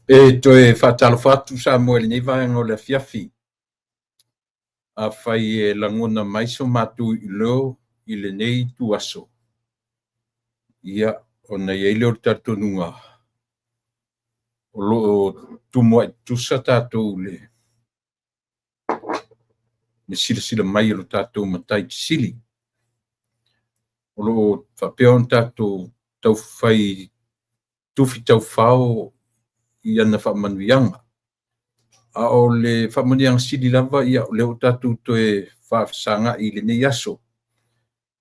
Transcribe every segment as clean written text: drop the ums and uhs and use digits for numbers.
E toe faatalofa atu Samoa i lenei vaega o le afiafi. Afai e lagona mai so matou iuleo i lenei ituaso, ia, ona i ai lea o le talitonuga o lo o tumuai tutusa tatou i le silasila mai o lo tatou Matai Sili. O lo o faapea ona tatou taufai tufi taufao i ana faamanuiaga. A o le faamanuiaga sili lava, ia, o lea ua tatou toe faafesagai i lenei aso,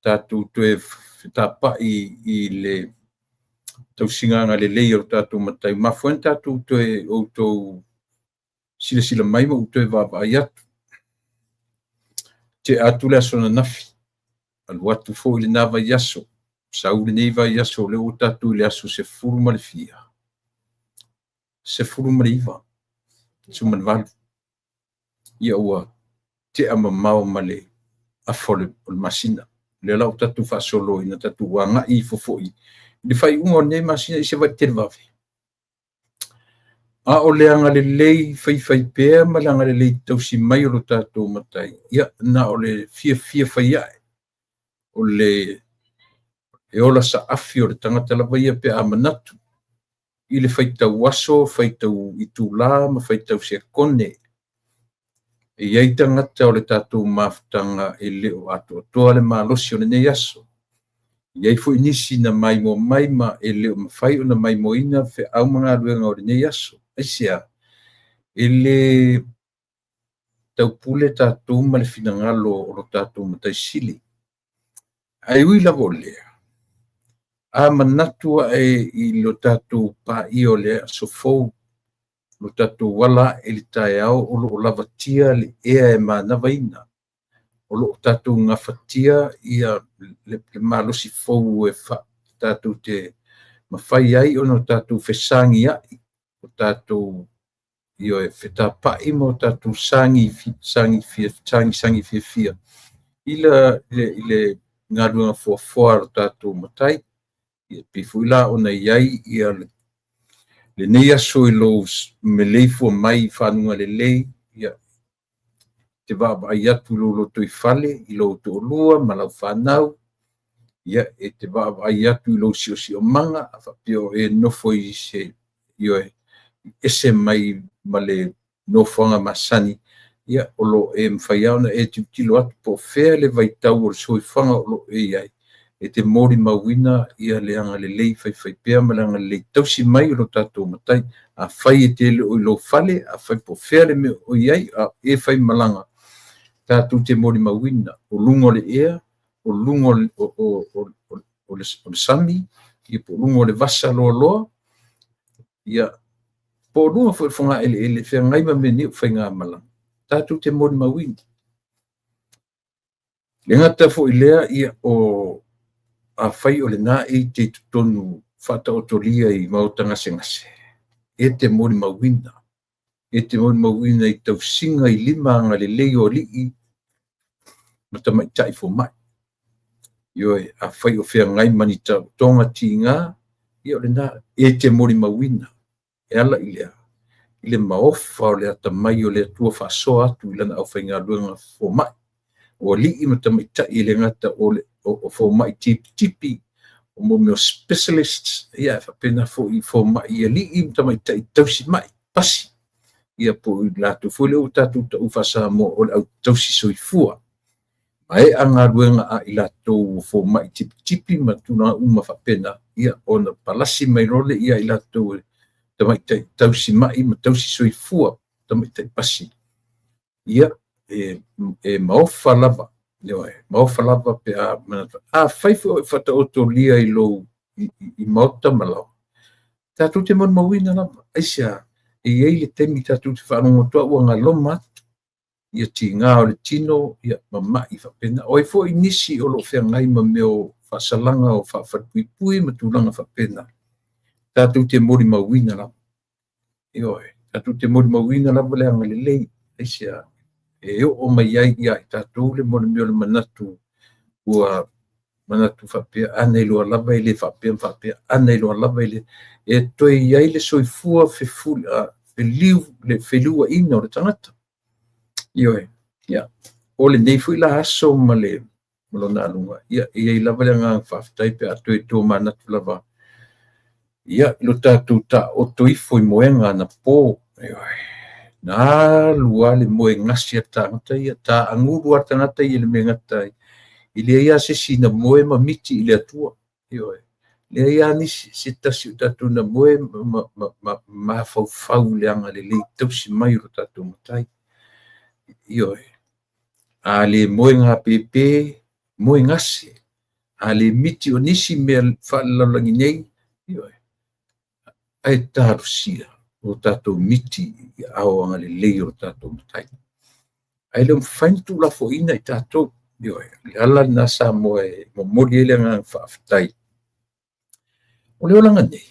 tatou toe fetapai i le tausiga agalelei o lo tatou Matai. Ua mafua ai ona tatou toe outou silasila mai ma ou toe vaavaai atu. Tea atu le aso ananafi, alu atu foi lena vaiaso, sau lenei vaiaso, o lea ua tatou i le aso sefulu ma le fia? 19, 18. Ia ua tea mamao ma le afa o le masina. O lea la ua tatou faasolo ina tatou agai ifo foi i le faaiuga o lenei masina i se vae televave. A o le agalelei faifaipea ma le agalelei tausi mai o lo tatou Matai, ia na o le fiafia fai ae, o le e ola saafi o le tagata lava ia pe a manatu i le faitau aso, faitau itula ma faitau sekone. E i ai tagata o le tatou mafutaga e le o atoatoa le malosi o lenei aso. E i ai foi nisi na maimoa mai ma e le o mafai ona maimoaina feau ma galuega o lenei aso. Aisea? E le taupule tatou ma le finagalo o lo tatou Matai Sili. Ae ui lava o lea, a manatu ae i lo tatou paia o le aso fou, lo tatou ala ae i le taeao o lo o lavatia le ea e manavaina, o lo o tatou gafatia ia le malosi fou e tatou te mafai ai ona tatou fesagiai, o tatou fetapai ma o tatou sagi sagi fiafia i le galuega foafoa a lo tatou Matai. Ia pei foi la ona i ai ia lenei aso i lou meleifua mai i faguga lelei, ia te vaavaai atu i lou lotoifale, i lou toalua ma lau fanau, ia e te vaavaai atu i lou siosiomaga, a faapea o e nofo i se ese mai ma le nofoaga masani, ia o lo o e mafai lava ona e tilotilo atu po o fea le vaitau o le soifuaga o lo o e i ai, e te molimauina ia le agalelei faifaipea ma le agalelei tausi mai o lo tatou Matai. Afai e te le o i lou fale, afai po o fea le mea o i ai, a e faimalaga, tatou te molimauina o luga o le ea, o luga o le sami, ia po o luga o le vasa loaloa, ia po o luga foi o le fogaeleele feagai ma mea nei o faigamalaga, tatou te molimauina. Le gata foi lea, ia o afai o lena e te i totonu faataotolia i maota gasegase, e te molimauina. E te molimauina i tausiga i lima agalelei o alii ma tamaitai fomai. Ioe, afai o feagai ma ni taotoga tiga, ia o lena e te molimauina. E ala i le a? I le maofa o le atamai o le Atua faasoa atu i lana aufaigaluega fomai. O alii ma tamaitai e le gata o fomai tipitipi, o mo mea o specialists, ia e faapena foi i fomai alii ma tamaitai tausi mai, pasi. Ia po o i latou foi lea ua tatou tau faa-Samoa o le au tausi soifua. Maea galuega a i latou o fomai tipitipi ma tulaga uma faapena, ia ona palasi mai loa lea ia i latou e tamaitai tausi mai ma tausi soifua, tamaitai pasi. Ia, e maofa lava, ioe, maofa lava pe a manatu. Afai foi o e faataotolia i lou i maota ma laoa, tatou te molimauina lava. Aisea? E i ai le taimi tatou te faalogo atu ua galoma atu ia tiga o le tino, ia mama'i faapena. O ai foi nisi o lo o feagai ma mea o faasalaga o faafalepuipui ma tulaga faapena, tatou te molimauina lava. Ioe, tatou te molimauina lava le agalelei. Aisea? E oo mai ai ia i tatou le mea o le manatu ua manatu faapea, a na iloa lava e le faapea ma faapea, a na iloa lava e le... E toe i ai le soifua feliu, le feliuaina o le tagata. Ioe, ia, o lenei foi la aso ma le lona aluga, ia, e i ai lava le agaga faafetai pe a toe tomanatu lava, ia, i lo tatou taoto ifo i moega anapo. Ioe, na alu lava le moe gasi a le tagata ia, taagulu lava le tagata ia i le mea e gata ai, e leai lava se isi na moe ma miti i le Atua. Ioe, leai lava nisi, se tasi o tatou na moe ma mafaufau i le agalelei tausi mai o lo tatou Matai. Ioe, a le moe gapepe, moe gase, a le miti o nisi mea faalelalolagi nei, ioe, ae talosia o tatou miti i aao agalelei o lo tatou Matai. Ae le o mafai ona tuulafoaiina i tatou. Ioe, o le ala lena Samoa e momoli ai le agaga faafetai. O le olaga nei,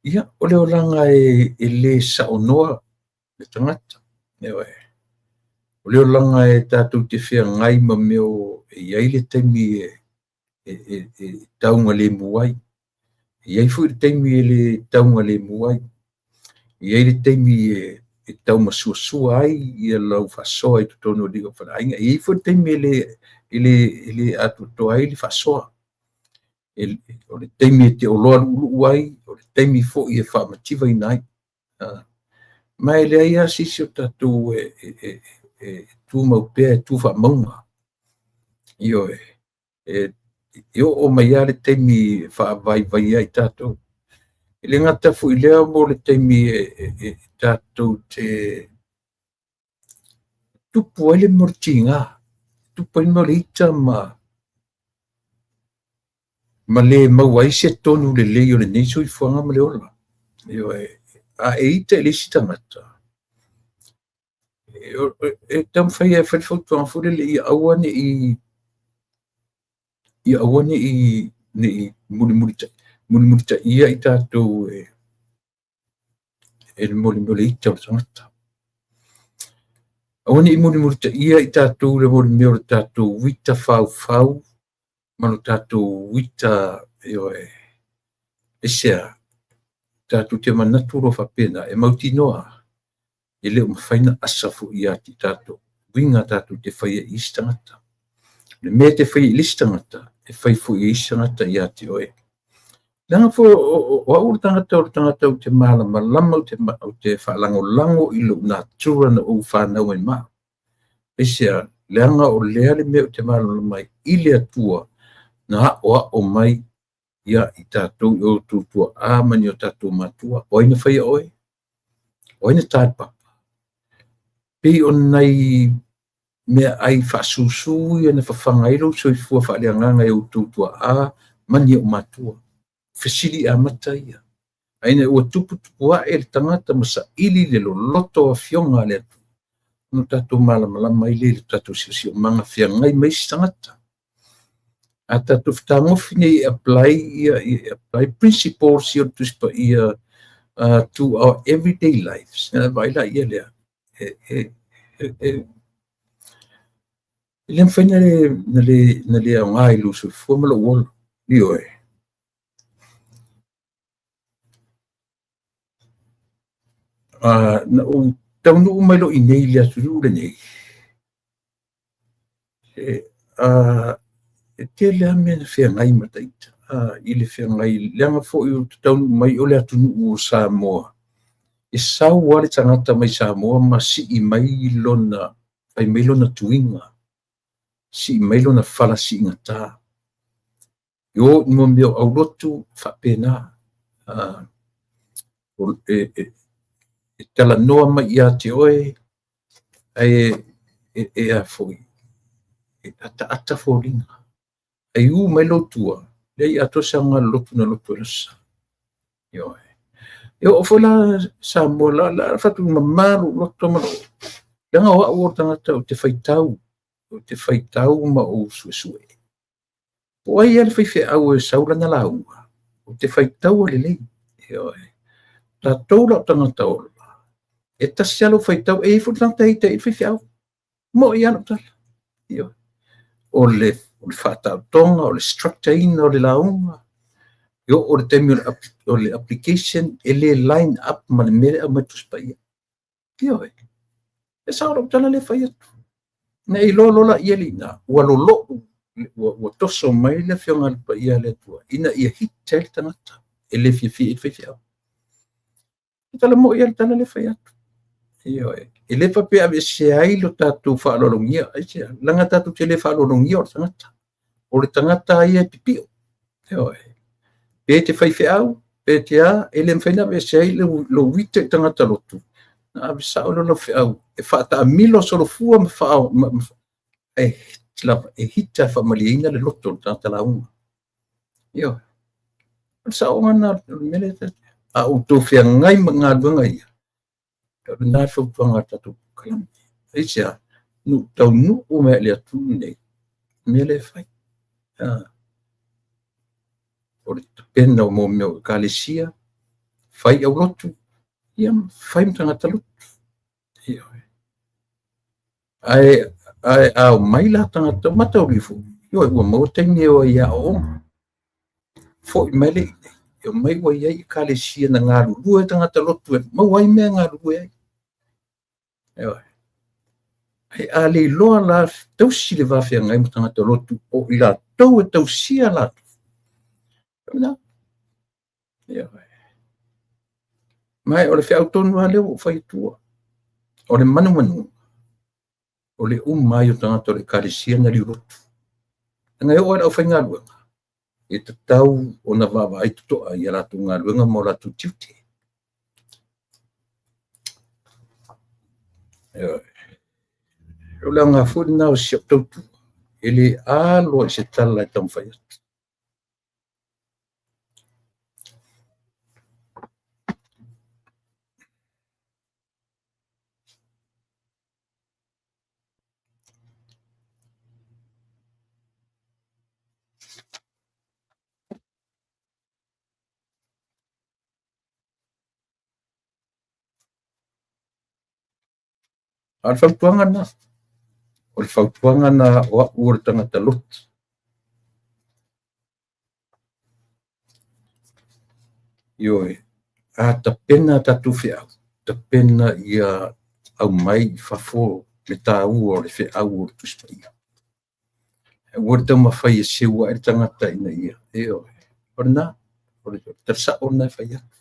ia, o le olaga e le saonoa le tagata. Ioe, o le olaga e tatou te feagai ma mea e i ai le taimi e taugalemu ai. E i ai foi le taimi e le taugalemu ai. E i ai le taimi e taumasuasua ai ia lau faasoa i totonu o alii o faleaiga. E i ai foi le taimi e le atoatoa ai le faasoa. O le taimi e te oloa luuluu ai, o le taimi foi e faamativaina ai. Ma e leai lava se isi o tatou e tumau pea, e tu faamauga. Ioe, e oo mai lava le taimi e faavaivai ai tatou. E le gata foi i lea mo le taimi e tatou te tupu ai le mea o le tiga, tupu ai le mea o le ita ma le maua ai se tonu lelei o lenei soifuaga ma le ola. Ioe, a e ita i le isi tagata, e taumafai e fai le fautuaga foi lele ia aua ne i mulimulitaia i tatou e le mea o le ita o le tagata. Aua ne i mulimulitaia i tatou le mea o le tatou uita faufau ma lo tatou uita, ioe, aisea, tatou te manatu loa faapena, e mautinoa e le o mafai ona asa foi ia te tatou uiga tatou te faia i isi tagata. O le mea e te faia i le isi tagata, e fai foi e isi tagata ia te oe. Leaga foi o au o le tagata ou te malamalama, ou te faalagolago i lou natura na ou fanau ai ma. Aisea, leaga o lea le mea ou te malamalama ai i le Atua na aoao mai ia i tatou i o outou tuaa ma ni o tatou matua. O ai na faia oe? O ai na tā le papa? Pei o nai mea ai faasusu ia na fafaga ai lou soifua faaleagaga e outou tuaa ma ni ou matua. Fesili amata ia. Ae ina ua tuputupu ae le tagata ma saili le loloto o afioga a le Atua, ona tatou malamalama ai lea i le tatou siosiomaga feagai ma isi tagata. A tatou fetagofi nei e apply ia apply principles ia o le Tusi Paia to our everyday lives, na vaai la ia lea, e le mafai na le aoga i lou soifua ma lou ola. Ioe. Na ou taunuu mai loa i inei i le atunuu lenei, e tele lava mea na feagai ma ita i le feagai, leaga foi ou te taunuu mai o le atunuu o Samoa, e sau lava le tagata mai Samoa ma sii mai lona, fai mai lona tuiga, sii mai lona fala siigata. E o i mea o aulotu faapena, e talanoa mai ia te oe, ae e a foi, e ataata foliga. Ai u mai lou tua, leai atoa se aoga o le lotu na lotu ai le Aso Sa. Ioe. E oo foi la Samoa, la fatu mamalu loto ma lou, leaga o au o le tagata ou te faitau ma ou suesue. Po o ai lava le faifeau e sau lana lauga, ou te faitaua lelei. Ioe. Tatou la o tagata ola, e tasi lava lou faitau, e i ai foi le tagata e ita i le faifeau. Mo'i lava lou tala. Ioe. O O le faataotoga, o le structure ina o le lauga, e oo le taimi o le application, e le line up ma le mea lea e aumai i le Tusi Paia. Ioe. E sao lou tala lea e fai atu. Na e iloa loa laia le iina, ua lolo'u, ua toso mai le Afioga a le Paia a le Atua, ina ia hit ai le tagata e le fiafia i le faifeau. E tala moi lava le tala lea e fai atu. Ioe. E le faapea e aveesea ai lo tatou faaaloalogia, aisea? Leaga tatou te le faaaloalogia o le tagata. O le tagata ia e pipio. Ioe. Pe te faifeau, pe te a, e le mafai ona aveesea ai lou ita i tagata lotu. Na ave sao lea o lau feau e faataamilo solofua ma faa, ma, ma, e hit lava, e hit e faamalieina le loto o le tagata lauga. Ioe. O le saoga lena o le mea lea e a outou feagai ma galuega ia, o lena le fautuaga a le tatou polokalame. Aisea? Nuu taunuu mai i le atunuu lenei, mea lea e fai. O le tapena o mea o ekalesia, fai aulotu, ia fai ma tagata lotu. Ioe. Ae a omai la tagata, matauli foi, ioe, ua maua taimi e o ai e aooga. Foi mai le i nei, e omai ua i ai ekalesia na galulue tagata lotu e maua ai mea e galulue ai. Ioe. Ae a le iloa la tausi le va feagai ma tagata lotu o i latou e tausia latou. Na. Ioe. Ma o le feau tonu lava lea ua ou fai atua. O le manumanuga, o le uma ai o tagata o le ekalesia na liulotu. Leaga e oo lava i le aufaigaluega, e tatau ona vaavaai totoa i a latou galuega ma o latou tiute. Ioe. O le aoga foi lena o si au tautua, e le alo i se tala e taumafai atu. A o le fautuaga lena, o le fautuaga lena o au o le tagata lotu. Ioe, a tapena tatou feau, tapena ia aumai i fafo le taua o le feau o le Tusi Paia. Aua le taumafai e seu ae le tagata ina ia, ioe, o lena, o le tala sao lena e fai atu.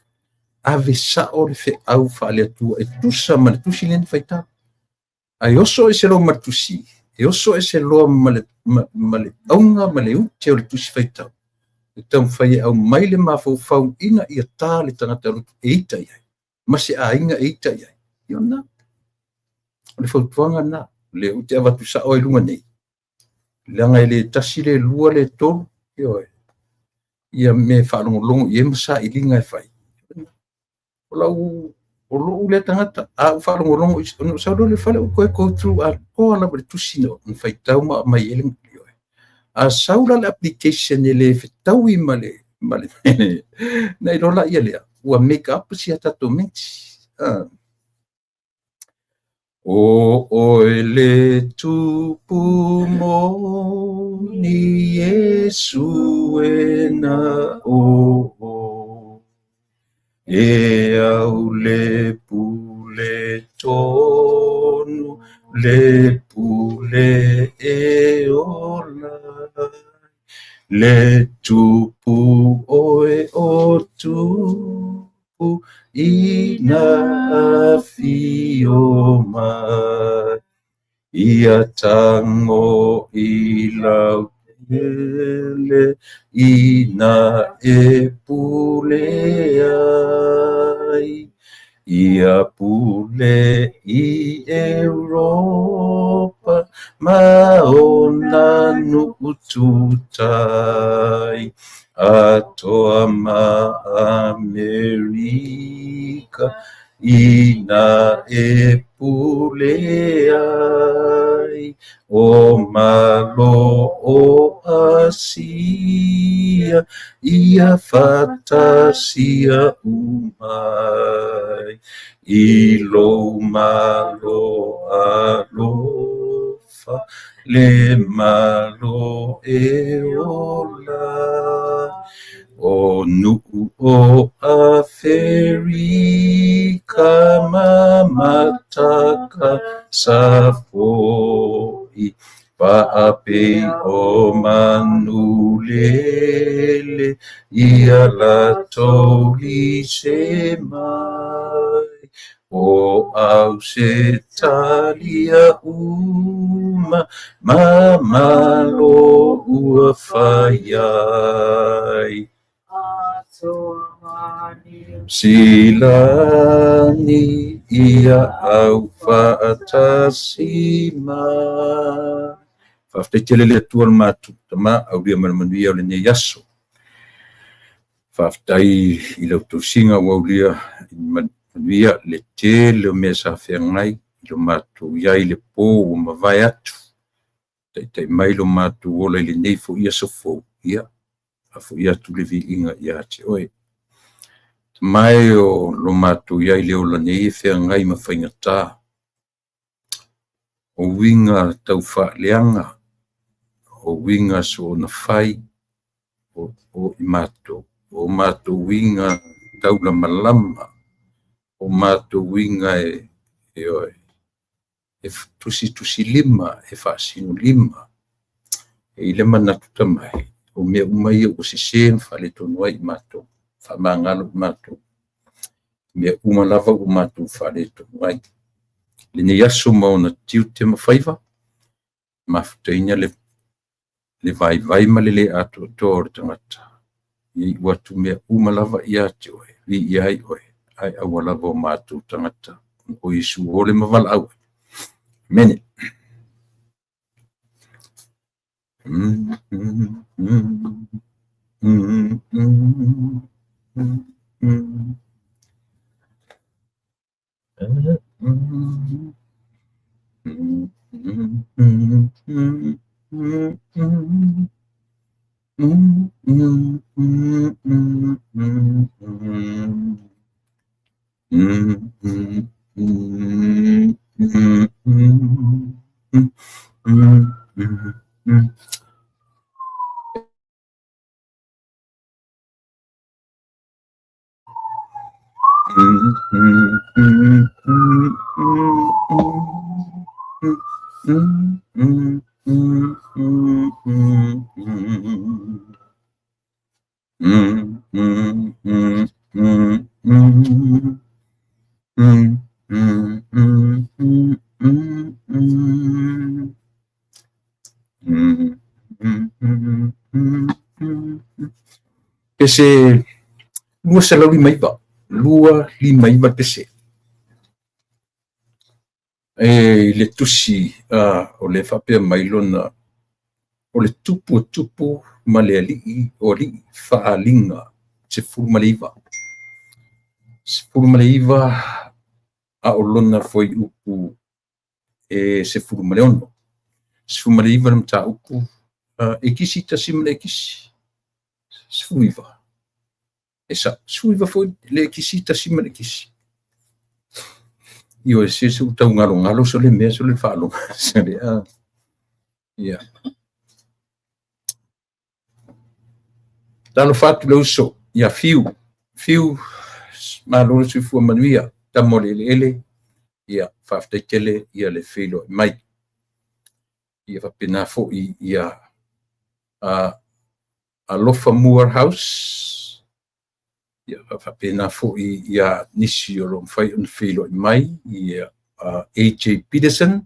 Ave sao le feau faale-Atua e tusa ma le tusi lea na faitau. Ae oso ese loa ma le tusi, e oso ese loa ma le auga ma le ute o le tusi faitau. E taumafai e aumai le mafaufau ina ia tā le tagata lotu e ita i ai, ma se aiga e ita i ai. Ia lena, o le fautuaga lena, lea ou te avatu sao ai i luga nei, leaga e le tasi, le lua, le tolu, ioe, ia mea e faalogologo i ai ma sailiga e fai. O lau, o lou lea tagata, a ou faalogologo, ona ou sau loa lea i le fale ou toe go through atoa lava le tusi na faitau ma aumai ai le ioe. A sau la le application e le fetaui ma le na iloa laia lea, ua make up si a tatou menti. O oe le tupu moni Iesu e na o e au le pule tonu, le pule e ola, le tupu oe o tupu ina afio mai, ia tango i lau tele, ina e pule ai, ia pule i Europa, ma ona nuu tutai, atoa ma Amerika, ina e pule ai, o malo o Asia, ia fatasia umai, i lou malo alofa, Falemalo e ola. O nuu o Aferika ma mataka safoi, faapei o manulele ia latou lise mai. O Ausetalia uma ma Malo ua fai ai. Silani ia aufaatasi mai. Faafetai tele le Atua le matou Tama, aulia ma le manuia o lenei aso. Faafetai i lau tausiga ua aulia i manuia le tele o mea sa feagai i lo matou i ai le po ua mavae atu. Taitai mai lo matou ola i lenei foi aso fou, ia, faafoi atu le viiga ia te oe. Tama e o lo matou i ai le ola nei e feagai ma faigata, o uiga tau faaleaga, o uiga soona fai, o i matou, o matou uiga taulamalama, o matou uiga e oe, e tusitusilima, e faasinolima. E i le manatu Tama e, o mea uma ia ua sese ma faaletonu ai i matou, faamagalo i matou. Mea uma lava ua matou faaletonu ai. Lenei aso ma ona tiute ma faiva, mafutaina le vaivai ma le le atoatoa o le tagata. Ia iu atu mea uma lava ia te oe, viia ai oe, ae aua lava o matou tagata. O Iesu ole ma valaau. Amene. Pese 259, 259 pese. E i le tusi o le faapea mai lona, o le tupu o tupu ma le alii o alii faaaliga 19. 19 a o lona fuaiupu e 16. 19 le mataupu, ekisi tasi ma le ekisi. 19. E sa, 19 foi le ekisi tasi ma le ekisi. Ioe, se se u tau galogalo so le mea so le faalogo. Se le a. Ia. Talofa atu le uso ia Fiu. Fiu, malo le soifua manuia, tama o le eleele, ia faafetai tele ia le feiloai mai. Ia faapena foi ia Alofa Moorhouse, ia faapena foi ia nisi o lo o mafai ona feiloai mai, ia AJ Peterson,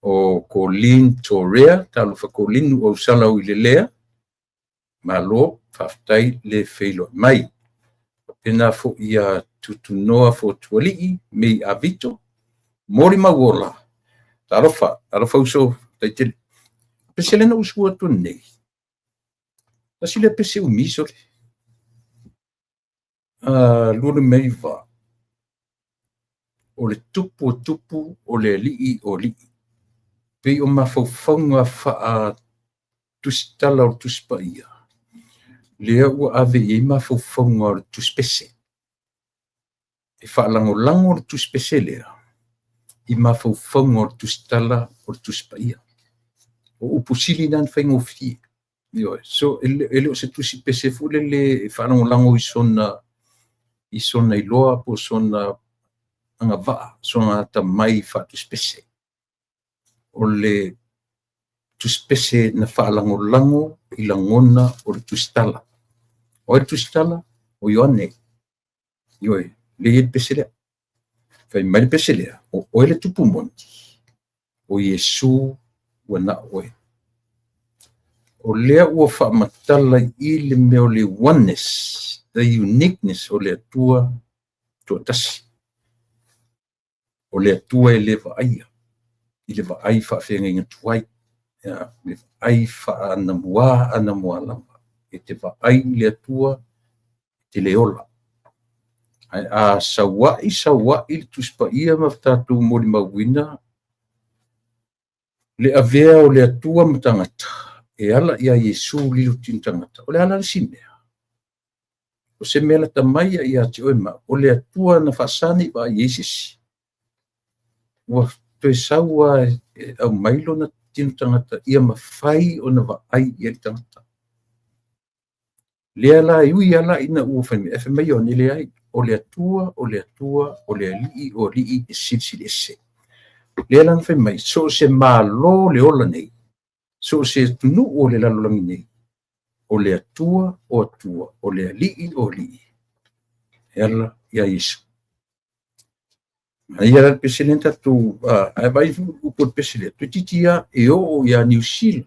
o Colleen Torea, talofa Colleen ua usala ui le lea, malo, faafetai le feiloai mai. Faapena foi ia Tutunoa Fotualii, Mei Avito, Moli Mauola, talofa, talofa uso, faafetai tele. Pese lena usu atu nei. Tasi le pese umi sole. 29. O le tupu o tupu o le alii o alii. Pei o mafaufauga faa tusitala o le Tusi Paia, lea ua ave i ai mafaufauga o le Tusi Pese. E faalagolago le Tusi Pese lea i mafaufauga o le Tusitala o le Tusi Paia. O upu sili na na faigofie. Ioe. So, e le o se tusi pese foi lele e faalagolago i sona iloa po o sona agavaa, sona atamai faatusipese. O le tusipese na faalagolago i lagona o le tusitala. O ai le tusitala? O Ioane. Ioe, lea e i ai le pese lea. Fai mai le pese lea, o oe le tupu moni, o Iesu ua na o oe. O lea ua faamatala i i le mea o le oneness, the uniqueness o le Atua toatasi. O le Atua e le vaaia i le vaai faafeagaiga tuai, le vaai faa-anamua anamua lava. E te vaai i le Atua, e te le ola. Ae a sauai sauai le Tusi Paia ma tatou molimauina le avea o le Atua ma tagata e ala ia Iesu lilo tino tagata, o le a la le isi mea? O se mea lata mai ia te oe ma au, o le Atua na faasa nei vaai i ai se isi. Ua toe sau lava e aumai lona tino tagata ia mafai ona vaai i ai le tagata. Lea la e ui lava la ina ua fai mai, ae fai mai Ioane, leai, o le Atua, o le Atua, o le Alii o alii e silisili ese. Lea la na fai mai, so o se Malo o le ola nei, so o se atunuu o le lalolagi nei, o le Atua o Atua, o le Alii o alii, e ala ia Iesu. Manaia la le pese lea na tatou, ae vaai upu o le pese lea, toeitiiti lava e oo ia Niu Sila,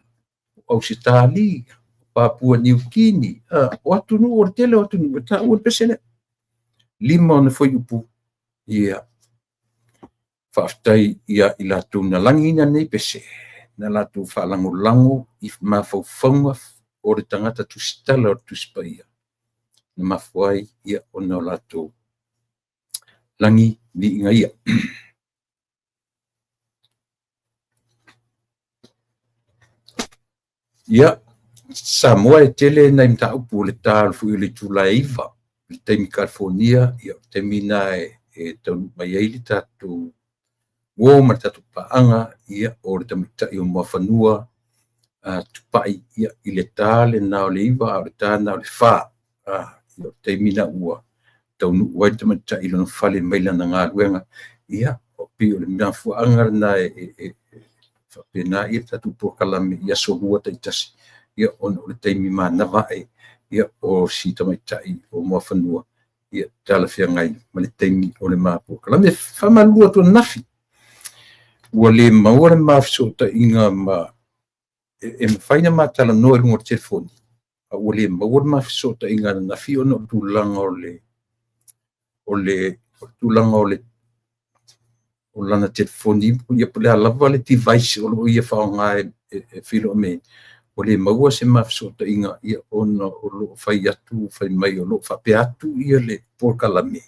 o Ausetalia, Papua Niu Kini, o atunuu, o le tele o atunuu e taua le pese lea. 5 ona fuaiupu, ia, faafetai ia i latou na lagiina lenei pese, na latou faalagolago i mafaufauga o le tagata tusitala o le Tusi Paia, na mafua ai ia ona o latou lagi viiga ia. Ia, Samoa e tele nai mataupu o le ta foi o le itula e 9, le taimi California, ia o le taimi na e taunuu mai ai le tatou uo ma le tatou paaga, ia, o le tamaitai o Muafanua, Tupai, ia, i le ta lena o le 9, a o le ta lena o le 4, ia, o le taimi na ua taunuu ai le tamaitai i lona fale mai lana galuega, ia, o pei o le mafuaaga lena e faapena ia le tatou polokalame i aso lua taitasi, ia, ona o le taimi manava ae, ia, o si tamaitai o Muafanua, ia, talafeagai ma le taimi o le ma polokalame. Faamalulu atu ananafi, ua le maua le ma fesootaiga ma e mafai ona ma talanoa i luga o le telefoni, a ua le maua le ma fesootaiga ananafi ona o le tulaga o le tulaga o le o lana telefoni, ia po o le a lava le device o lo o ia faaaoga e feiloai mai ai, ua le maua se ma fesootaiga, ia, ona o lo o fai atu fai mai o lo o faapea atu ia le polokalame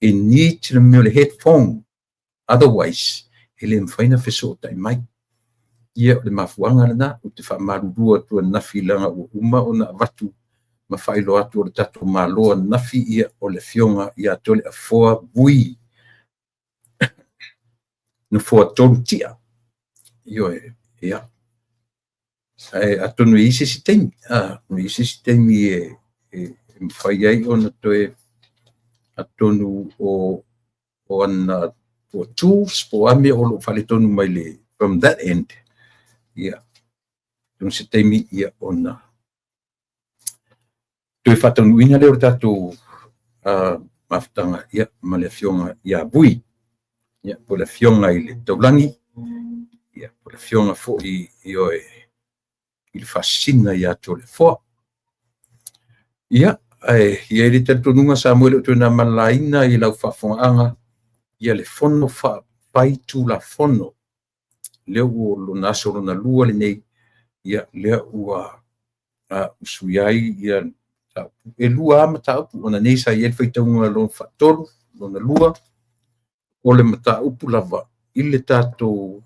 e need le mea o le headphone, otherwise e le mafai ona fesootai mai. Ia, o le mafuaaga lena, ou te faamalulu atu ananafi leaga ua uma ona avatu ma faailoa atu o le tatou Malo ananafi, ia, o le Afioga ia Toleafoa Vui Nofoa 3 Tia. Ioe, ia. Ae atonu e i ai se isi taimi, atonu e i ai se isi taimi e mafai ai ona toe atonu o ana po o tools po o a mea o lo o faaletonu mai le from that end, ia, atonu se taimi, ia, ona toe faataunuuina lea o le tatou mafutaga, ia, ma le Afioga ia Vui, ia, po o le Afioga i le Taulagi, ia, po o le Afioga foi, ioe, i le Faasisina ia Toleafoa. Ia, ae i ai le talitonuga Samoa e le o toe na malalaina i lau faafofogaaga, ia le Fono Faitulafono, lea ua lona aso lona lua lenei, ia, lea ua usuia ai ia e lua lava mataupu, ona nei sa i ai le faitauga lona faatolu, lona lua, o le mataupu lava i le tatou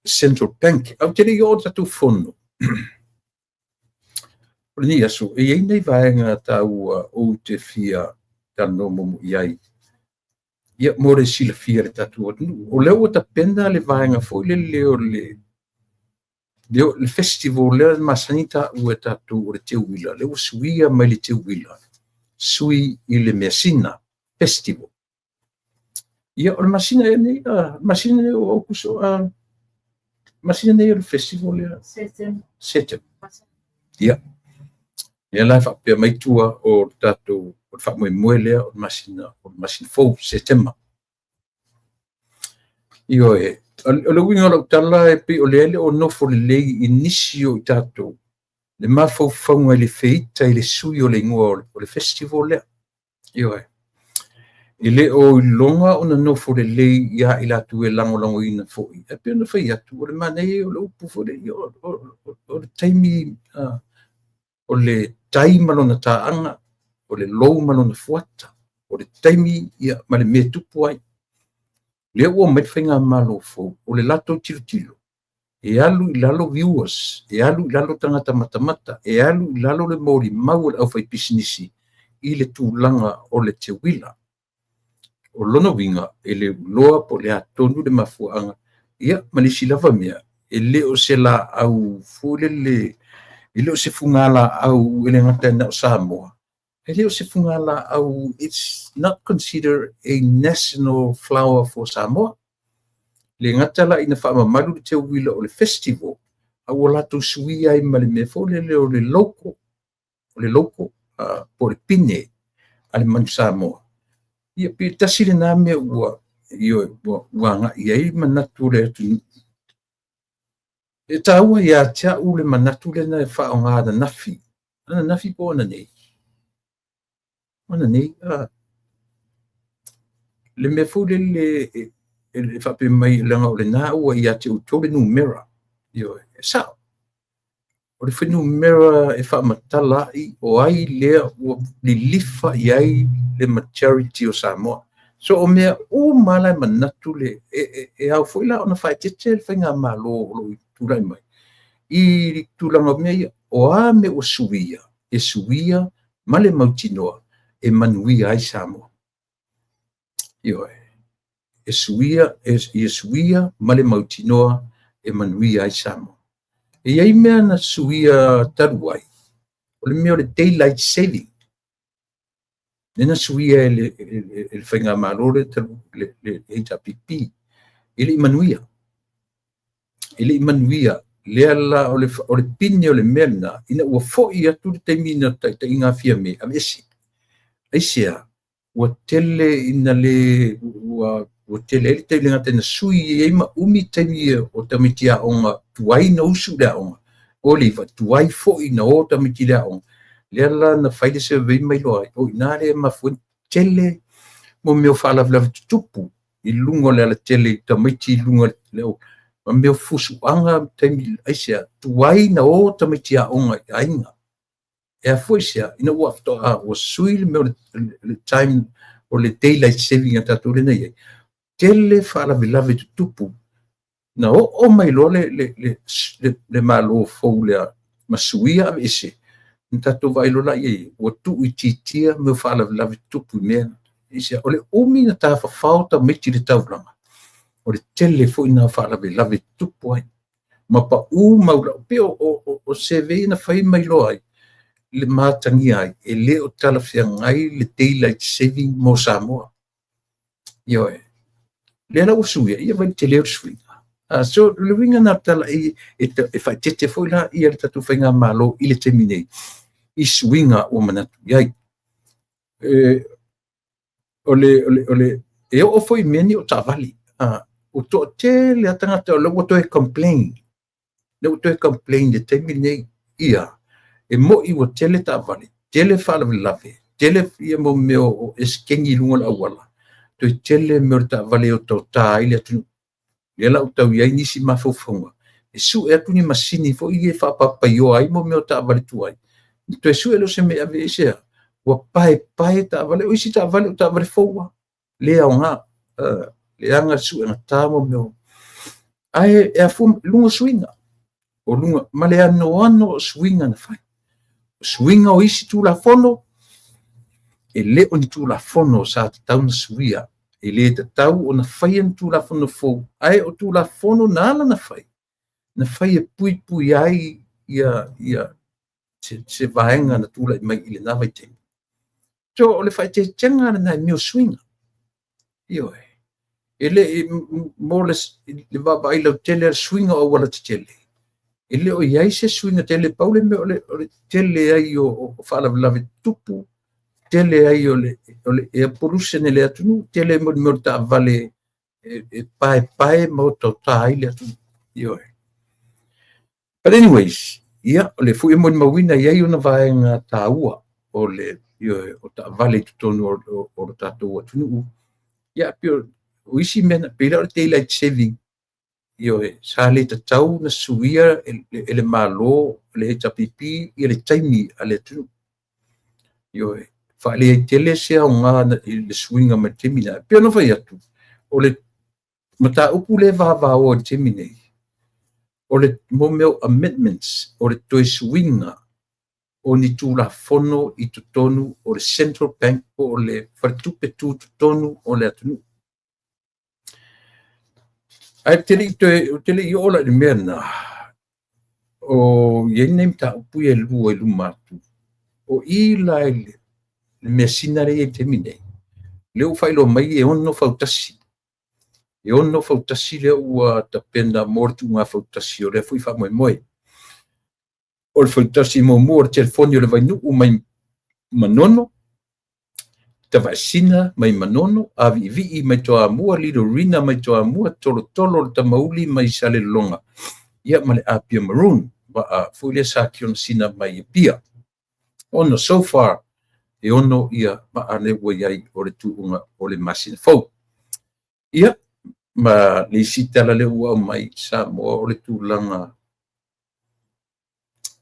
Central Bank. Ae ou te le i oo i le tatou fono o lenei aso, e i ai nai vaega taua ou te fia talanoa muamua i ai. Ia, mo le silafia e le tatou atunuu, o lea ua tapena le vaega foi lele o le le festival lea e masani taua e tatou o le Teuila, lea ua suia mai le Teuila, sui i le Measina Festival. Ia, o le masina ea nei, masina nei o Aokuso, masina nei o le festival lea? Setema. Ia, lea la e faapea mai tua o le tatou o le faamoemoe lea o le masina, o le masina fou, Setema. Ioe, o le uiga o lau tala e pei o lea e le o nofo lelei i nisi o i tatou le mafaufauga i le feita i le sui o le igoa o le festival lea. Ioe. E le o iloga ona nofo lelei ia i latou e lagolagoina foi. E pei ona fai atu, o le manaia o le upu foi lea, o le taimi, o le tai ma lona taaga, o le lou ma lona fuata, o le taimi ia, ma le mea e tupu ai. Lea ua omai le faigamalo fou, o le latou tilotilo, e alu i lalo viewers, e alu i lalo tagata matamata, e alu i lalo le molimau o le aufaipisinisi i le tulaga o le teuila. O lona uiga, e le iloa po o le a tonu le mafuaaga, ia ma le isi lava mea, e le o se laau foi lele, e le o se fugalaau e le gata na o Samoa, e le o se fugalaau, it's not considered a national flower for Samoa. Le gata la ina faamamalu le teuila o le festival, a ua latou suia ai ma le mea foi lele o le logo, o le logo, po o le pine a le manu Samoa. Ia pe tasi lena mea ua, ioe, ua agai ai manatu o le atunuu. E taua ia te au le manatu lena e faaaoga ananafi. Ananafi po o ananei? Ananei, le mea foi lele e faapea mai leaga o lena ua ia te outou le numera. Ioe, e sao. O le fuainumera e faamatala ai o ai lea ua lilifa i ai le majority o Samoa. So o mea uma la e manatu le e ao foi la ona faaeteete le faigamalo o lo o tulai mai i le tulaga o mea ia. O a mea ua suia, e suia ma le mautinoa e manuia ai Samoa. Ioe, e suia, e suia ma le mautinoa e manuia ai Samoa. E i ai mea na suia talu ai, o le mea o le daylight saving. Lea na suia e le faigamalo lea talu le HRPP. E le i manuia. E le i manuia. Lea la o le pine o le mea lena, ina ua foi atu le taimi na taitaiga a Fiame, aveese. Aisea, ua tele ina le, ua tele ai le taimi le gata ina sui ai ma umi taimi o tamaiti aoga tuai na usu i le aoga, o le iva, tuai foi na o tamaiti i le aoga. Lea la na fai le survey ma iloa ai, o i ina lea e mafua ai tele mo mea o faalavelave tutupu i luga o le alatele i tamaiti i luga o le mea o fusuaga taimi aisea, tuai na o tamaiti aoga i aiga. E afua i se a? Ina ua faatoa ua sui le mea o le time o le daylight saving a tatou lea na i ai. Tele faalavelave tutupu na oo mai loa le malo fou lea ma suia aveese, na tatou vaai loa la i ai, ua tuuitiitia mea o faalavelave tutupu i mea. O le umi na tafafao tamaiti i le taulaga, o le tele foi na faalavelave tutupu ai. Ma pau mau pei o survey na fai mai loa ai, le matagia ai, e le o talafeagai le daylight saving mo Samoa. Ioe. Lea la ua suia, ia vaai le tele o le suiga. So le uiga na tala e faaeteete foi la ia le tatou faigamalo i le taimi nei i suiga ua manatu i ai. E oo foi i mea nei o taavale. Ua toatele lava tagata o lea ua toe complain. Lea ua toe complain i le taimi lenei. Ia, e moi ua tele taavale, tele faalavelave, tele ia mo mea o esekeni i luga o le auala, toe tele mea o le taavale e otaota ai le atunuu. Lea la ua tau i ai nisi mafaufauga, e sue atu ni masini foi ia e faapapaioa ai mo mea o taavale tuai. Toe sue lea o se mea e ave i se ua paepae taavale, o isi taavale o taavale fou lava, le aoga, leaga le suegata mo mea o. Ae e afua luga o suiga, o luga ma le anoano o suiga na fai. O suiga o isi Tulafono, e le o ni Tulafono sa tatau ona suia. E lē tatau ona faia ni Tulafono fou, ae o Tulafono na ala ona fai, na fai e puipui ai ia se vaega na tulai mai i lena vaitaimi. So o le faaeteetega lena i mea o suiga. Ioe. E le mo le vaavaai lautele le suiga o aualatetele, e le o i ai se suiga tele, pau le mea o le tele ai o faalavelave tutupu, tele ai o le air pollution i le atunuu, tele ai mo le mea o le taavale e paepae ma otaota ai le atunuu. Ioe. But anyways, ia, o le foi e molimauina e i ai ona vaega taua o le, ioe, o taavale i totonu o le tatou atunuu. Ia, pei o isi mea, pei la o le daylight saving, ioe, sa le tatau ona suia e le Malo, le HRPP, ia le taimi a le atunuu. Ioe, faaleai tele se aoga i le suiga mai le taimi lea. Pei ona fai atu, o le mataupu lea e vavaoa i le taimi nei, o le mea o amendments, o le toe suiga o ni Tulafono i totonu o le Central Bank po o le Faletupe Tutotonu o le atunuu. Ae ou te le i oo la i le mea lena, o i ai nei mataupu ia e lua i luma atu. O i la i le measina lea e i ai i le taimi nei, lea ua faailoa mai e 6 fautasi. E 6 fautasi lea ua tapena mo le tuuga fautasi o lea foi faamoemoe. O le fautasi muamua o le telefoni o le Vainuu mai Manono, Tavaesina mai Manono, Aviivii mai Toamua, Liloina mai Toamua, Tolotolo le Tamauli mai Salelologa, ia ma le Apia Maroon, waa foi lea sa Kiona mai Apia. Ono so far, e 6 ia maa le ua iai o le tuuga o le masina fou. Ia, ma le isi tala le ua aumai Samoa o le tulaga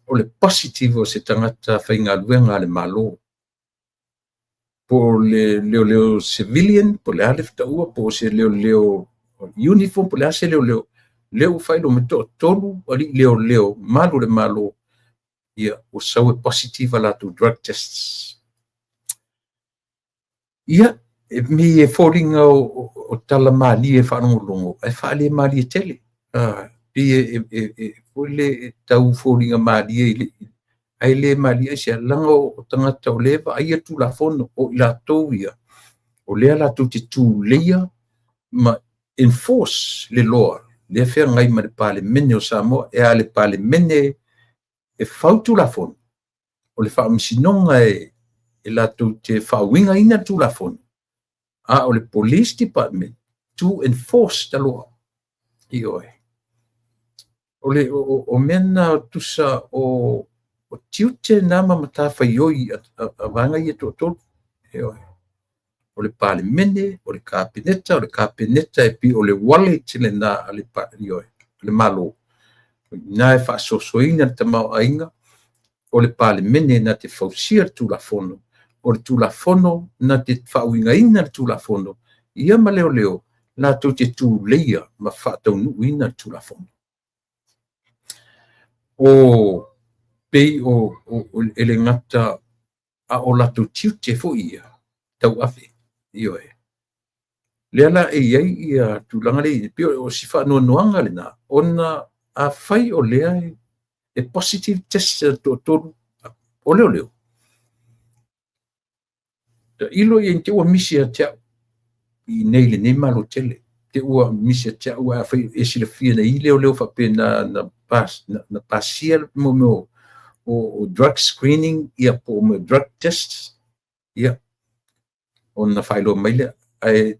o le positive o se tagata faigaluega a le Malo, po o le leoleo civilian, po o le a le fetaua, po o se leoleo uniform, po o le a se leoleo, lea ua faailoa mai toatolu alii leoleo malu o le Malo, ia ua sau e positive a latou drug tests. Ia, e mi e foliga o tala malie faalogologo, ae faale malie tele. Pei e foi le e tau foliga malie i le ae le malie ai se laga o tagata o le vaaia Tulafono o i latou ia, o lea latou te tuleia ma enforce le law, lea feagai ma le Palemene o Samoa. E a le Palemene e fau Tulafono, o le faamasinoga e latou te faauigaina le Tulafono, a o le Police Department to enforce the law. Ioe. O le o mea na tusa o tiute na ma matafaioi a vaega ia toatolu. Ioe. O le Palemene, o le Kapeneta, o le Kapeneta e pei o le wallet lena a le, ioe, le Malo. Na e faasoasoaina le tamaoaiga, o le Palemene na te fausia le Tulafono, o le Tulafono na te faauigaina le Tulafono, ia ma leoleo latou te tuleia ma faataunuuina le Tulafono. O pei o e le gata a o latou tiute foi ia tauave. Ioe. Lea la e i ai ia tulaga le pei o si faanoanoaga lena, ona a fai o lea e positive test toatolu o leoleo, tailo ia te ua misi ia te au i nei lenei Malo tele, te ua misi ia te au a fai e silafia nei leoleo faapena na pasia mo mea o drug screening, ia po o mea drug tests, ia ona faailoa mai lea. Ae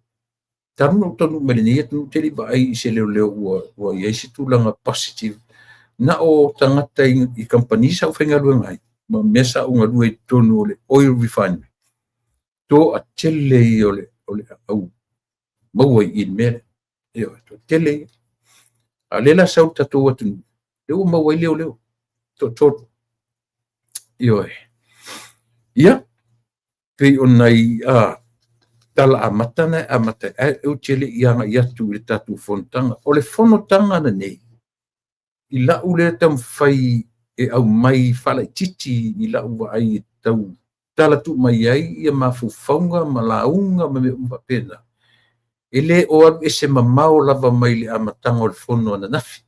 talu na ou taunuu mai lenei atunuu tele vaai i se leoleo ua i ai se tulaga positive, na o tagata i kamupani sa ou faigaluega ai, ma mea sa ou galue i totonu o le oil refinery, toatele ia o le au maua i le mea lea. Ioe, toatele ia. A o lea la sau le tatou atunuu, lea ua maua ai leoleo toatolu. Ioe. Ia, pei o nai tala amata na e amata ai, ou te le i agai atu i le tatou fonotaga. O le fonotaga lenei, i lau lea taumafai e aumai faalaitiiti i lau vaai e tau tala tuu mai ai ia mafaufauga ma lauga ma mea uma faapena. E le o alu ese mamao lava mai le amataga o le fono ananafi.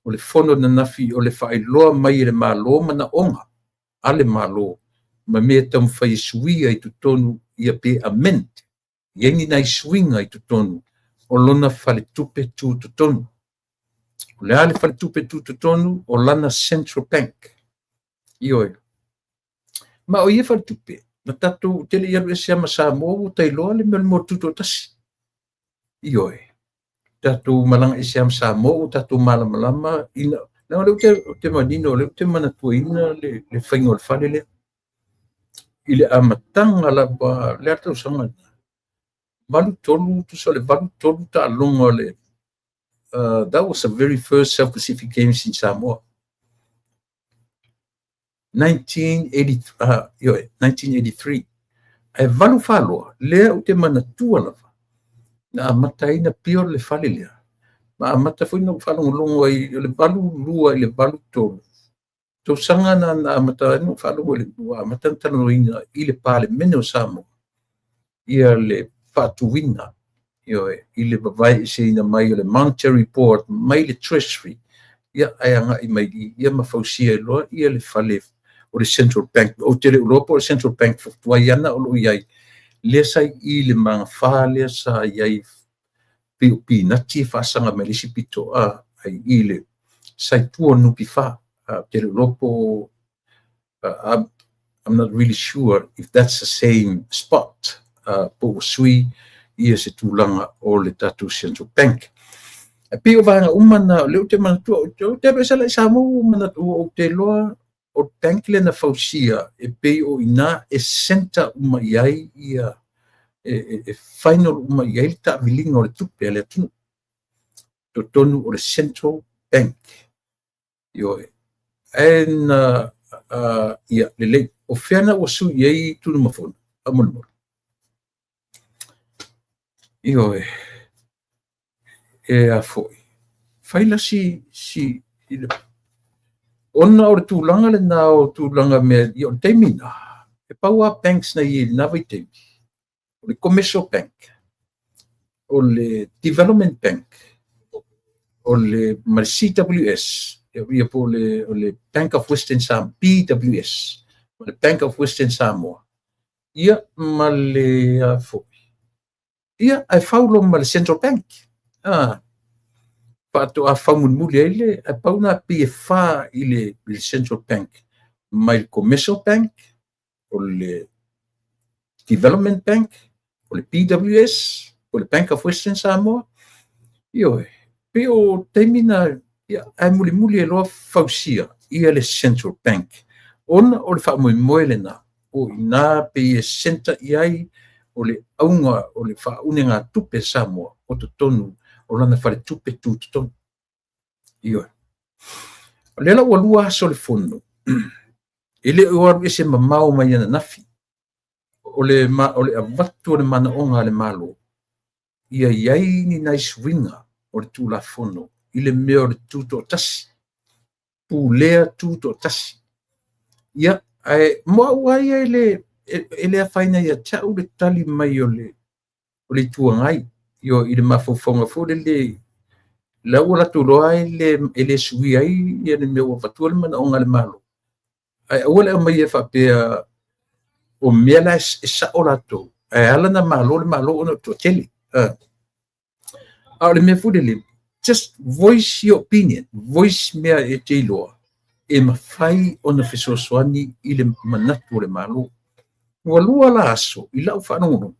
O le fono ananafi o le faailoa mai e le Malo manaoga a le Malo ma mea e taumafai e suia i totonu ia pe amend, i ai ni nai suiga i totonu o lona faletupe tutotonu. O le a le faletupe tutotonu? O lana Central Bank. Ioe. Ma o ia faletupe, na tatou te le i alu ese lava ma Samoa ua ta iloa le mea o le motu tutoatasi. Ioe. Tatou malaga ese lava ma Samoa ua tatou malamalama ina leaga o lea ou te manino, o lea ou te manatuaina le faiga o le fale lea. I le amataga lava, o le a le tausaga lena? 83, tusa o le 83 taaloga o le that was the very first South Pacific Games in Samoa. 1983, ioe, 1983. Ae 84 loa, lea ou te manatua lava, na amata ai na pio le fale lea. Ma amata foi na ou faalogologo ai, o le 82 i le 83. Tausaga na na amata ai na ou faalogo i le, ua amata na talanoaina i le Palemene o Samoa, ia le faatuina, ioe, i le vavae eseina mai o le Monetary Board mai le Treasury, ia ae agai mai i ia ma fausia ai loa ia le fale o le Central Bank. Ou te le o iloa po o le Central Bank tuai ana o lo o i ai, lea sa i i le magafa lea sa i ai pei o pinati e faasaga mai le isi pito a ai i le sa i tua o le NPF. Ou te le o iloa po o I'm not really sure if that's the same spot, po ua sui ia se tulaga o le tatou Central Bank. E pei o vaega uma na o lea ou te manatua, ou te alu ese la i Samoa ua manatu ou te iloa o le bank lea na fausia e pei o i ina e centre uma i ai ia e final uma i ai le taaviliga o le tupe a le atunuu. Totonu o le Central Bank. Ioe. Ae na ia lelei. O fea na ua sui i ai Tunumafono? Faamolemole. Ioe. E a foi. Fai la si, si, ona o le tulaga lena o tulaga mea, ia o le taimi na, e pau lava banks na i ai i lena vaitaimi, o le Commercial Bank, o le Development Bank, o le ma le CWS, ia po o le Bank of Western Samoa, BWS, o le Bank of Western Samoa, ia ma le a foi. Ia, ae fau loa ma le Central Bank. Ah, faatoa fau mulimuli ai le, ae pau na pei e fa i le Central Bank, mai le Commercial Bank, o le Development Bank, o le BWS, o le Bank of Western Samoa. Ioe, pei o taimi na, ia, ae mulimuli ai loa fausia ia le Central Bank. Ona o le faamoemoe lena, o i ina pei e centre i ai o le auga o le faaunegatupe a Samoa o totonu o lana faletupe tutotonu. Ioe. O lea la ua lua aso o le fono, e le o alu ese mamao mai ananafi. O le avatu o le manaoga a le Malo, ia i ai ni nai suiga o le Tulafono i le mea o le tutoatasi, pulea tutoatasi. Ia, ae mo au lava ia e le afaina ia te au le tali mai o le Itu Agai i le mafaufauga foi lele, la ua latou iloa e le suia ai ia le mea ua avatua le manaoga a le Malo. Ae aua le aumaia faapea o mea la e sao latou, ae ala na malo le Malo ona o le toatele. A o le mea foi lele, just voice your opinion, voice mea e te iloa, e mafai ona fesoasoani i le manatu o le Malo. Ua lua la aso i lau faalogologo,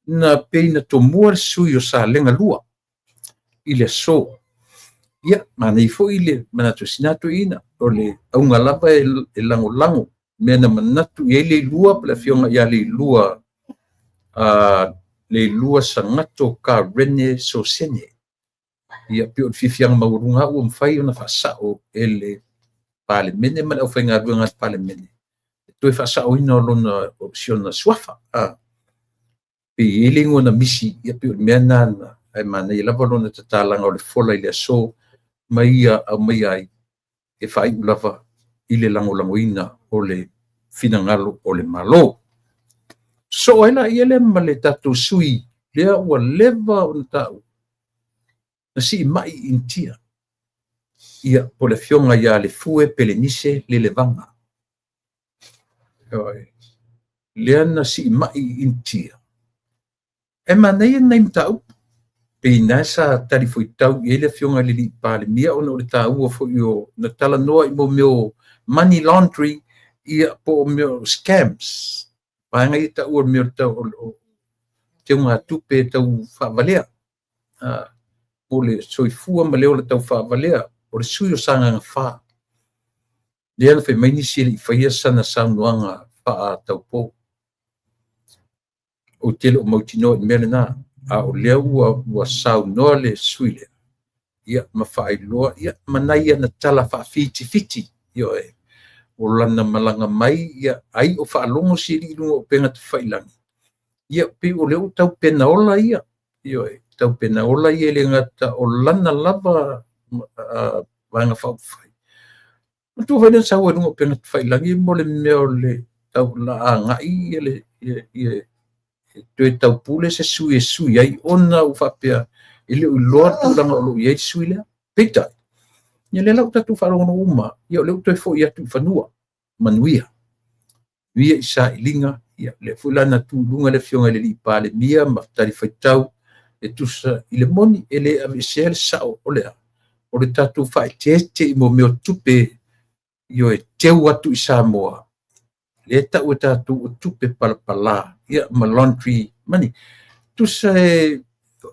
na pei na tomua le sui o Salega 2 i le aso. Ia, manaia foi le manatu o sina toeaina, o le auga lava e lagolago mea na manatu i ai Leilua, po o le afioga ia Leilua, Leilua Sagato Karene Sosene. Ia, pei o le fiafiaga maualuga ua mafai ona faasao e le Palemene ma le aufaigaluega a le Palemene, e toe faasaoina o lona, o si ona suafa. Pei e i ai le igoa na misi, ia pei o le mea lena, ae manaia lava lona tatalaga o le fola i le aso ma ia aumaia ai e faaiu lava i le lagolagoina o le finagalo o le Malo. Sosoo ai la ia lea ma le tatou sui Lea ua leva ona taua na siimai i Initia, ia po o le afioga ia Lefue Pelenise Lelevaga. Lea na siimai i Initia. E manaia nai mataupu pei na sa talifuaitau i ai le afioga i le Palemia ona o le taua foi o na talanoa i mo mea o money laundry, ia po o mea o scams, vaega ia taua o mea o teugatupe tau faavalea, mo le soifua ma le ola tau faavalea o le sui o Sagaga 4. Lea na fai mai nisi e le i faia sana saunoaga faataupou. Ou te le o mautinoa i mea lena, a o lea ua saunoa le sui lea, ia ma faailoa, ia ma nai ana tala faafitifiti, ioe, o lana malaga mai, ia ai o faalogo si alii i luga o upega tafailagi, ia pei o lea ua taupena ola ia, ioe, taupena ola ia e le gata o lana lava vaega faaupufai. Matua foi lea sau ai luga o upega tafailagi mo le mea o le tau la agai ia le ia toe taupule se sui e sui ai ona ua faapea e le o iloa le tulaga o lo o i ai le sui lea. Peitai, ia lea la ua tatou faalogologo uma, ia o lea ua toe foi atu i fanua, manuia. Manuia i sailiga, ia lea foi la na tu i luga le afioga i le Palemia ma talifuaitau e tusa i le moni e le aveesea le sao o le a, o le tatou faaeteete i mo mea o tupe, ioe, teu atu i Samoa, lea tau e tatou o tupe palapala, ia ma laundry money. Tusa e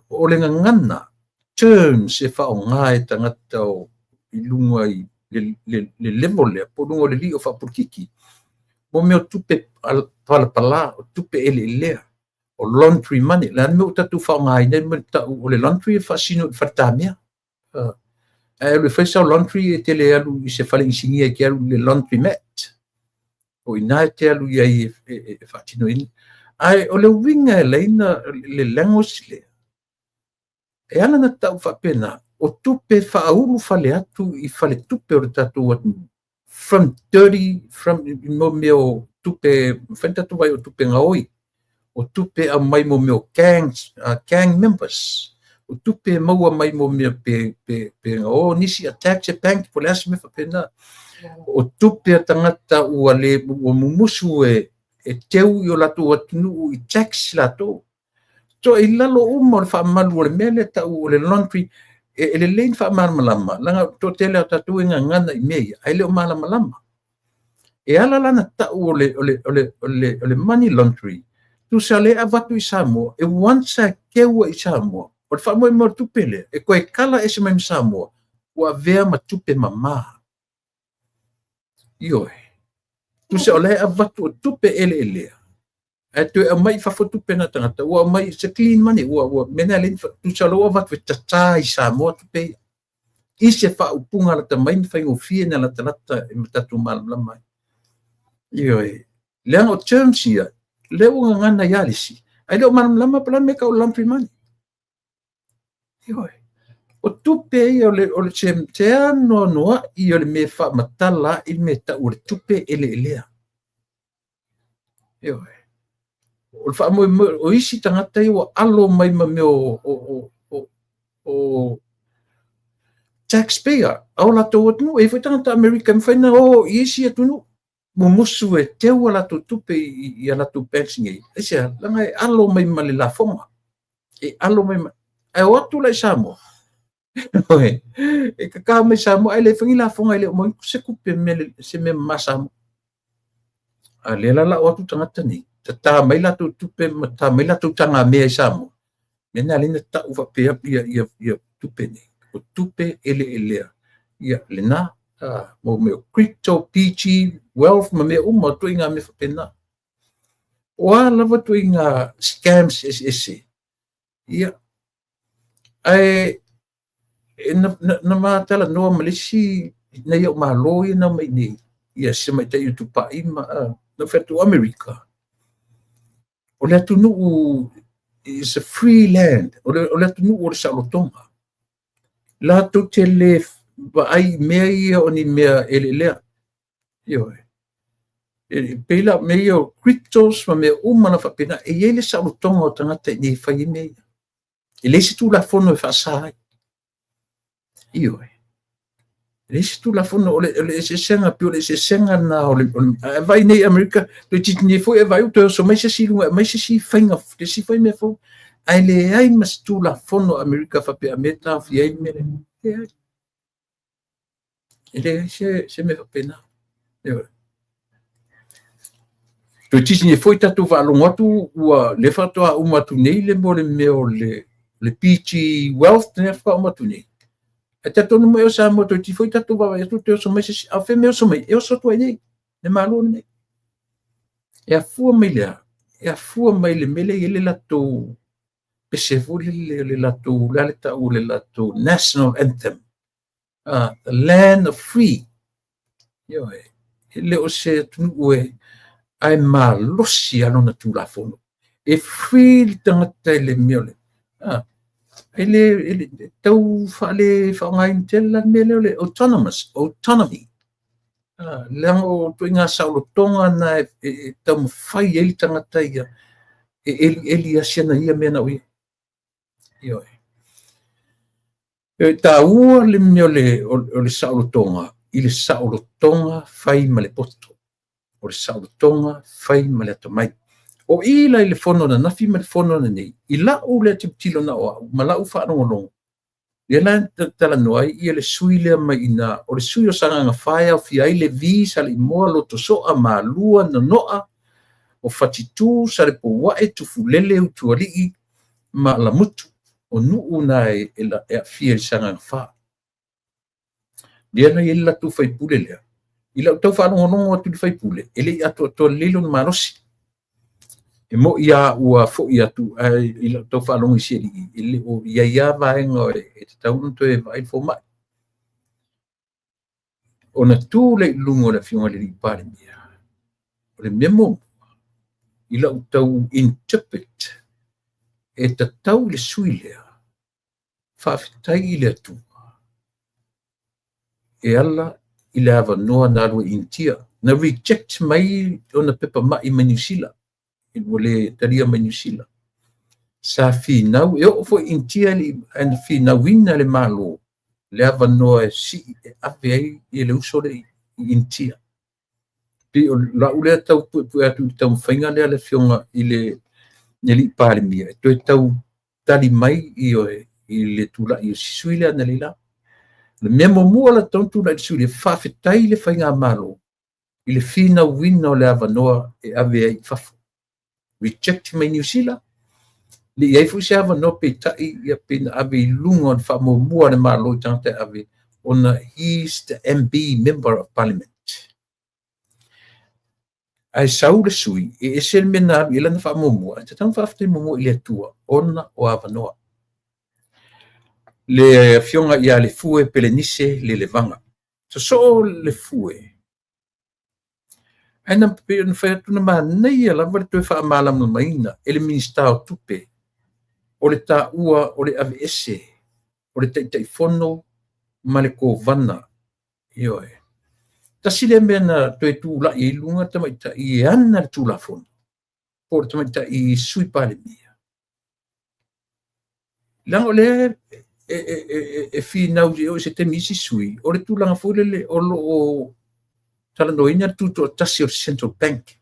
o le gagana, terms e faaaoga e tagata o i luga i le level lea, po o luga o le lii o faapolokiki, mo mea o tupe palapala, o tupe eleelea, o laundry money. Le a le mea ua tatou faaaogaina ai le mea tau o le laundry e faasino i le faletamea. Ae alu e fai sau laundry e te le alu i se fale inisinia e te alu i le laundry mat. O ina e te alu i ai e faatinoina. Ae o le uiga e laina le language lea, e ala na tau faapena, o tupe faaulu fale atu i faletupe o le tatou atunuu, from dirty, from mo mea o tupe, mafai na tatou vaai o tupe gaoi, o tupe aumai mo mea o gangs, gang members, o tupe maua mai mo mea pe gao nisi attack se bank, po o le a se mea faapena. O tupe a tagata ua le ua mumusu e teu i o latou atunuu i tax latou. So i lalo uma o le faamalu o le mea lea tau o le laundry, e lelei na faamalamalama, leaga toatele o tatou e gagana i mea ia, ae le o malamalama. E ala la na tau o le money laundry, tusa le avatu i Samoa, e once a teua i Samoa, o le faamoemoe o le tupe lea, e toe kala ese mai ma Samoa, ua avea ma tupe mamā. Ioe. Tusa o le avatu o tupe eleelea, ae toe aumai i fafo tupe na tagata, ua aumai, it's a clean money, ua mea lea tusa o ua avatu e tatā i Samoa tupe ia. I se faaupuga lata mai ma faigofie na latalata e ma tatou malamalama ai. Ioe. Leaga o terms ia, lea ua gagana i alisi, ae le o malamalama po o le a le mea e tau o laundry money. Ioe. O tupe ia o le se anoanoai o le mea faamatala ai le mea tau o le tupe eleelea. Ioe. O le faamoemoe o isi tagata ia ua alo mai ma mea o taxpayer a o latou atunuu. E i ai foi tagata Amerika e mafai ona o i isi atunuu mumusu e teu a latou tupe i a latou banks nei. Aisea, leaga e alo mai ma le lafoga. E alo mai ma... Ae o atu la i Samoa. E kaka mai Samoa, ae le fai ni lafoga e le o maua se tupe se mea mamā Samoa. A lea la o atu tagata nei, tatā mai latou tupe ma tatā mai latou tagamea i Samoa. Mea na lea na tau faapea ia tupe nei. O tupe eleelea. Ia lena, mo mea crypto, PG, wealth ma mea uma o tuiga mea faapena. O a lava tuiga scams eseese. Ia, ae na matalanoa ma le isi nei au malo ia na mai nei, ia se matai o Tupai ma na fai atu Amerika. O le atunuu is a free land, o le atunuu o le saolotoga. Latou te le vaai mea ia o ni mea eleelea. Ioe. E pei la mea ia o cryptos ma mea uma lava faapena, e i ai le saolotoga o tagata i inei e fai ai mea ia. E leai se tulafono e faasa ai. Ioe. E leai se tulafono, o le eseesega, pei o le eseesega lena o le, a vaai nei Amerika, toeitiiti nei foi e vaai ua toe oso mai se isi i luga e aumai se isi faiga, se isi foi mea fou. Ae leai ma se tulafono a Amerika faapea a mea e taofia ai le mea lea. Leai. E leai se mea faapena. Ioe. Toeitiiti nei foi tatou faalogo atu ua lea faatoa uma atu nei le mo le mea o le PG Wealth lea faatoa uma atu nei. Ae talitonu mai o Samoa toeitiiti foi tatou vaavaai atu toe oso mai se isi. A o fea mea oso mai? E oso atu ai nei, le Malo lenei. E afua mai le a? E afua mai le mea lea e i ai le latou pese foi lele, le latou, le a le tau o le latou national anthem. The land of free. Ioe, e le o se atunuu e ae malosi a lona tulafono. E free le tagata i le mea o le e le, e le tau faale faaaogaina tele la le mea lea o le autonomous, autonomy. Leaga o ituaiga saolotoga na e taumafai ai le tagata ia e elieli lava si ana ia mea na o ia. Ioe. E taua le mea o le saolotoga i le saolotoga fai ma le poto. O le saolotoga fai ma le atamai. O i la i le fono ananafi ma le fono ananei, i lau lea tilotilo na o au ma lau faalogologo, lea la na talanoa ai ia le sui lea mai ina, o le sui o Sagaga 4 e aofia ai Levi, Saleimoa, Lotosoa, Malua, Nonoa, o Fatitu, Salepouae, Tufulele, Utualii ma Alamutu, o nuu na e aafia i Sagaga 4. Lea la e i ai le latou faipule lea. I lau tau faalogologo atu i le faipule, e le i atoatoa lelei lona malosi. E moni lava ua foi atu, ae i lau tau faalogo i si alii, e le o i ai lava vaega e tatau ona toe vaai le fomai. Ona tu lea i luga o le afioga i le Palemia, o le mea muamua, i lau tau interpret, e tatau i le sui lea, faafetai i le Atua, e ala i le avanoa na alu ai i Initia. Na reject mai ona pepa mai mai Niu Sila, ua le talia mai Niu Sila. Sa finau, e oo foi i Initia ae na finauina le Malo le avanoa e sii e ave ai le uso lea i Initia. Pei o lau lea tau puepue atu i le taumafaiga lea le afioga i le alii Palemia, e toe tau tali mai i le tula'i o si sui lea analeila. Le mea muamua la tatau ona tulai le sui lea, faafetai le faigamalo i le finauina o le avanoa e ave ai i fafo. Reject mai Niu Sila, le i ai foi se avanoa peitai ia pei na ave i luga o le faamuamua a le Malo i tagata e ave, ona he is the MB, Member of Parliament. Ae sau le sui, e ese le mea na alu i ai lana faamuamua, ae tatau ona faafetai muamua i le Atua ona o avanoa. Le afioga ia Lefue Pelenise Lelevaga. Sosoo Lefue, ae na pei ona fai atu na manaia lava le toe faamalamalamaina e le Minisita o Tupe o le taua o le aveese o le Taitaifono ma le Kovana. Ioe. Tasi lea mea na toe tulai ai i luga le tamaitai e ana le Tulafono, po o le tamaitai Sui Palemia. Leaga o lea e finau i se taimi isi sui, o le tulaga foi lele o lo o talanoaina le tutoatasi o le Central Bank.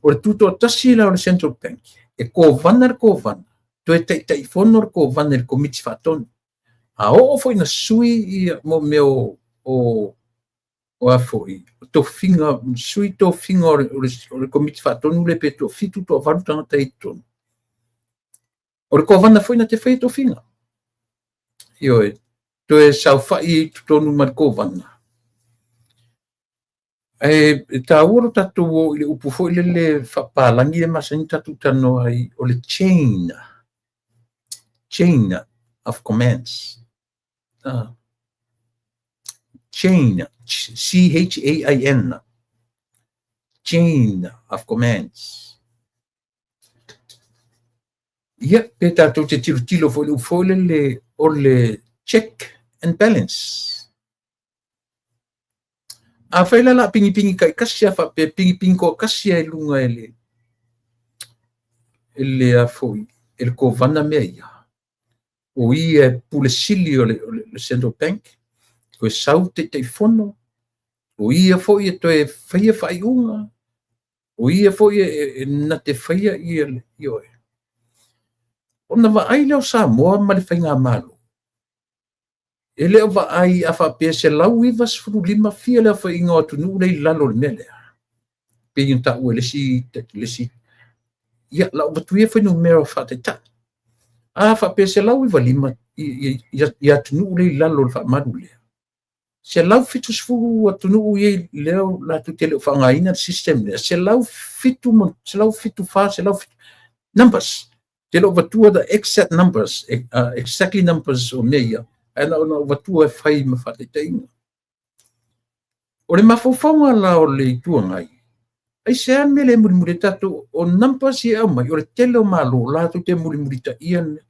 O le tutoatasi la o le Central Bank, e kovana le kovana, toe taitaifono le kovana i le komiti faatonu. A oo foi na sui ia mo mea o a foi, tofiga, sui tofiga o le komiti faatonu le pe toafitu, toavalu tagata i totonu. O le kovana foi na te faia tofiga. Ioe, toe saofai i totonu ma le kovana. Ae e taua lo tatou o i le upu foi lele faapalalagi le masani tatou talanoa ai, o le chain. Chain of commands. Chain, C-H-A-I-N. Chain of commands. Ia, pe tatou te tilotilo foi le upu foi lele o le check and balance. Afai la o le a pigipigi taitasi a faapea e pigipigi toatasi lava i luga e le e le a foi e le Kovana mea ia, o ia e pule sili o le Central Bank, toe sau Taitaifono, o ia foi e toe faia faaiuga, o ia foi e na te faia ia le ioe. Ona vaai lea o Samoa ma le faigamalo, e le o vaai a faapea 195 fia le aofaiga o atunuu lea i lalo o le mea lea. Pei ona taua e le isi, ia, o le a ou avatua ia fuainumera faataitai. A faapea 195 i atunuu lea i lalo o le faamalu lea, 170 atunuu ia lea latou te le o faaaogaina le system lea, 107, 174, 107 numbers. Te le o avatua the exact numbers, exactly numbers o mea ia, ae na ona ou avatua e fai ma faataitaiga. O le mafaufauga la o le Itu Agai, aisea le mea le mulimuli ai tatou, o numbers ia e aumai, o le tele o Malo latou te mulimulitaia le mea.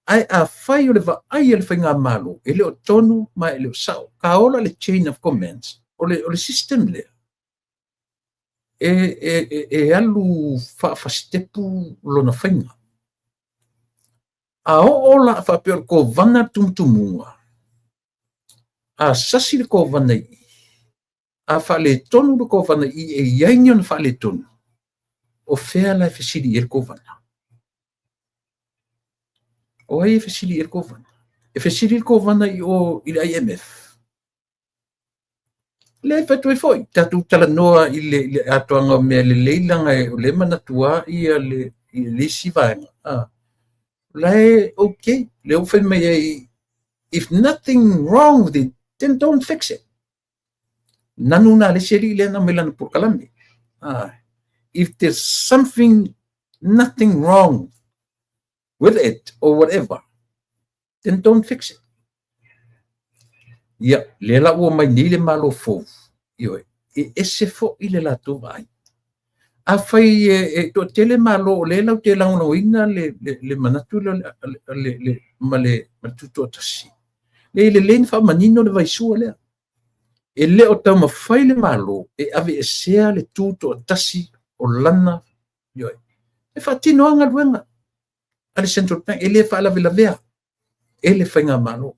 Ae afai o le vaai a le faigamalo, e le o tonu ma e le o sao, taola le chain of commands, o le system lea, e alu faafasitepu lona faiga. A oo la faapea o le Kovana le tumutumuga, a sasi le Kovana i i, a faaletonu le Kovana i i, e i ai ni ona faaletonu, o fea la e fesili i ai le Kovana? O ai e fesili i ai le Kovana? E fesili le Kovana i o i le IMF? Lea e fai atu ai foi, tatou talanoa i le atoaga o mea lelei leaga o lea e manatua ia le isi vaega. O la e okay, lea ua fai mai ai, if nothing wrong with it, then don't fix it. Nanu na le isi alii lea na aumai lana polokalame. If there's something, nothing wrong with it or whatever, then don't fix it. Ia, lea la ua mai nei le Malo fou, ioe, e ese foi le latou vaai. Afai e toatele Malo o lea latou te lagolagoina le manatu lea ma le tutoatasi, e lelei ona faamanino le vaisua lea. E le o taumafai le Malo e aveesea le tutoatasi o lana, ioe, e faatino lava galuega a le Central Bank, e le faalavelavea e le faigamalo.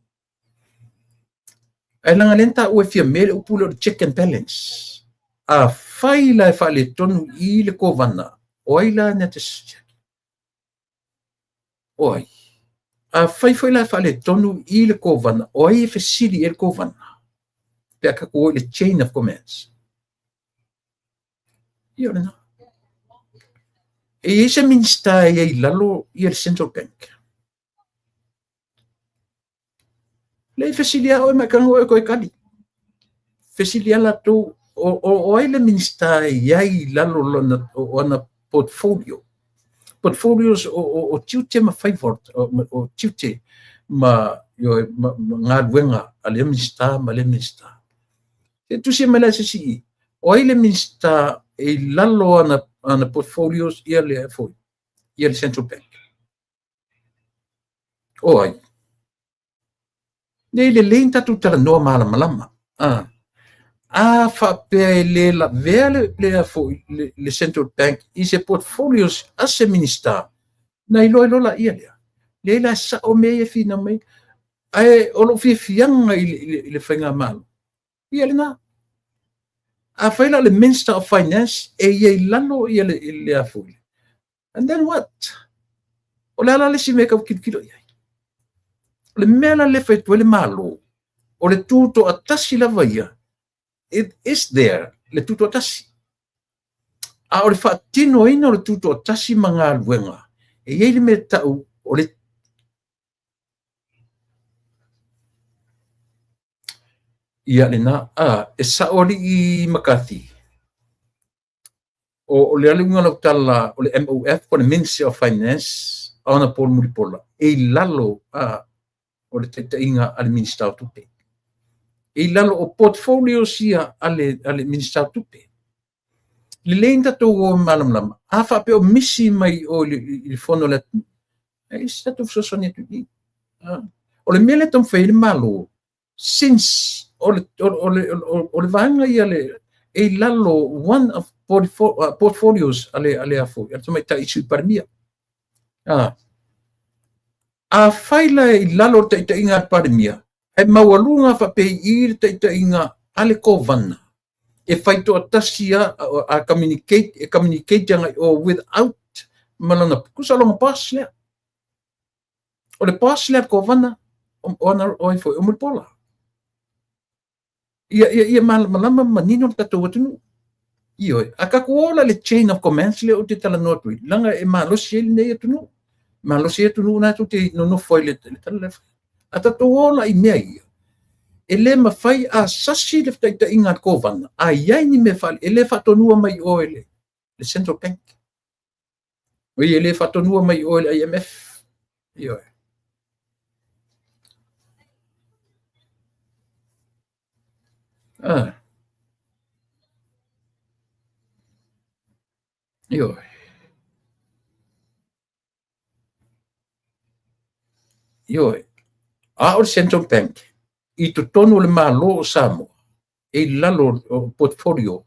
Ae leaga lea na taua e Fiame le upu lea o le check and balance. Afai la e faaletonu i le Kovana, o ai la na te siaki? O ai? Afai foi la e faaletonu i le Kovana, o ai e fesili i le Kovana? Pe a tatou o i le chain of commands. Ia o lena. E i ai se Minisita e i ai i lalo ia le Central Bank. Lea e fesili lava oe ma e tago oe toe tali. Fesili lava latou, o ai le Minisita e i ai i lalo o ana portfolio. Portfolios o tiute ma faiva, o tiute ma galuega a lea Minisita ma lea Minisita. Se tusi mai la se isi i, o ai le Minisita e i lalo ana portfolios ia le foi, ia le Central Bank. O ai? Nei lelei na tatou talanoa malamalama. A faapea e le lavea le Central Bank i se portfolios a se Minisita, na iloa iloa laia lea. Leai la e sao mea ia e finau mai. Ae o lou fiafiaga i le faigamalo, ia lena. Afai la o le Minister of Finance e i ai lalo ia le a foi. And then what? O le a la le isi mea e tau tilotilo i ai? O le mea la lea e fai atu ai le Malo, o le tutoatasi lava ia, it is there, le tutoatasi. A o le faatinoina o le tutoatasi ma galuega, e i ai le mea tau o le ia lena, e sao alii McCarthy. O le aluga o lau tala o le MOF, po o le Ministry of Finance, Honourable Mulipola, e i lalo o le taitaiga a le Minisita o Tupe. E i lalo o portfolios ia a le Minisita o Tupe. Lelei na tatou o malamalama. A faapea o misi mai o i le fono o le atunuu, e se tatou fesoasoani atu i i. O le mea lea e taumafai ai le Malo, since O le, o le, o le vaega ia le, e i lalo one of portfolios a le afoi, a le tamaitai Sui Palemia. A fai la i lalo o le taitaiga a le Palemia, e maualuga faapei i le taitaiga a le Kovana, e fai toatasi a communicate, e communicate agai o without ma lona, tusa o lona boss lea. O le boss lea a le Kovana, o ana o ai foi, o Mulipola. Ia malamalama ma manino le tatou atunuu. Ioe, a tatou o la le chain of commands lea ou te talanoa atu ai, leaga e malosi ai lenei atunuu. Malosi ai atunuu na tou te nonofo ai le tala lea. A tatou o la i mea ia, e le mafai a sasi le taitaiga a le Kovana, a i ai ni mea faale, e le faatonua mai o e le Central Bank. Oi, e le faatonua mai o e le IMF. Ioe. Ah. Ioe. Ioe. A o le Central Bank i totonu o le Malo o Samoa, e i lalo o portfolio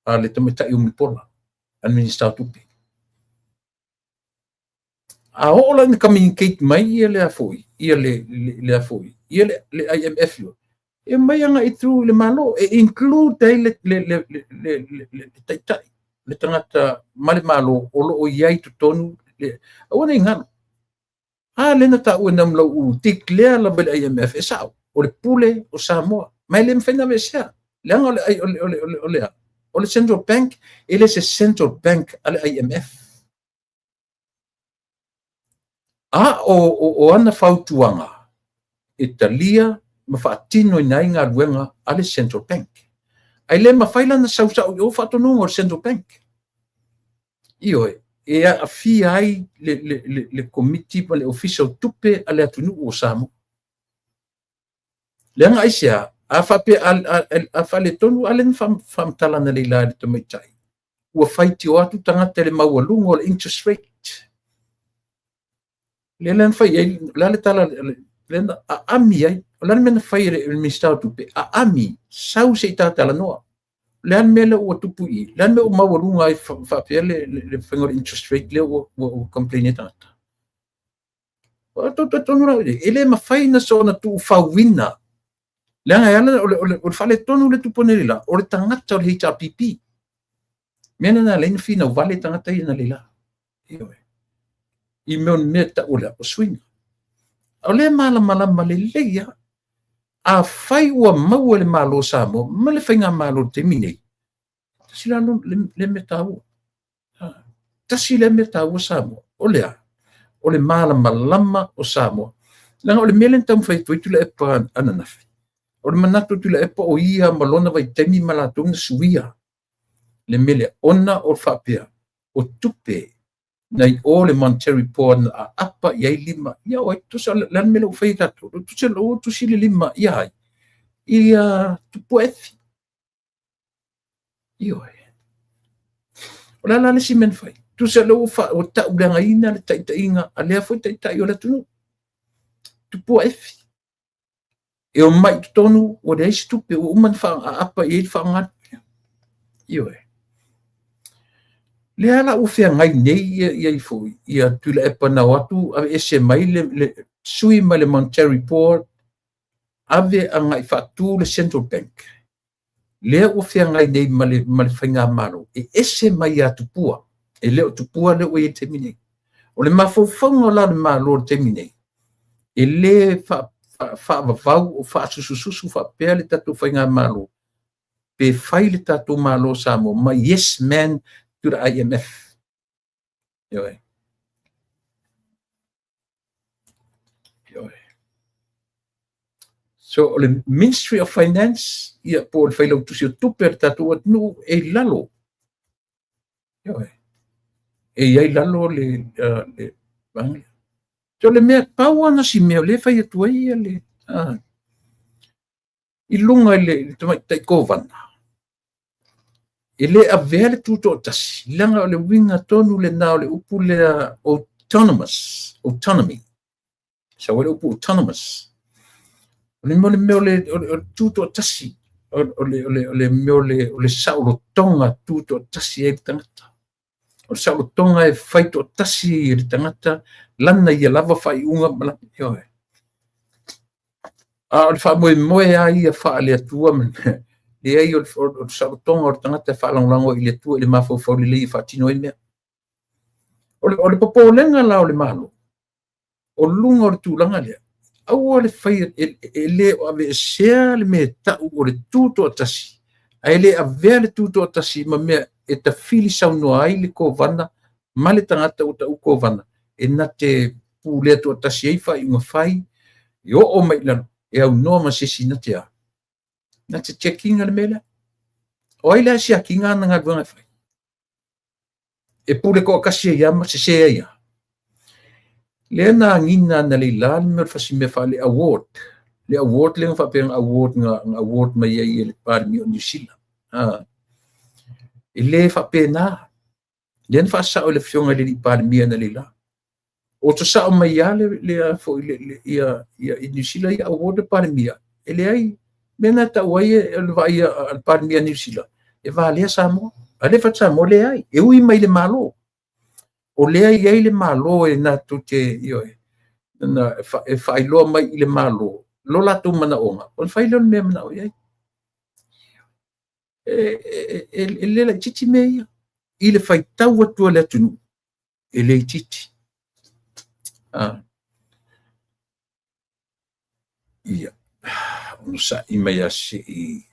a le tamaitai o Mulipola, a le Minista o Tupe. A oo la ina communicate mai ia le afoi, ia le afoi, ia le IMF yo, e mai agai through le Malo, e include ai le taitai, le tagata ma le Malo o lo o i ai totonu, aua ne i galo. A lea na taua e Namulau'u, declare lava e le IMF, e sao, o le pule o Samoa, ma e le mafai ona aveesea. Leaga o le Central Bank, e le se Central Bank a le IMF. A o ana fautuaga e talia ma faatinoina ai galuega a le Central Bank. Ae le mafai la ona sausau i o faatonuga o le Central Bank. Ioe, e aafia ai le komiti ma le ofisa o tupe a le atunuu o Samoa. Leaga aisea, a faapea a faaletonu a lea na faamatala analeila e le tamaitai, ua faitio atu tagata i le maualuga o le interest rate. Lea la na fai ai, o le a le tala lea na aami ai, o le a le mea na fai e le Minisita o Tupe, aami, sau se i tatalanoa. O le a le mea lea ua tupu i i, le a le mea ua maualuga ai faapea le faiga o le interest rate lea ua complain ai tagata. Tonu la, e le mafai na soona tuufauina. Leaga e ala o le faaletonu le tupu analeila, o le tagata o le HRPP. Mea na ala ai na finau vale tagata ia analeila. I mea o mea tau o le o suiga. O lea malamalama lelei lava. Afai ua maua e le Malo o Samoa ma le faigamalo i le taimi nei, tasi la le mea taua. Tasi le mea taua Samoa. O lea, o le malamalama o Samoa. Leaga o le mea lea na taumafai atu ai Tuilaepa ananafi. O le manatu o Tuilaepa o ia ma lona vaitaimi ma latou na suia le mea lea, ona o faapea, o tupe nai o le Monetary Board na aapa i ai lima. Ia o ai, tusa o le a le mea lea ua fai e tatou? Tusa ua tusi le lima ia ai? Ia Tupua Efi. Ioe. O le a la le isi mea na fai? Tusa lea ua tauleagaina le taitaiga a lea foi taitai o le atunuu. Tupua Efi. E omai i totonu ua leai se tupe, ua uma ona aapa i ai le faaaoga. Ioe. Lea la ua feagai nei ia ifo ia Tuilaepa na o atu aveese mai le sui mai le Monetary Board, ave agai faatu le Central Bank. Lea ua feagai nei ma le faigamalo e ese mai ia Tupua. E le o Tupua lea ua i ai i le taimi nei. O le mafaufauga la o le Malo i le taimi nei, e le faavavau o faasusususu faapea le tatou faigamalo, pe fai le tatou Malo o Samoa ma yes man to the IMF. Ioe. Ioe. So o le Ministry of Finance, ia po o le failautusi o tupe a le tatou atunuu e i lalo. Ioe. E i ai lalo le vaega. So le mea, pau lava na si mea o lea e fai atu ai ia le i luga i le tamaitai Kovana, e le avea le tutoatasi, leaga o le uiga tonu lena o le upu lea autonomous, autonomy. Sau ai le upu autonomous. O le mea o le mea o le, o le, o le tutoatasi, o le, o le, o le mea o le, o le saolotoga tutoatasi ai le tagata. O le saolotoga e fai toatasi e le tagata lana ia lava faaiuga ma lana, ioe. A o le faamoemoe lava ia faale-Atua ma leai, o le saolotoga o le tagata e faalagolago i le Atua i le mafaufau lelei e faatino ai mea. O le popolega la o le Malo, o luga o le tulaga lea, aua le faia, e le o aveesea le mea e tau o le tutoatasi, ae le avea le tutoatasi ma mea e tafili saunoa ai le kovana ma le tagata ua tau kovana, e na te pulea toatasi ai faaiuga fai, e oo mai i lalo, e aunoa ma se isi na te a, na te check ina le mea lea. O ai la e siakiina ana galuega e fai? E pule toatasi ai lava ma sese ai lava. Lea na agiga analeila le mea o le fasimea faale award. Le award lea na faapea na award, na award mai ai e le Palemia o Niu Sila. E le faapena. Lea na faasao e le Afioga i le alii Palemia analeila. O sasao mai lava le, le, foi, le, le, ia, ia, i Niu Sila ia award le Palemia. E leai, mea na tau ai e le vaai a le Palemia Niu Sila, e valea Samoa. A le fai atu Samoa, leai, e ui mai le Malo. O lea i ai le Malo e natou te, ioe, na e faailoa mai i le Malo lo latou manaoga, ona fai lea o le mea e manao i ai. E le laitiiti mea ia. I le faitau atu a le atunuu, e le itiiti. Ia, onosai mai lava se i.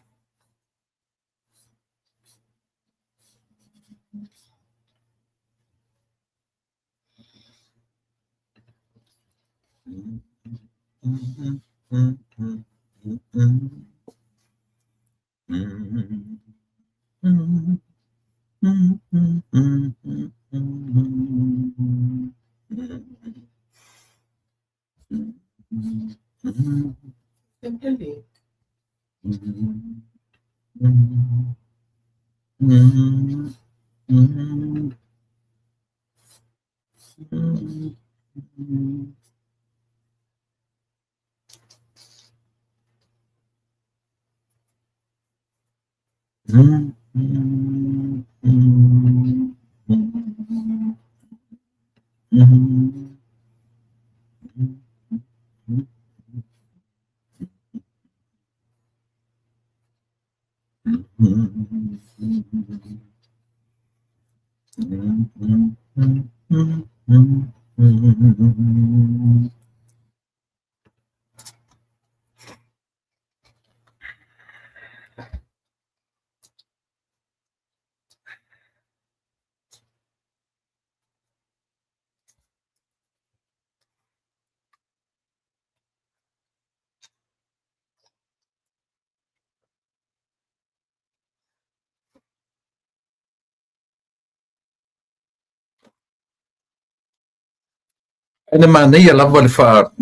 Ae na manaia lava le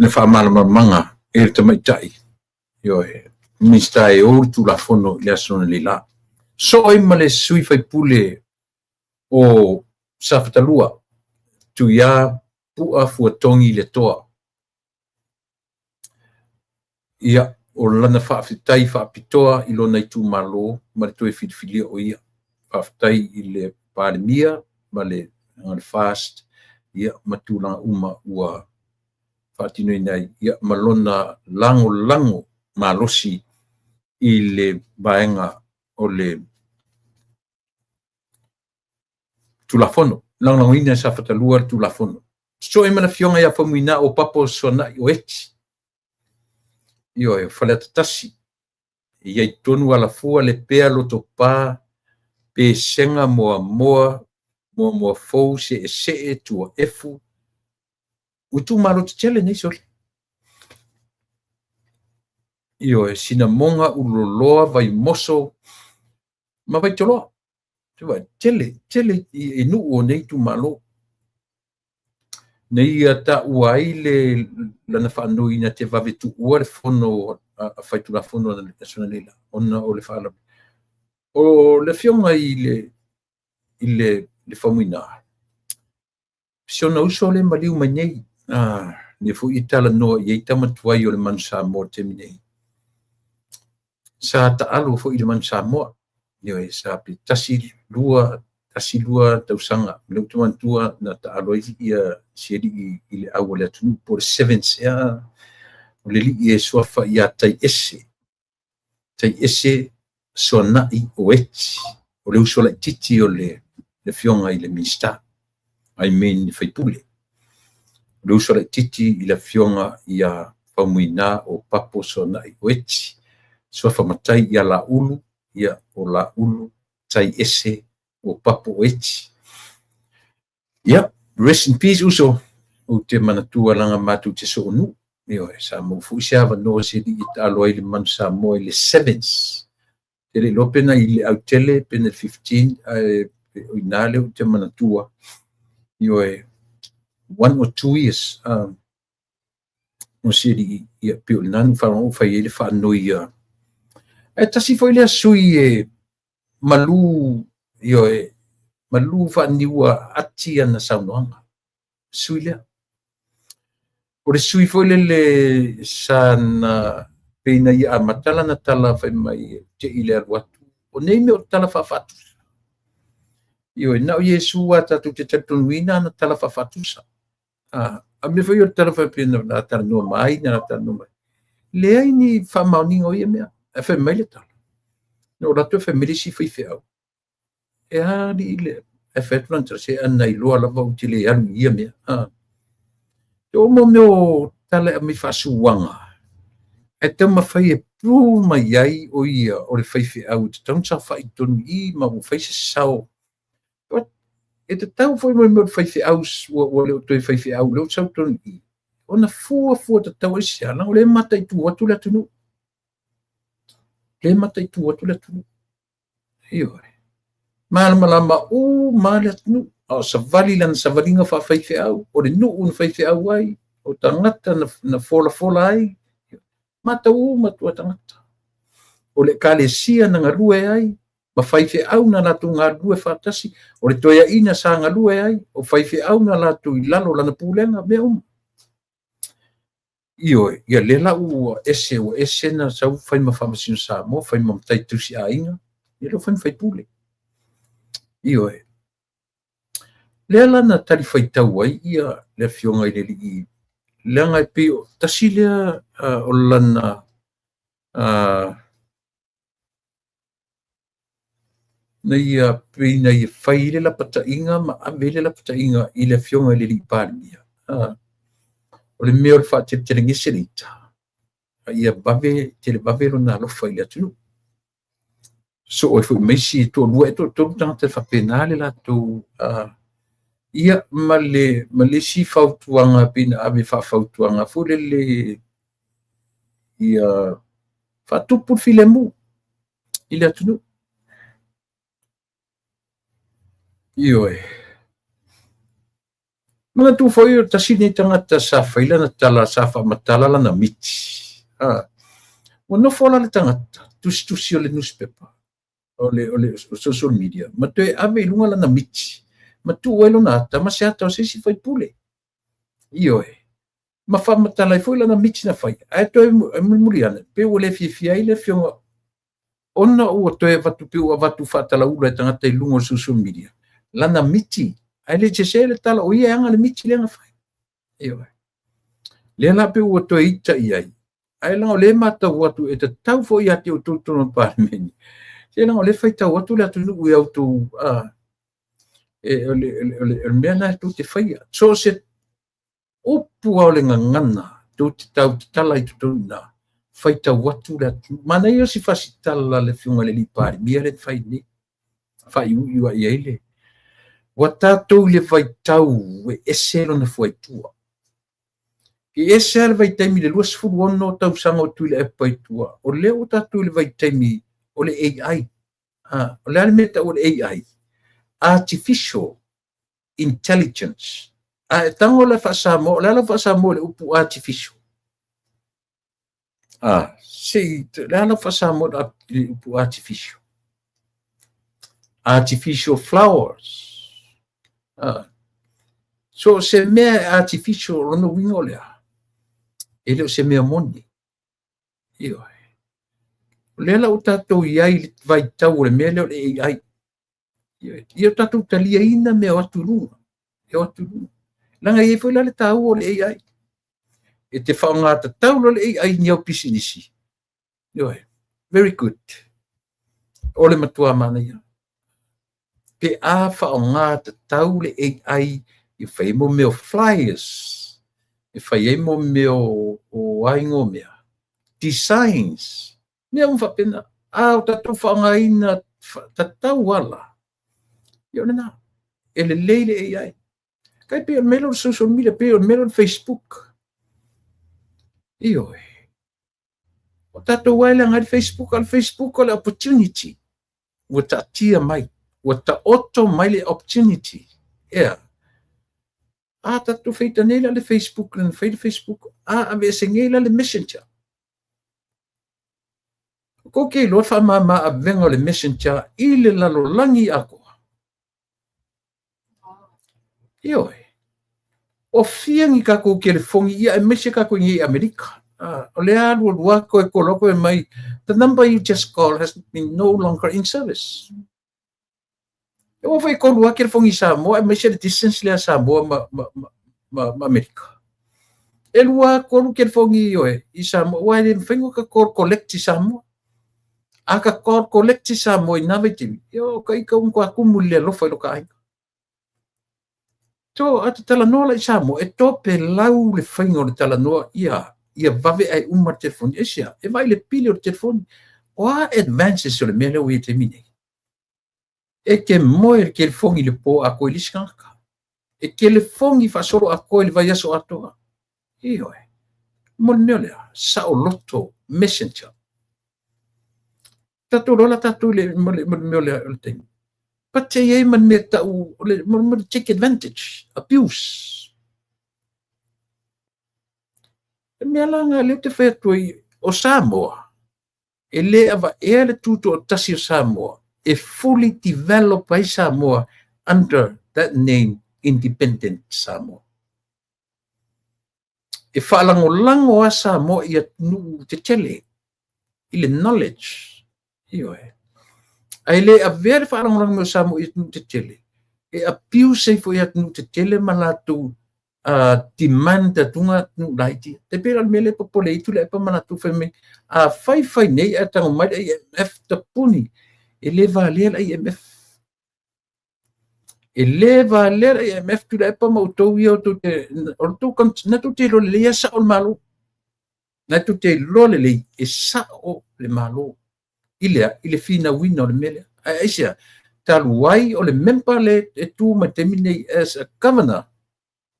faamalamalamaga e le tamaitai, ioe, Minisita e ou le Tulafono i le aso analeila. Soo ai ma le sui faipule o Safata 2, Tuia Pua Fuatogi le Toa. Ia, o lana faafetai faapitoa i lona itumalo ma le toe filifilia o ia. Faafetai i le Palemia ma le FAST, ia, ma tulaga uma ua faatinoina ai, ia, ma lona lagolago malosi i le vaega o le Tulafono. Lagolagoina e Safata 2 le Tulafono. Sosoo ai ma le Afioga ia Faumuina o Papa Soanai o Eti. Ioe, Faleata 1. E i ai tonu Alafua, Lepea, Lotopa, Pesega, Moamoa, Moamoa Fou, Seesee, Tuaefu. Ua itumalo tetele nei sole. Ioe, Sinamoga, Ululoloa, Vaimoso, ma Vaitoloa. Tele, tele i nuu o nei itumalo. Nei ia taua ai le lana faanoi ina te vave tuua le fono a Faitulafono a le aso analeila, ona o le faalavelave. O le afioga i le Faumuina, si ona uso lea e maliu mai nei, lea foi e talanoa i ai tama tuai o le Manu Samoa i le taimi nei. Sa taalo foi i le Manu Samoa. Ioe, sa pe 1, 2, 1, 2 tausaga. O lea ou te manatua na taalo ai ia si alii i le au o le atunuu po o le Sevens ea. O le alii e suafa ia Taiese. Taiese Soanai o Eti. O le uso laitiiti o le afioga i le Minisita. I mean faipule. O le uso laitiiti i le afioga ia Faumuina o Papo Soanai o Eti. Suafa matai ia Laulu, ia o Laulu Taiese o Papo o Eti. Ia, rest in peace uso. Ou te manatua leaga matou te soonuu. Ioe, sa maua foi se avanoa se alii e taalo ai le Manu Samoa i le Sevens. Te le iloa pe na i le autele pe na i le 15, ae o i ina lea ou te manatua. Ioe, 1 or 2 years o si alii, ia pei o lena na ou faalogo fai ai le faanoi a. Ae tasi foi lea sui e malu, ioe, malu faaniua ati ana saunoaga. Sui lea. O le sui foi lele sa na pei na ia amata lana tala fai mai te i le alu atu. O nei mea o tala faafaatusa. Ioe, na o Iesu a tatou te talitonuina ana tala faafaatusa. A mea foi o le tala faapea na talanoa mai, na talanoa mai. Leai ni faamaoniga o ia mea. Ae fai mai le tala. Na o latou fai mai le isi faifeau. E a alii le ae fai atu lana tala, se ana iloa lava ou te le alu i ia mea. E oo mo mea o tala e aumai faasuaga, ae taumafai e prove mai ai o ia o le faifeau e tatau ona saofai i totonu i i ma ua fai se sao. E tatau foi mo le mea o le faifeau ua le o toe faifeau lea ua sau totonu i i. Ona fuafua tatau ai se leaga o lea e mataitu atu le atunuu. Lea e mataitu atu le atunuu. Ioe. Malamalama uma le atunuu. A o savali lana savaliga faafaifeau, o le nuu na faifeau ai, o tagata na folafola ai, matau uma atu a tagata. O le ekalesia na galue ai, ma faifeau na latou galulue faatasi, o le toeaina sa galue ai, o faifeau na latou i lalo o lana pulega, mea uma. Ioe, ia lea la ua ese na sau fai ma Faamasino Samoa, fai ma matai tausi aiga, ia lea ua fai ma faipule. Ioe. Lea la na talifuaitau ai ia le afioga i le alii, leaga e pei o tasi lea o lana na ia pei na ia fai le lapataiga ma ave le lapataiga i le afioga i le alii Palemia. O le mea o le faateletelegese le ita, a ia vave, televave lona alofa i le atunuu. So oi foi mai si toalua e toatolu tagata e faapena le latou ia ma le isi fautuaga pei na ave faafautuaga foi lele ia faatupu le filemu i le atunuu. Ioe. Manatua foi o tasi lenei tagata sa fai lana tala, sa faamatala lana miti. Ua nofo la le tagata, tusitusi o le newspaper, o le social media, ma toe ave i luga lana miti, ma tuu ai lona ata, ma se ata o se isi faipule. Ioe. Ma faamatala ai foi lana miti na fai. Ae toe mulimuli ane, pe ua le fiafia ai le afioga, ona ua toe avatu pe ua avatu faatalaula e tagata i luga o le social media. Lana miti, ae le sese le tala, o ia e aga le miti lea na fai. Ioe. Lea la pe ua toe ita i ai, ae leaga o lea e matau atu e tatau foi ia te outou totonu o le Palemene. Se leaga o lea e faitau atu le atunuu i outou, o le mea lena tou te faia. So o se upu lava o le gagana, tou te tau tatala i totonu i ina, faitau atu le atunuu. Manaia o si fasitala le afioga i le alii Palemia lea na fai nei. Faaiuiu ai ai le. Ua tatou i le vaitau e ese lona fuaitua. E ese lava le vaitaimi i le 26 tausaga o Tuilaepa i tua. O lea ua tatou i le vaitaimi o le AI. O le a le mea e tau o le AI? Artificial Intelligence. A e tago la faasamoa, o le a lau faasamoa i le upu artificial? Se i, le a lau faasamoa i le upu artificial? Artificial flowers. So se mea e artificial, o lona uiga o lea, e le o se mea moni. Ioe. O lea la ua tatou i ai i le vaitau o le mea lea o le AI. Ia o tatou taliaina mea o atu i luga, e o atu i luga. Leaga e i ai foi la le taua o le AI. E te faaaoga tatau loa le AI i ni au pisinisi. Ioe. Very good. O le matua manaia. Pe a faaaoga tatau le AI e fai ai mo mea o flyers, e fai ai mo mea o a igoa o mea, designs, mea uma faapena. A o tatou faaaogaina tatau ala, ia o lena. E lelei le AI. Tai pei o le mea lea o le social media, pei o le mea lea o le Facebook. Ioe. O tatou lava e leaga ai le Facebook, a o le Facebook o le opportunity. Ua taatia mai, ua taoto mai le opportunity. Ea. A tatou feita nei la le Facebook, na fai le Facebook, a aveese nei la le Messenger. Kou te iloa le faamama avega o le Messenger i le lalolagi atoa. Ioe. O fia ni tatou telefoni ia aemaise tatou i nei i Amerika. O lea alu alu lava toe call atu fai mai, the number you just called has been no longer in service. E ua foi tolu lava telefoni i Samoa aemaise le distance lea a Samoa ma, ma, ma, ma, ma Amerika. E lua tolu telefoni ioe i Samoa, aua e le mafai ona ta call collect i Samoa. A ta call collect i Samoa i na vaitaimi, ia o ka ita ua matua tumu i le alofa i lo ta aiga. So, a ta talanoa la i Samoa, e topelau le faiga o le talanoa ia, ia vave ae uma le telefoni. Aisea? E vaai i le pili o le telefoni. O a advances o le mea lea ua i ai i le taimi nei? E te moe i le telefoni i le po atoa i le isi tagata. E telefoni faasoloatoa i le vaiaso atoa. Ioe. Mo le mea lea, saoloto messenger. Tatou lola tatou i le, mo le, mo le mea o le, o le taimi. But e i ai ma le mea tau, o le, mo le take advantage, abuse. E mea la nga lea ou te fai atu ai, o Samoa, e le avaea le tutoatasi o Samoa e fully develop ai Samoa under that name Independent Samoa. E faalagolago lava Samoa i atunuu tetele i le knowledge. Ioe. Ae le avea le faalagolago mai o Samoa i atunuu tetele e abuse ai foi atunuu tetele ma latou demand atuga atunuu laiti. E pei la o le mea lea e popole ai Tuilaepa ma latou fai mai, a fai fai nei ae tago mai le IMF tapuni, e le valea le IMF. E le valea le IMF Tuilaepa ma outou ia, outou te, o le tou, na tou te iloa lelei lava sao le Malo. Na tou te iloa lelei e sao le Malo i le, i le finauina o le mea lea. Ae aisea, talu ai o le member le e tu mai taimi nei as a governor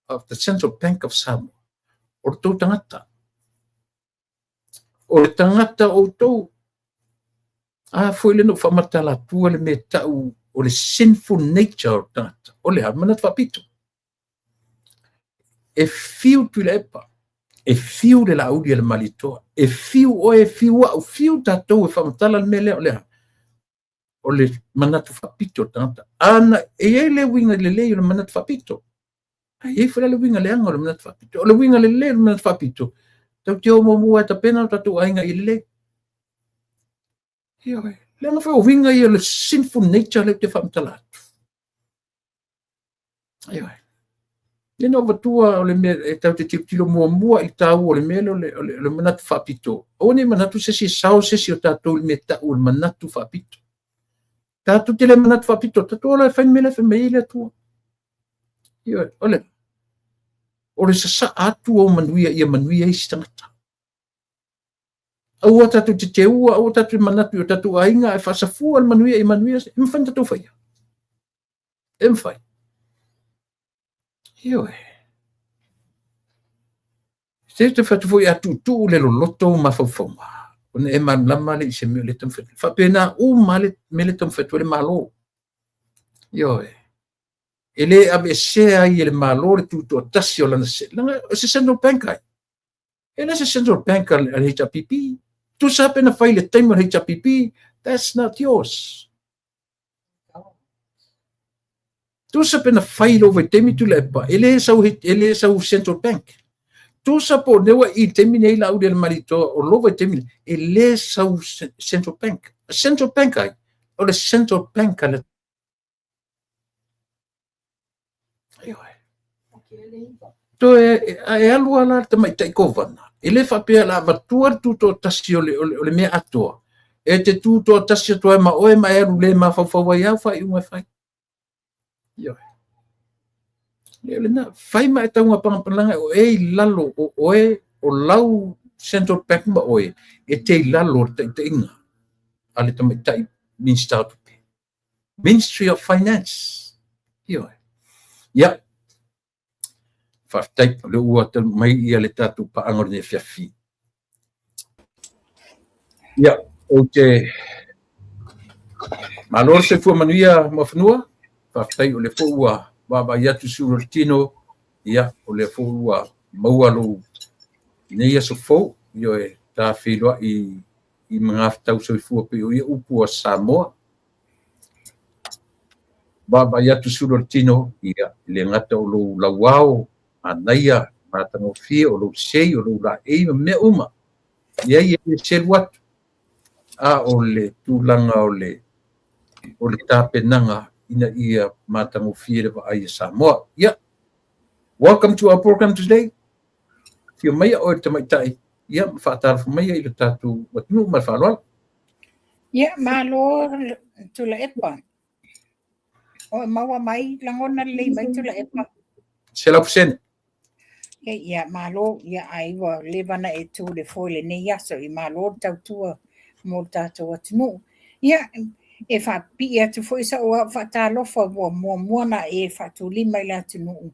of the Central Bank of Samoa, o le tou tagata. O le tagata o outou. A foi le na ou faamatala atua le mea tau o le sinful nature o le tagata. O le a manatu faapito. E fiu Tuilaepa, e fiu le Laauli a le Malietoa, e fiu oe, e fiu au, fiu tatou e faamatala le mea lea o le a? O le manatu faapito o le tagata. Ana, e i ai le uiga lelei o le manatu faapito. Ae i ai foi la le uiga leaga o le manatu faapito. O le uiga lelei o le manatu faapito, tatou te o muamua e tapena o tatou aiga i lelei. Ioe. Leaga foi o uiga ia o le sinful nature lea ou te faamatala atu. Ioe. Lea na ou avatua o le mea e tatou te tilotilo muamua i le taua o le mea lea o le, o le, o le manatu faapito. Aua ne i manatu se isi e sao se isi o tatou i le mea tau o le manatu faapito. Tatou te le manatu faapito, tatou ola e fai le mea lea e fai mai ai le Atua. Ioe, o le, o le sasaa atu o manuia ia manuia isi tagata. Aua tatou te teua, aua tatou te manatu i o tatou aiga ae faasafua le manuia i manuia, e mafai ona tatou faia. E mafai. Ioe. Se te fai atu foi a tuutuu le loloto o mafaufauga, ona e malamalama lea i se mea o lea e taumafai atu. Faapena uma le mea lea e taumafai atu ai le Malo. Ioe. E le aveesea ai e le Malo le tutoatasi o lana se, leaga o se central bank ai. E le se central bank a le HRPP. Tusa pe na fai le taimi o le HRPP, that's not yours. Tusa pe na fai lou vaitaimi Tuilaepa, e le sau, e le sau central bank. Tusa po o lea ua i le taimi nei Laaulialemalietoa o lo vaitaimi lenei, e le sau Central Bank. Central Bank ai? O le Central Bank a le Toe e alu lava la le tamaitai kovana, e le faapea o le a avatua le tutoatasi o le mea atoa, e te tutoatasi atu ai ma oe ma e alu le mafaufau ai au faaiuga e fai. Ioe. Le o lena, fai ma e taugapalagapalaga o e i lalo o oe, o lau Central Bank ma oe, e te i lalo o le taitaiga a le tamaitai Minisita o Tupe. Ministry of Finance. Ioe. Ia, faafetai, o lea ua taunuu mai ia le tatou paaga o lenei afiafi. Ia, ou te malo le soifua manuia Muafanua, faafetai o lea foi ua vaavaai atu sulu o le tino, ia, o lea foi ua maua lou nei aso fou, ioe, ta feiloai i magafetau soifua pei o ia upu a Samoa. Vaavaai atu sulu o le tino, ia, e le gata o lou lauao, manaia, matagofie, o lou sei, o lou laei ma mea uma. Leai, e le selu atu. A o le tulaga o le o le tapenaga ina ia matagofie le vaai a Samoa. Ia, welcome to our program today. Afio maia oe le tamaitai, ia, ma faatalofa maia i le tatou atunuu ma le faaaloalo. Ia, malo Tuilaepa. O e maua mai lagona lelei mai Tuilaepa. 100%. Ia, malo, ia, ai ua leva na e tu le foe lenei aso, i malo le tautua mo le tatou atunuu. Ia, e faapipii atu foi sa'u au faatalofa ua muamua na e faatulima i le atunuu.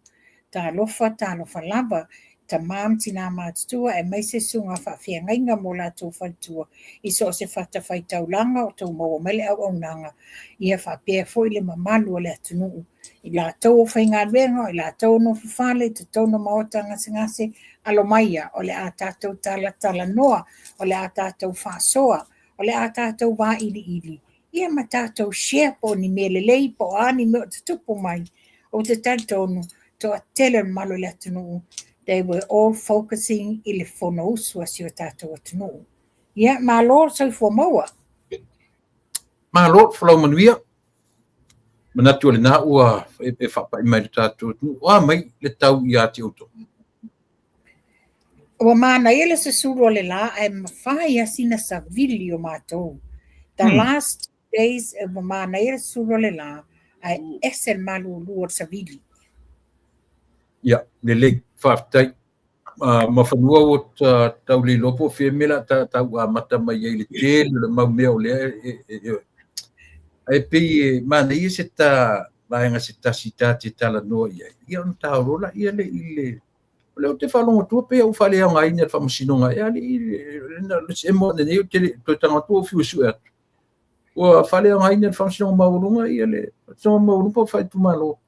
Talofa, talofa lava, tama ma tina matutua aemaise susuga faafeagaiga mo latou faletua i so o se fatafaitaulaga o tou maua mai le auaunaga, ia faapea foi le mamalu o le atunuu, i latou o faigaluega, o i latou o nofo fale i totonu o maota gasegase, alo maia o le a tatou talatalanoa, o le a tatou faasoa, o le a tatou vailiili, ia ma tatou share po o ni mea lelei po o a ni mea o tutupu mai. Ou te talitonu, toatele o le mamalu o le atunuu, they were all focusing i le Fonousu a si o tatou atunuu. Ia, malo le soifua maua. Malo le folau manuia. Manatu o lena ua e faapai mai le tatou atunuu. O a mai le tau ia te outou? Ua manaia le susulu o le la ae mafai lava sina savili o matou. The last days ua manaia le susulu o le la ae ese le malulu o le savili. Ia, lelei, faafetai. Muafanua ua tau le iloa po o fea mea o le a tau amata mai ai i le tele o le mau mea o lea e pei e manaia se ta vaega se tasi ta te talanoa i ai, ia ona ta o loa lea i le o lea ou te faalogo atu pei ua faaleaogaina le faamasinoga e alii le se mo nei ou te toe tago atu ou fiu e sue atu ua faaleaogaina le faamasinoga maualuga ia le faamasinoga maualuga po o faaitumalo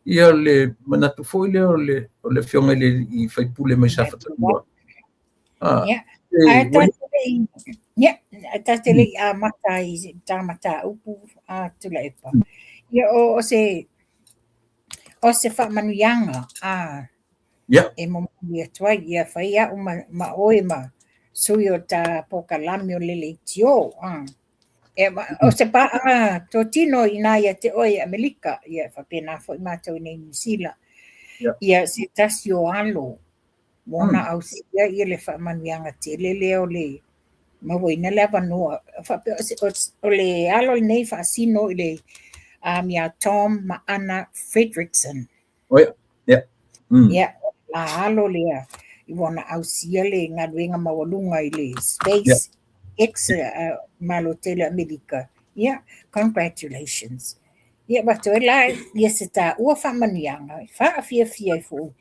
ia le manatu foi lea o le o le afioga i le alii faipule mai Safata 2. Ia, ae ta te le i amata i ta mataupu a Tuilaepa. Ia, o se faamanuiaga e momoli atu ai, ia fai au ma oe ma sui o ta polokalame o le leitio. O se paaga totino i ina ia te oe i Amerika, ia faapena foi matou i nei Niu Sila. Ia se tasi o alo ua ona ausia ia le faamanuiaga tele lea o le mauaina le avanoa. Faapea o le alo lenei faasino i le ia Tom ma Anna Fredrickson. Ia, la alo lea i ua ona ausia le galuega maualuga i le Space X Malo tele o Amerika. Ia, congratulations. Ia, avatu ai la ia se taua faamanuiaga e faafiafia ai foi,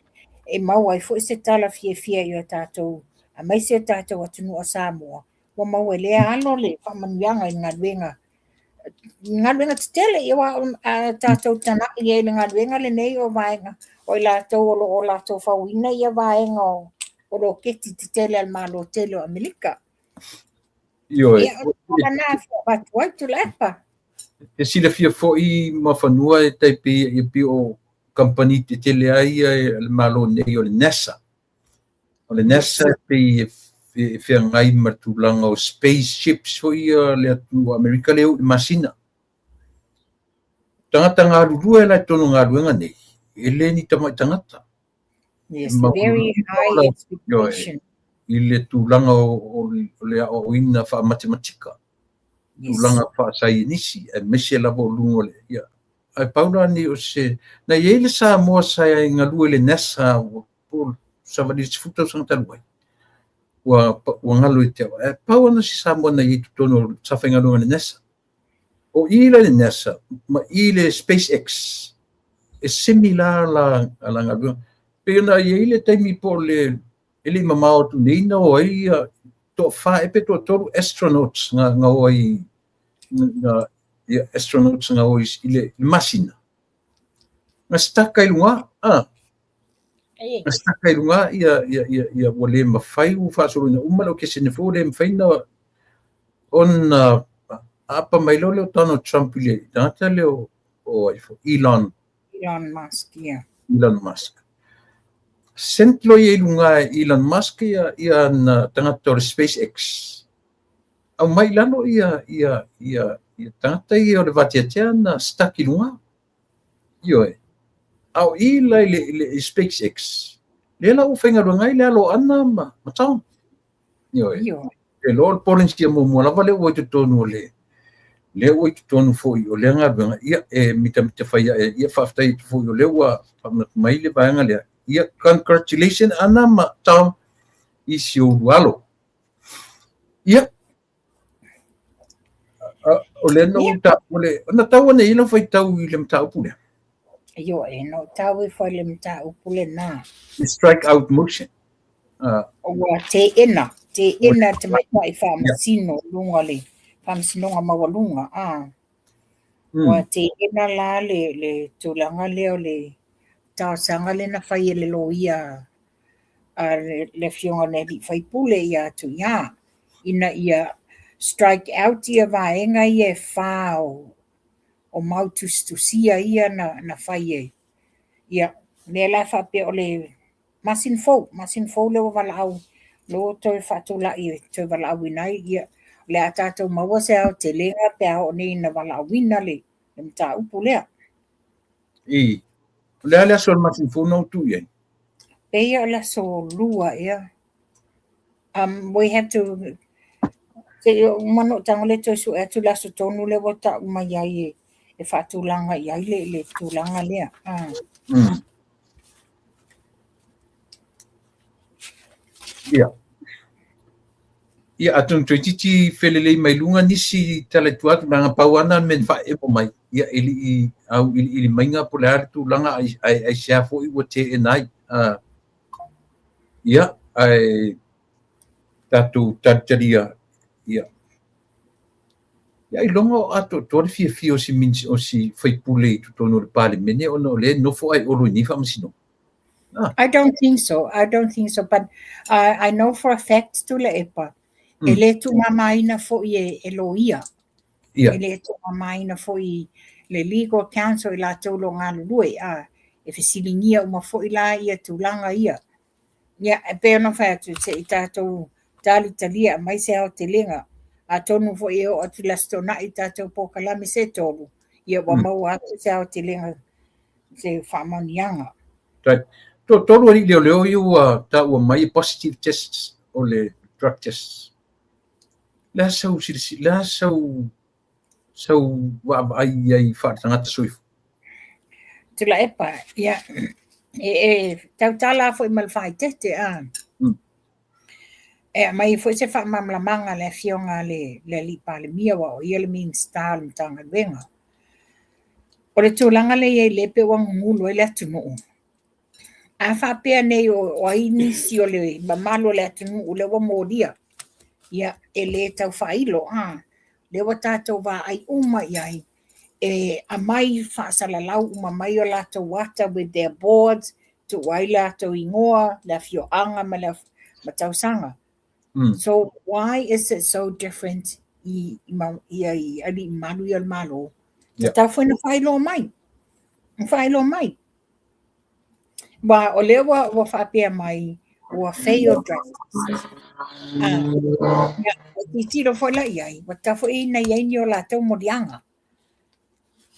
e maua ai foi se tala fiafia i o tatou, aemaise o tatou atunuu o Samoa, ua maua e lea alo le faamanuiaga i galuega galuega tetele, ia aua a tatou tanai ai i le galuega lenei o vaega o i latou o lo o latou fauina ia vaega o loketi tetele a le Malo tele o Amerika. Ioe. Ia, o le tala lena e avatu ai Tuilaepa. E silafia foi Muafanua e tai pei ia pei o kamupani tetele lava ia a le Malo nei o le NASA. O le NASA e pei e feagai ma le tulaga o spaceships foi ia a le atunuu o Amerika lea e o i le masina. O tagata galulue la i totonu o galuega nei, e le ni tamai tagata. Yes, very high expectation. I le tulaga o le aoaoina faa-matematika, tulaga faa-saienisi, aemaise lava o luga o le... Ia, ae pau la nei o se... Na i ai le Samoa sa galue i le NASA po o savali i le 10 tausaga talu ai, ua galo ia te au. Ae pau lava se Samoa na i ai i totonu sa faigaluega i le NASA. O i la i le NASA ma i le SpaceX, e similar la galuega. Pei ona i ai le taimi po o le e le i mamao atu nei na o ai toafa ea pe toatolu astronauts na o ai na ia astronauts na o i le masina. Na stuck ai luga, na stuck ai luga ia ua le mafai ua faasoloina uma le okesene foi ua le mafai na ona aapa mai loa lea o Donald Trump i le tagata lea o ai foi Elon Elon Musk, yeah. Elon Musk. Sent loa ia i luga e Elon Musk ia na tagata o le SpaceX. Aumai i lalo ia tagata ia o le vateatea na stuck i luga. Ioe. A o i la i le SpaceX, lea la ua faigaluega ai le alo o Ana ma Tom. Ioe. E loa o le Polenisia muamua lava lea ua i totonu o le lea ua i totonu foi o lea galuega, ia e mitamita fai ae, ia faafetai atu foi o lea ua faamanatu mai le vaega lea. Ia congratulations Ana ma Tom i si ou alo. Ia o lea na ou ta o le na tau ane i lau faitau i le mataupu lea. Ioe, na ou tau ifo i le mataupu lena. The strike out motion. Ua teena, teena te tamaitai faamasino i luga o le faamasinoga maualuga. Ua teena la le tulaga lea o le talosaga lea na fai e le loia a le afioga i le alii faipule ia Tuia, ina ia strike out ia vaega ia e fa o mau tusitusia ia na fai e. Ia, lea la faapea o le masina fou, masina fou lea ua valaau, lea ua toe faatulai e toe valaauina ai, ia, o le a tatou maua se aotelega pe a oo nei ina valaauina le mataupu lea. I, o le a le aso o le masina fou na ou tuu i ai? Pei o le aso 2 ea. We have to, se i uma ona ou tago lea toe sue atu le aso tonu lea ua tau mai ai e faatulaga i ai le tulaga lea. Ia. Ia, atonu toeitiiti felelei mai luga nisi tala i tua atu, leaga pau lava na o le mea na faaemo mai, ia e le i auiliili maiga po o le a le tulaga ae aisea foi ua teena ai. Ia, ae tatou talitalia, ia, ia ailoga o atoatoa le fiafia o si o si faipule i totonu o le Palemene ona o lea e nofo ai Olo i nei faamasinoga. I don't think so. I don't think so. But I know for a fact, Tuilaepa, e le tuumamaina foi e loia. E le tuumamaina foi le legal counsel i latou o lo o galulue. E fesiligia uma foi la ia tulaga ia. Ia, e pei ona fai atu, se i tatou talitalia aumai se aotelega. Atonu foi e oo atu i le Aso Toonai tatou polokalame se tolu, ia ua maua atu se aotelega, se faamaoniaga. Right. Toatolu alii leoleo ia ua taua mai e positive tests o le drug tests. Le a sau silasila, le a sau vaavaai i ai faaletagata soifua? Tuilaepa, ia, e tautala foi ma le faaeteete, a. E aumai foi se faamalamalamaga a le afioga a le alii Palemia, aua o ia le Minisita o le Matagaluega. O le tulaga lea e i ai lea pei ua gugulu ai le atunuu. A faapea nei o ai nisi o le mamalu o le atunuu lea ua molia, ia, e le tau faailo, a. Lea ua tatou vaai uma i ai, e aumai faasalalau uma mai o latou ata with their boards, tuu ai latou igoa, le afioaga ma le tausaga. So why is it so different i i alii mamalu ia o le Malo? Tatau foi ona faailoa mai. Faailoa mai. Aua o lea ua faapea mai, Ua fail drug test. Ia, e tilotilo foi la i ai, ua tatau foi ona i ai ni o latou moliaga.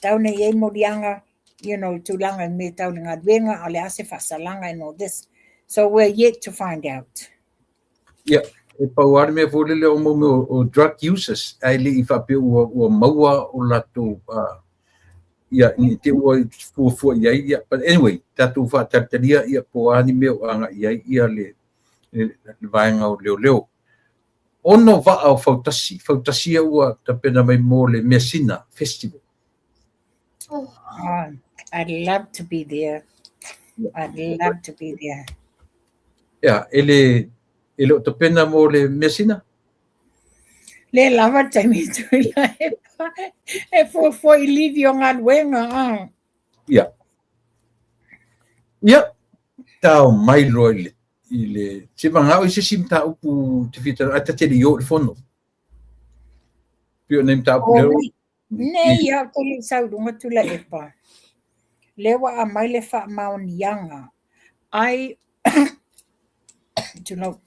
Tau na i ai moliaga, you know, tulaga i mea tau le galuega, a o le a se faasalaga and all this. So we're yet to find out. Ia, e pau lava le mea foi lele o mea o drug users, ae le i faapea ua maua o latou, ia, i te ua fuafua i ai, ia, but anyway, tatou faatalitalia, ia, po o a ni mea o agai i ai, ia, le vaega o leoleo. 6 vaa o Fautasi, Fautasia ua tapena mai mo le Measina Festival. Oh, I'd love to be there. I'd love to be there. Ia, e le o tapena mo le Measina? Le lava le taimi Tuilaepa e fuafua i livi o galuega. Ia. Ia, tao mai loa i le se magao i se isi mataupu te fia talanoa, ae ta te le i o i le fono. Pei o nei mataupu lea. Nei, ia, ou te le i sau i luga Tuilaepa. Lea ua aumai le faamaoniaga ai tulou,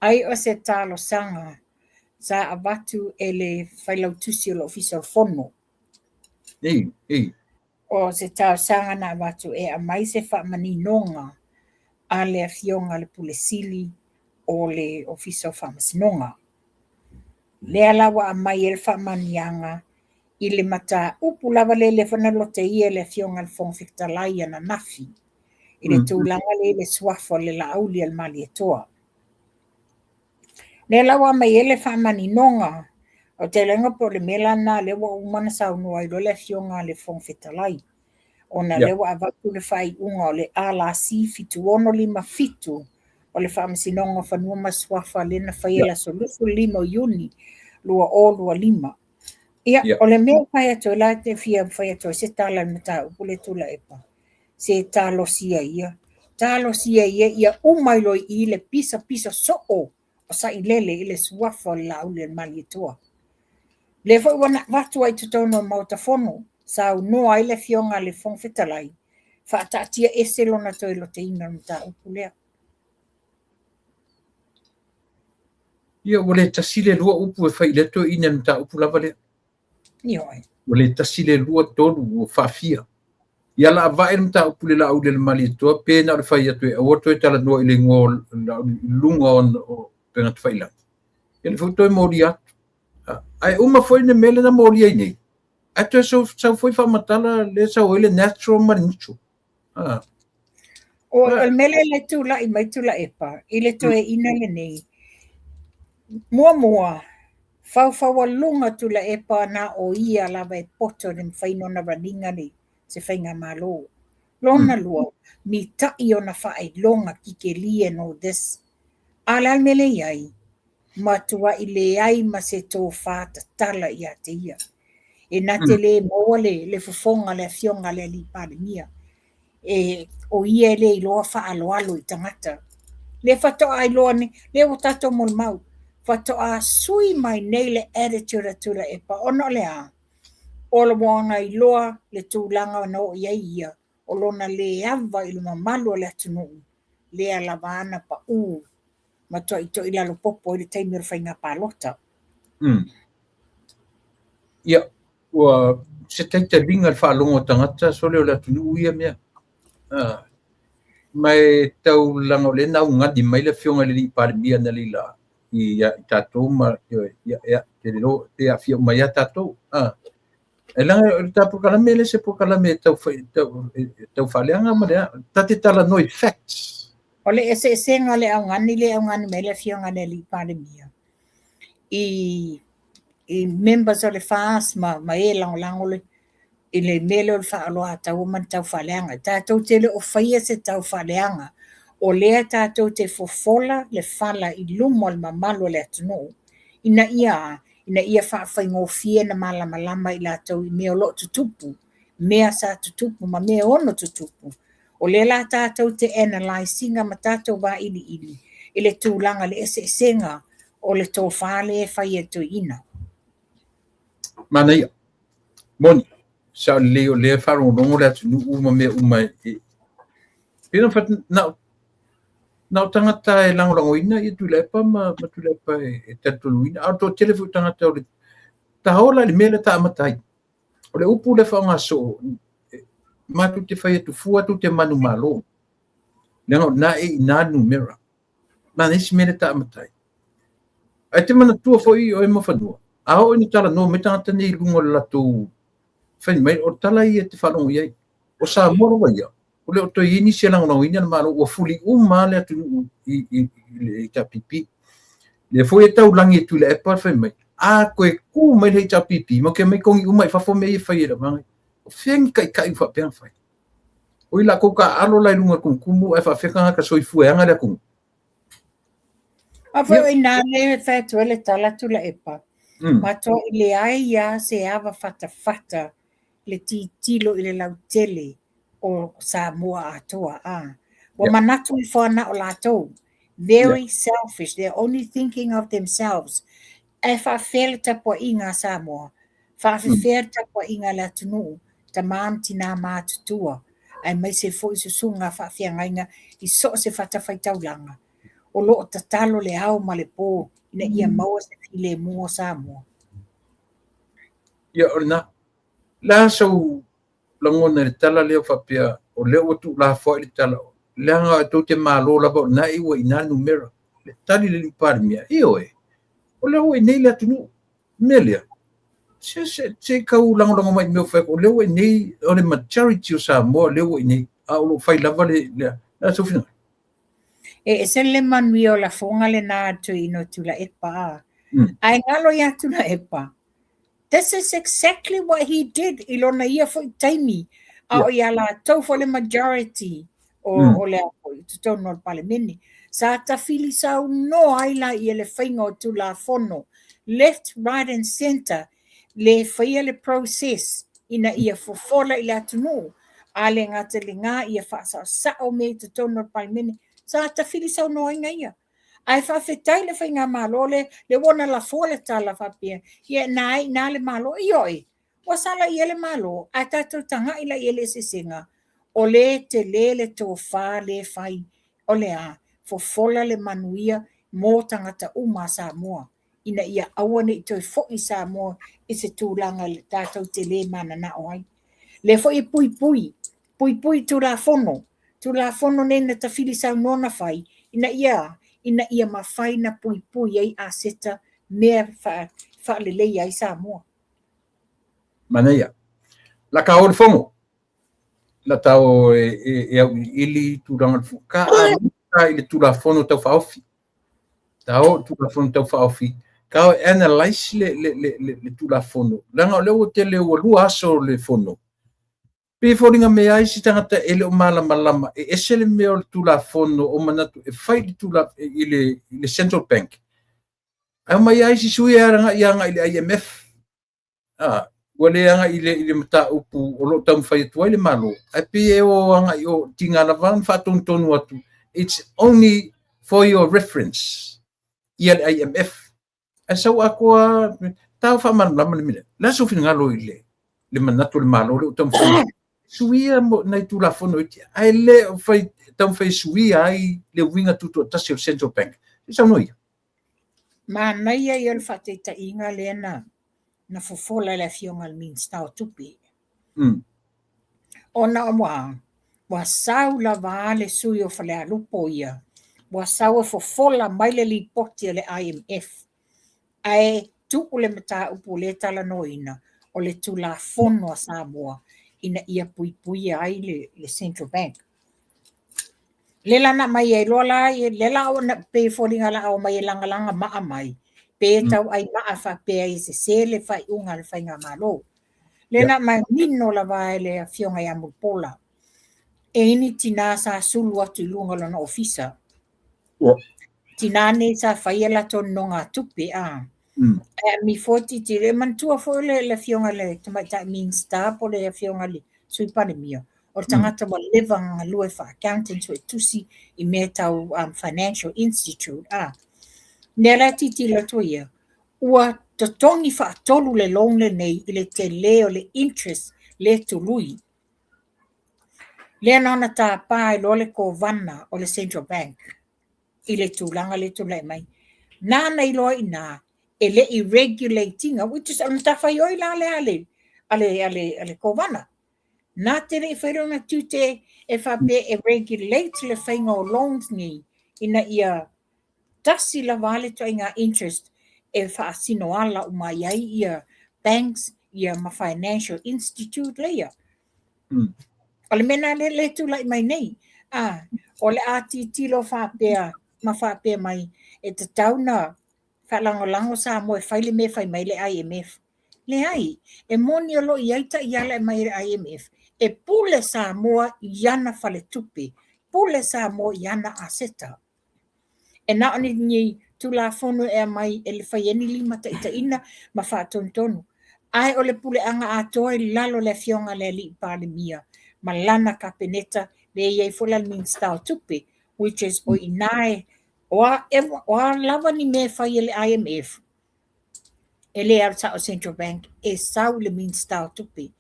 ai o se talosaga sa avatu e le failautusi o le Ofisa o le Fono. Ei, ei. O se talosaga na avatu e aumai se faamaninoga a le afioga a le Pule Sili o le Ofisa o Faamasinoga. Lea la ua aumai ai le faamaoniaga i le mataupu lava lea lea foi na loteia e le afioga a le Fofoga Fetalai ananafi i le tulaga lea i le suafa o le Laaulialemalietoa. Lea la ua aumai ai le faamaninoga, ou te iloa po o le mea la lena lea ua uma ona saunoa ai loa le afioga a le Fofoga Fetalai, ona lea ua avatu le faaiuga o le LRC 7657 o le Faamasinoga o Fanua ma Suafa lea na faia i le aso 25 o Iuni 2025. Ia, o le mea e fai atu ai la, te fia fai atu ai se tala i le mataupu lea Tuilaepa, se talosia ia, talosia ia, ia uma ai loa i i le pisapisa soo o Sailele i le suafa o le Laaulialemalietoa. Lea foi ua na avatu ai i totonu o le Maota Fono, saunoa ai le afioga a le Fofoga Fetalai, faataatia ese lona toe loteina o le mataupu lea. Ia, ua le tasi le lua upu e fai i lea toeaina i le mataupu lava lea. Ioe. Ua le tasi le lua, tolu, ua faafia. Ia la avae le mataupu i le Laaulialemalietoa pe na o le fai atu e aua toe talanoa i le igoa o Laauli i luga o upega tafailagi. Ia le foi toe molia atu. Ae uma foi le mea lea na molia ai nei. Ae toe sau foi faamatala lea sau ai le natural ma le neutral. O le mea lea le tulai mai Tuilaepa i le toeaina lenei. Muamua, faufaualuga Tuilaepa na o ia lava e poto i le mafai ona run ina le se faigamalo. Lona lua, mitai ona faailoga degree and all this. A o le a le mea lea i ai? Matuai leai ma se tofa tatala ia te ia. E na te le maua le fofoga le afioga a le alii Palemia. E o ia e le iloa faaaloalo i tagata. Le faatoa iloa nei, lea ua tatou molimau, faatoa sui mai nei le attitude a Tuilaepa ona o le a? O le ua iloa le tulaga na oo i ai ia, o lona le ava i le mamalu o le atunuu, lea lava ana pau ma toitoi lalo popo i le taimi o le faiga palota. Ia, ua se taitaliga le faalogo o tagata sole o le atunuu ia mea. Ma e tau laga o lea na augani mai le afioga i le alii Palemia na leila i tatou ma ia, te le te aafia uma ia tatou. E laga o le ta polokalame le se polokalame tau tau faaleaga ma lea ta te talanoa i facts. O le eseesega o le augani le augani mai le afioga i le alii Palemia i members o le FAST ma e lagolago le i le mea lea o le faaoloataua ma le taufaaleaga. Tatou te le o faia se taufaaleaga, o lea tatou te fofola le fala i luma o le mamalu o le atunuu, ina ia faafaigofie na malamalama i latou i mea o lo o tutupu, mea sa tutupu ma mea ono tutupu. O lea la tatou te analyse ina ma tatou vailiili i le tulaga le eseesega o le tofa lea e fai e le toeaina. Manaia. Moni, sa o lelei o lea faalogologo le atunuu ma mea uma e pei ona na Na o tagata e lagolagoina ia Tuilaepa ma Tuilaepa e talitonuina, a o le toatele foi o tagata o le taola i le mea lea ta amata ai. O le upu lea faaaoga soo, matou te fai atu fua tou te manumalo, leaga o lena e i ina le numera. Ma le isi mea lea ta amata ai. Ae te manatua foi oe ma fanua, a oo ina talanoa mai tagata nei i luga o le latou fai mai, o le tala ia e te faalogo i ai. O Samoa lava ia, o le o toe i ai nisi e lagolagoina le Malo, ua fuli uma lava le atunuu i le HRPP. Lea foi e taulagi e Tuilaepa le fai mai, a toe tu mai le HRPP, matou te omai togi uma i fafo mea ia e fai e le vaega. O fea ni taitai ua faapea ona fai? O i latou taaalo la i luga o le tumutumu ae faafefea tagata soifua e aga le atunuu. A foi o i inā lea e fai atu ai le tala Tuilaepa, matuai leai lava se ava fatafata le tilotilo i le lautele o Samoa atoa. Ua manatu ifo na o latou. Very selfish. They're only thinking of themselves. Ae faafefea le tapuaiga a Samoa, faafefea le tapuaiga a le atunuu, tama ma tina matutua, aemaise foi susuga faafeagaiga i so o se fatafaitaulaga. O lo o tatalo le ao ma le po ina ia maua se filemu o Samoa. Ia, o lena. La sau lagona i le tala lea faapea, o lea ua tuulafoai le tala, leaga tou te malo lava o lena e ua i ina le numera. Le tali le alii Palemia, ioe, o lea ua i inei le atunuu. Mea lea, se tau lagolago mai i mea o fai atu, o lea ua i inei, o le majority o Samoa lea ua i inei, a o lo o fai lava le a sou finagalo. E ese le manuia o lafoga lena a le toeaina o Tuilaepa. Ae galo ia Tuilaepa, this is exactly what he did i lona ia foi taimi, a o ia latou foi le majority o le a foi totonu o le Palemene. Sa tafili saunoa ai la ia le faiga o Tulafono, left, right and center, le faia le process ina ia fofola i le atunuu, a le gata i lena ia faasaosao mea i totonu o le Palemene. Sa tafili saunoaina ia. Ae faafetai le faigamalo le ua na lafoa le tala faapea, ia na ai na le Malo. Ioe, ua sala ia le Malo, ae tatou tagai la i le eseesega, o le tele le tofa le fai, o le a fofola le manuia mo tagata uma a Samoa, ina ia aua ne i toe foi Samoa i se tulaga le tatou te le mananao ai. Le foi e puipui, puipui Tulafono, Tulafono nei na tafili saunoa na fai, ina ia mafai na puipui ai aseta mea faalelei ai Samoa. Manaia. La ka o le fono. La tau e au ili tulaga le ka a i le Tulafono tau faaofi. Tau Tulafono tau faaofi. Ka o analyze le Tulafono. Leaga o lea ua tele ua lua aso le fono. Pe foliga me ai si tagata e le o malamalama e ese le mea o le Tulafono o manatu e fai i le Central Bank. Ae mai ai si sui e agai i le IMF. Ua le agai i le mataupu o lo o taumafai atu ai le Malo. Ae pei e o agai o tiga lava ona faatonutonu atu. It's only for your reference ia le IMF. Ae sau atoa tau faamalamalama le mea. La sou finagalo i le manatu o le Malo le o taumafai suia nai Tulafono iti. Ae le o fai taumafai suia ai le uiga tutoatasi o le Central Bank. Se saunoa ia. Manaia ia o le faataitaiga lea na fofola le afioga i le Minisita o Tupe. Ona ua sau lava le sui o Falealupo ia, ua sau e fofola mai le lipoti a le IMF. Ae tuu le mataupu le talanoaina o le Tulafono a Samoa ina ia puipuia ai le Central Bank. Le la na mai ai loa la, le la o na pe foliga la o mai e lagalaga maa mai, pe tau ai maa faapea i se se le faiuga le faigamalo. Le na mai nino lava e le afioga ia Mulipola. E ini tina sa sulu atu i luga o lona ofisa. Tina nei sa faia latou nonogatupe a. Ae mi foi titi le manatua foi le afioga le tamaitai Minisita po le afioga le Sui Palemia. O le tagata ua leva galue fa-accountant suetusi i mea tau Financial Institute. Nea la titi atu ia, ua totogi faatolu le loan lenei i le tele o le interest le tului. Lea na ona tapa ai loa le kovana o le Central Bank. i le tulaga lea e tulai mai. Nana iloa i ina e le i regulate ina, which is o le matafaioi la lea a le Kovana. Na te le i fai lona tiute e faapea e regulate le faiga o loans nei ina ia tasi lava le ituaiga interest e faasino ala uma ai ia banks ia ma financial institute leia. O le mea na le tulai mai nei. O le a tilotilo faapea ma faapea mai e tatau na faalagolago Samoa e fai le mea fai mai le IMF. Leai, e moni o lo o i ai taiala e mai le IMF, e pule Samoa i ana faletupe, pule Samoa i ana aseta. E na o ni Tulafono e aumai e le fai ai ni lima taitaiina ma faatonutonu. Ae o le puleaga atoa i lalo le afioga a le alii Palemia ma lana Kapeneta le i ai foi la le Minisita o Tupe, which is o i ina e o a lava ni mea e fai e le IMF, e le alu sao Central Bank, e sau i le Minisita o Tupe.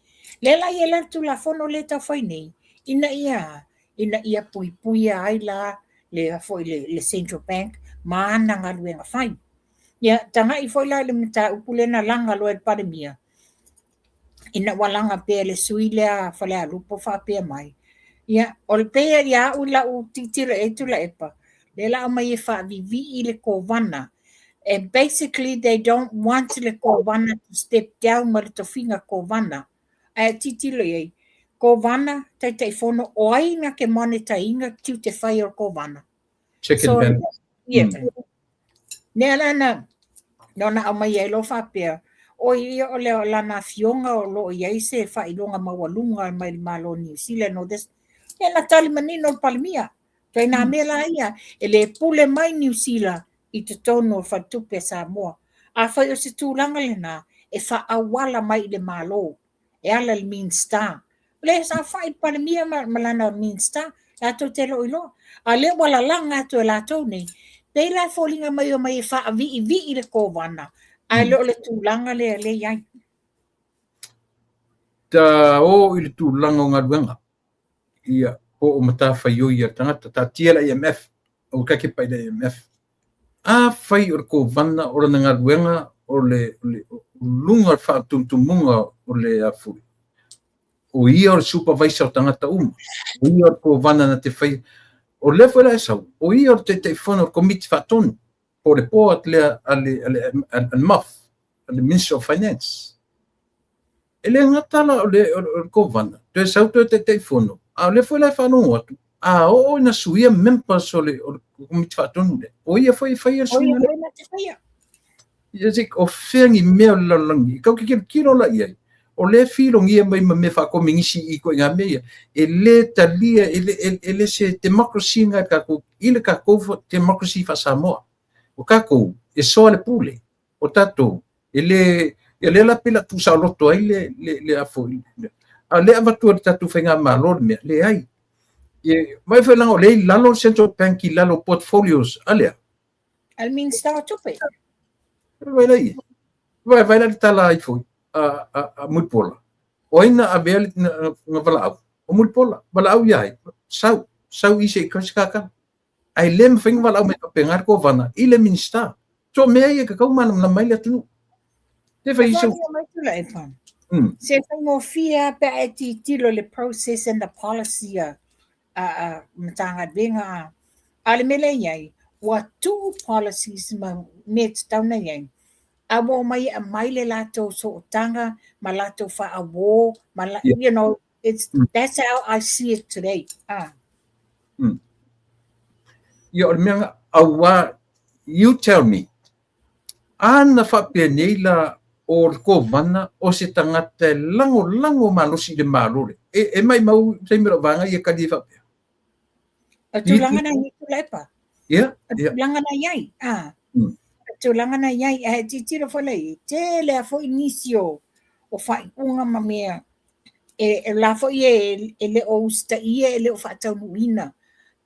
Lea la i ai la le Tulafono lea e tau fai nei, ina ia puipuia ai la le foi le Central Bank ma ana galuega fai. Ia, tagai foi la i le mataupu lea na laga loa e le Palemia, ina ua laga pea le sui lea Falealupo faapea mai. Ia, o le pei ia au lau tilotilo i ai Tuilaepa, lea la aumai e faavivii le Kovana. And basically they don't want le Kovana to step down ma le tofiga Kovana. Ae tilotilo i ai, Kovana, Taitaifono, o ai na ke monitor ina tiute fai o le Kovana? Check and balance. Yeah. Nea la na, nona au mai ai lo faapea, o ia o le lana afioga o lo o i ai se faailoga maualuga mai le Malo o Niu Sila no this. E na tali manino le Palemia. Toi nā mea la ia, e le pule mai Niu Sila i totonu o faletupe a Samoa. A fai o se tulaga lena, e faaauala mai i le Malo, e ala le Minisita. O le sa fai le Palemia ma lana Minisita, latou te lo iloa. A lea ua lalaga atu e latou nei, pei la e foliga mai o mai e faaviivii le Kovana, ae le o le tulaga lea le i ai. Ta o i le tulaga o galuega ia po o matafaioi a le tagata taatia le IMF o ka kepa i le IMF. A fai o le Kovana o lana galuega o le luga o le faatumutumuga o le afui o ia o le supervisor o tagata uma, o ia o le Kovana na te fai o lea foi la e sau o ia o le Taitaifono o le Komiti Faatonu po o le board lea a le MOF, a le Minister of Finance. E le gata la o le Kovana toe sau toe Taitaifono, a o lea foi la e faalogo atu a oo ina suia members o le Komiti Faatonu lea, o ia foi e faia le O ia suiga lea. Foi na te faia. Ia se o fea ni mea o le lalolagi kau ke kilo la i ai o le filogia mai ma mea faakominisi i ituaiga mea ia e lē talia e le se democracy ga takou i le takou democracy faa-Samoa o takou e soa le pule o tatou e lē ia lea la pei la tuusaoloto ai le afo a o lea avatua le tatou faigamalo le mea leai e mai foi laga o lea i lalo le Central Bank i lalo portfolios a lea. A le Minisita o Tupe. Vai la ia vai vai la le tala ai foi a Mulipola o ai na avea na valaau o Mulipola valaau ia ai sau sau i se i kasi kaka ai le mafai ona valaau mai faapena le Kovana i le Minisita so mea ia tatau malamalama ai le atunuu te fai E sau foliga mai Tuilaepa. Se faigofie lava pe a e tilotilo i le process and the policy a Matagaluega a le mea lea i ai, ua tuu policies ma mea e tatau ona i ai. A ua omai e aumai le latou sootaga ma latou faauo ma la, it's that's how I see it today. Ah. Ia o le mea auā you tell me ana faapea nei la o le Kovana o se tagata e lagolago malosi i le Malo le e maumau taimi o lau vaega ia kali e faapea. O tulaga na i Tuilaepa. O tulaga na i ai. Ah. O tulaga na i ai. Ae tilotilo foi la i tele a foi nisi o faaiuga ma mea e la foi e le o usitaia e le o faataunuuina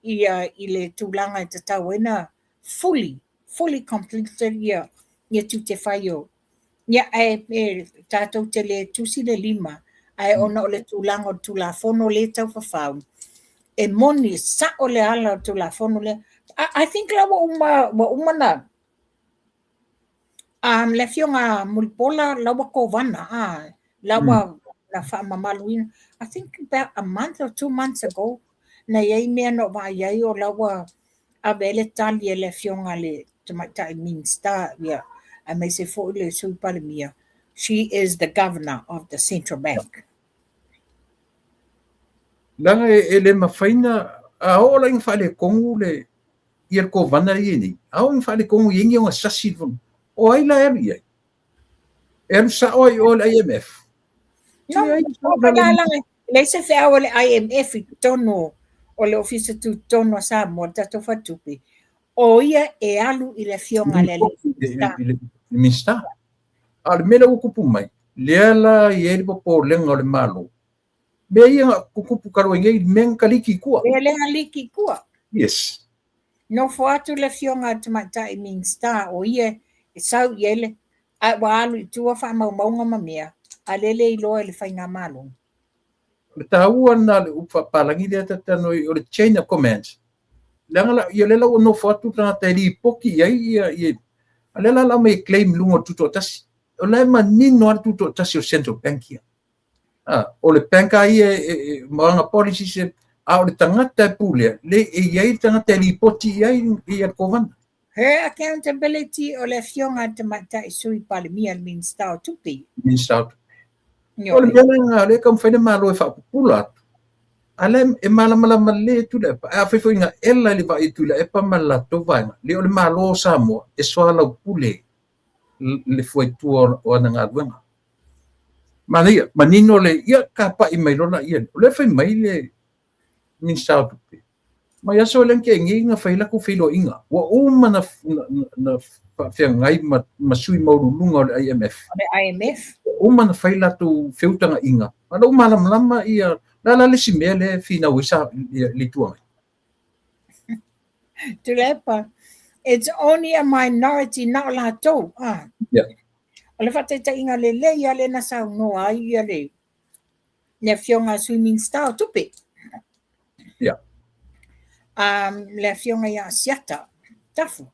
ia i le tulaga e tatau ai na fully completed ia tiute fai o ia ae e tatou te le tusi le lima ae ona o le tulaga o le Tulafono le taufafau e moni sao le ala o le Tulafono lea. I think la ua uma na le afioga Mulipola la ua kovana la ua na faamamaluina. I think about a month or 2 months ago na iai mea na ou vaai ai o la ua ave ai le tali e le afioga le tamaitai Minista ia aemaise foi le Sui Palemia. She is the governor of the central bank. Leaga e le mafai na a oo la ina faaletonu le ia le kovana ia nei. A oo ina faaletonu i ai ona sasi o ai la e alu i ai? E alu sao ai o le IMF. No, o la la le se feau o le IMF i totonu o le ofisa tutotonu a Samoa, le tatou faletupe. O ia e alu i le afioga le alii. Minista. A o le mea lea ua tupu mai, lea la i ai le popolega o le Malo. Mea ia na tutupu talu ai nei, mea na kaliki i tua. Lea le aliki i tua. Yes. Nofo atu le afioga a tamaitai Minista o ia e sau i ai le a ua alu i tua faamaumauga ma mea, a lele iloa i le faigamalo. O le taua lena o le upu faapalagi lea tatano o le chain of commands. Leaga la, ia lea la ua nofo atu le tagata e lipoti i ai ia a lea la la mai claim luga o le tutoatasi. O la e manino lava le tutoatasi o Central Bank ia. Ah, o le bank a ia e ma ana policies a o le tagata e pulea, le e i ai le tagata e lipoti i ai ia le kovana. Her accountability o le afioga a tamaitai Sui Palemia, le Minista o Tupe. Minista o Tupe. O le mea lena lea e taumafai le Malo e faapupula atu. A lea e malamalama lelei Tuilaepa. A fai foi na ela i le vaai a Tuilaepa ma le latou vaega, le o le Malo o Samoa e soalaupule le fuaitua o ana galuega. Manaia, manino le ia kapai mai lola ia. O lea fai mai le Minista o Tupe. Mai aso le ke ngi na fai latou feiloaiga. Ua uma na faafeagai ma sui maualuluga o le IMF. O le IMF. Ua uma na fai latou feutagaiga. A la ua malamalama ia la la le isi mea lea e finau ai sa ia, le Itu Agai. Tuilaepa, it's only a minority na o latou. Ah. O le faataitaiga lelei lava lea na saunoa ai ia le afioga a Sui Minista o Tupe. Le afioga ia Asiata Tafu.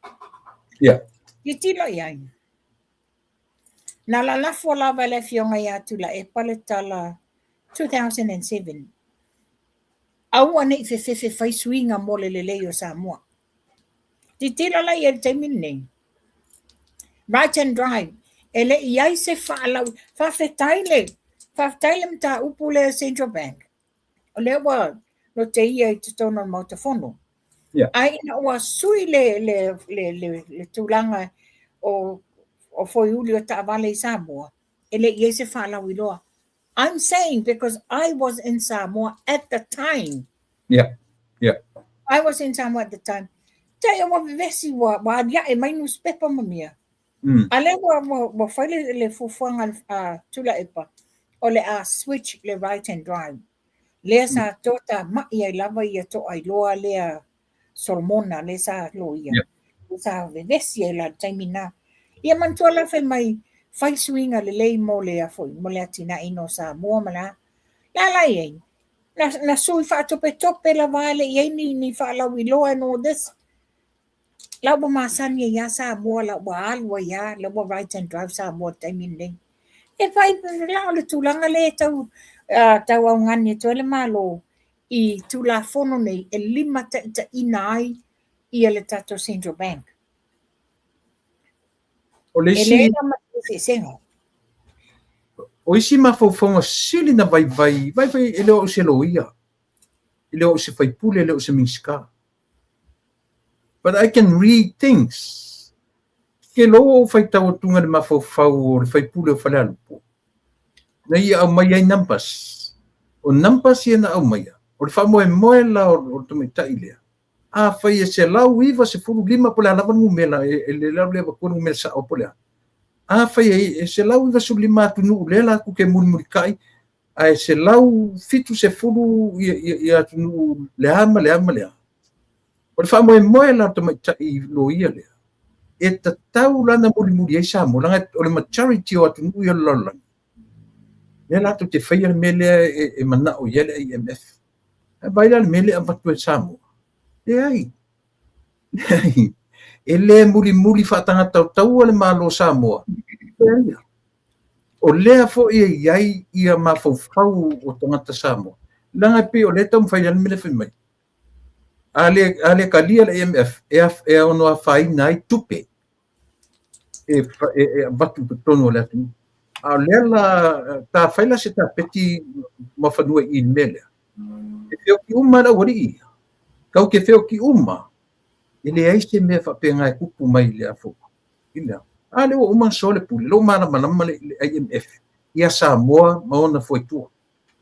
Tilotilo i ai. Na lalafo lava le afioga ia Tuilaepa le tala 2007. Aua nei fefefe fai suiga mo le lelei o Samoa. Tilotilo la i ai le taimi lenei. Right and drive. E le i ai se faalau. Faafetai le mataupu lea Central Bank. O lea ua loteia i totonu o le Maota Fono. Ae ina ua sui le tulaga o foiuli o taavale i Samoa, e le i ai se faalauiloa. I'm saying because I was in Samoa at the time. I was in Samoa at the time. Tai ua vevesi ua aliae mai newspaper ma mea. A lea ua fai le fuafuaga a Tuilaepa o le a switch le right hand drive. Lea sa tota mai ai lava ia toailoa lea Solomona lea sa loia. Lea sa vevesi ai la le taimi na. Ia manatua la fai mai fai suiga lelei mo le afoi, mo le atinaeina o Samoa ma la. La la i ai. Na sui faatopetope lava le i ai ni faalauiloa and all this. La ua masani ai ia Samoa, la ua alu ai ia, la ua right hand drive Samoa i le taimi lenei. E fai la o le tulaga lea e tau augani atu ai le Malo i Tulafono nei e limataitaiina ai ia le tatou Central Bank. O le E isi le na ma eseesega. O isi mafaufauga sili na vaivai, vaivai e le o au se loia, e le o au se faipule, e le o se Minisita. But I can read things. Ke lou ou faitau atuga le mafaufau o le faipule o Falealupo. Na ia au mai ai numbers. O numbers ia na au maia. O le faamoemoe la o le tamaitai lea. A fai e 195 po le a lava le numera, e le lau lea avatua le numera sao po le a. A fai e 195 atunuu lea latou te mulimulitai, ae 170 ia atunuu le a ma le a ma le a. O le faamoemoe la o le tamaitai loia lea, e tatau la na mulimuli ai Samoa, leaga o le majority o atunuu ia o le lalolagi. Lea latou te faia le mea lea e manao i ai le IMF. Ae vaai la le mea lea e avatu e Samoa. Leai. E le mulimuli faatagatautaua le Malo o Samoa. O lea foi e i ai ia mafaufau o tagata Samoa. Leaga e pei o lea e taumafai le mea lea fai mai. A le talia le IMF, e ono afaina ai tupe e avatu i totonu o le atunuu. A o lea la, ta fai la se tapeti ma fanua i le mea lea. E feoki uma le aualii ia. Kau te feoki uma, e leai se mea faapena e tupu mai le afo. A lea ua uma ona soa le pule, lea ua malamalama le IMF ia Samoa ma ona fuaitua.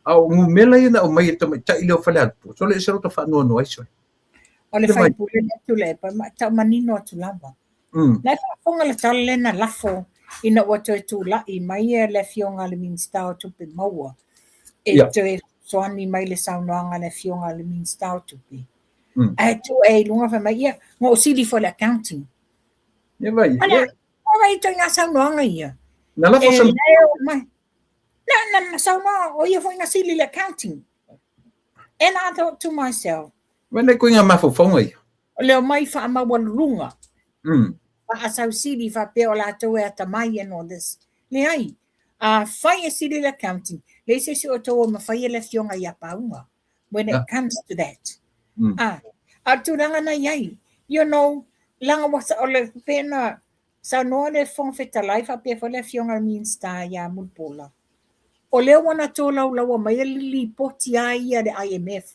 A o numera ia na aumai e tamaitai lea o Falealupo, sole e se lota faanoanoa ai sole. O le faipule lea Tuilaepa, ma tau manino atu lava. Na e faafofoga le tala lea na lafo ina ua toe tulai mai le afioga a le Minisita o Tupe Maua e toe fesoasoani mai le saunoaga a le afioga a le Minisita o Tupe. Ae tu e i luga fai mai, ia, na ou sili foi le accounting. Ia vai. Ia. O vai ituaiga saunoaga ia. Na lafo sa... mai. Na, na, na saunoa, o ia foi na sili le accounting. And I thought to myself. Vai nei koinga mafaufauga ia. O le omai faamaualuluga. Faasausili faapea o latou e atamai and all this. Leai. A fai e sili le accounting, leai se isi o outou o mafaia le afioga ia Pauga. When it comes to that. A o le tulaga na i ai, you know, leaga ua, o le pei ona saunoa le Fofoga Fetalai faapea foi le afioga i le Minisita ia Mulipola, o lea ua na tolaulaua mai le lipoti a ia a le IMF.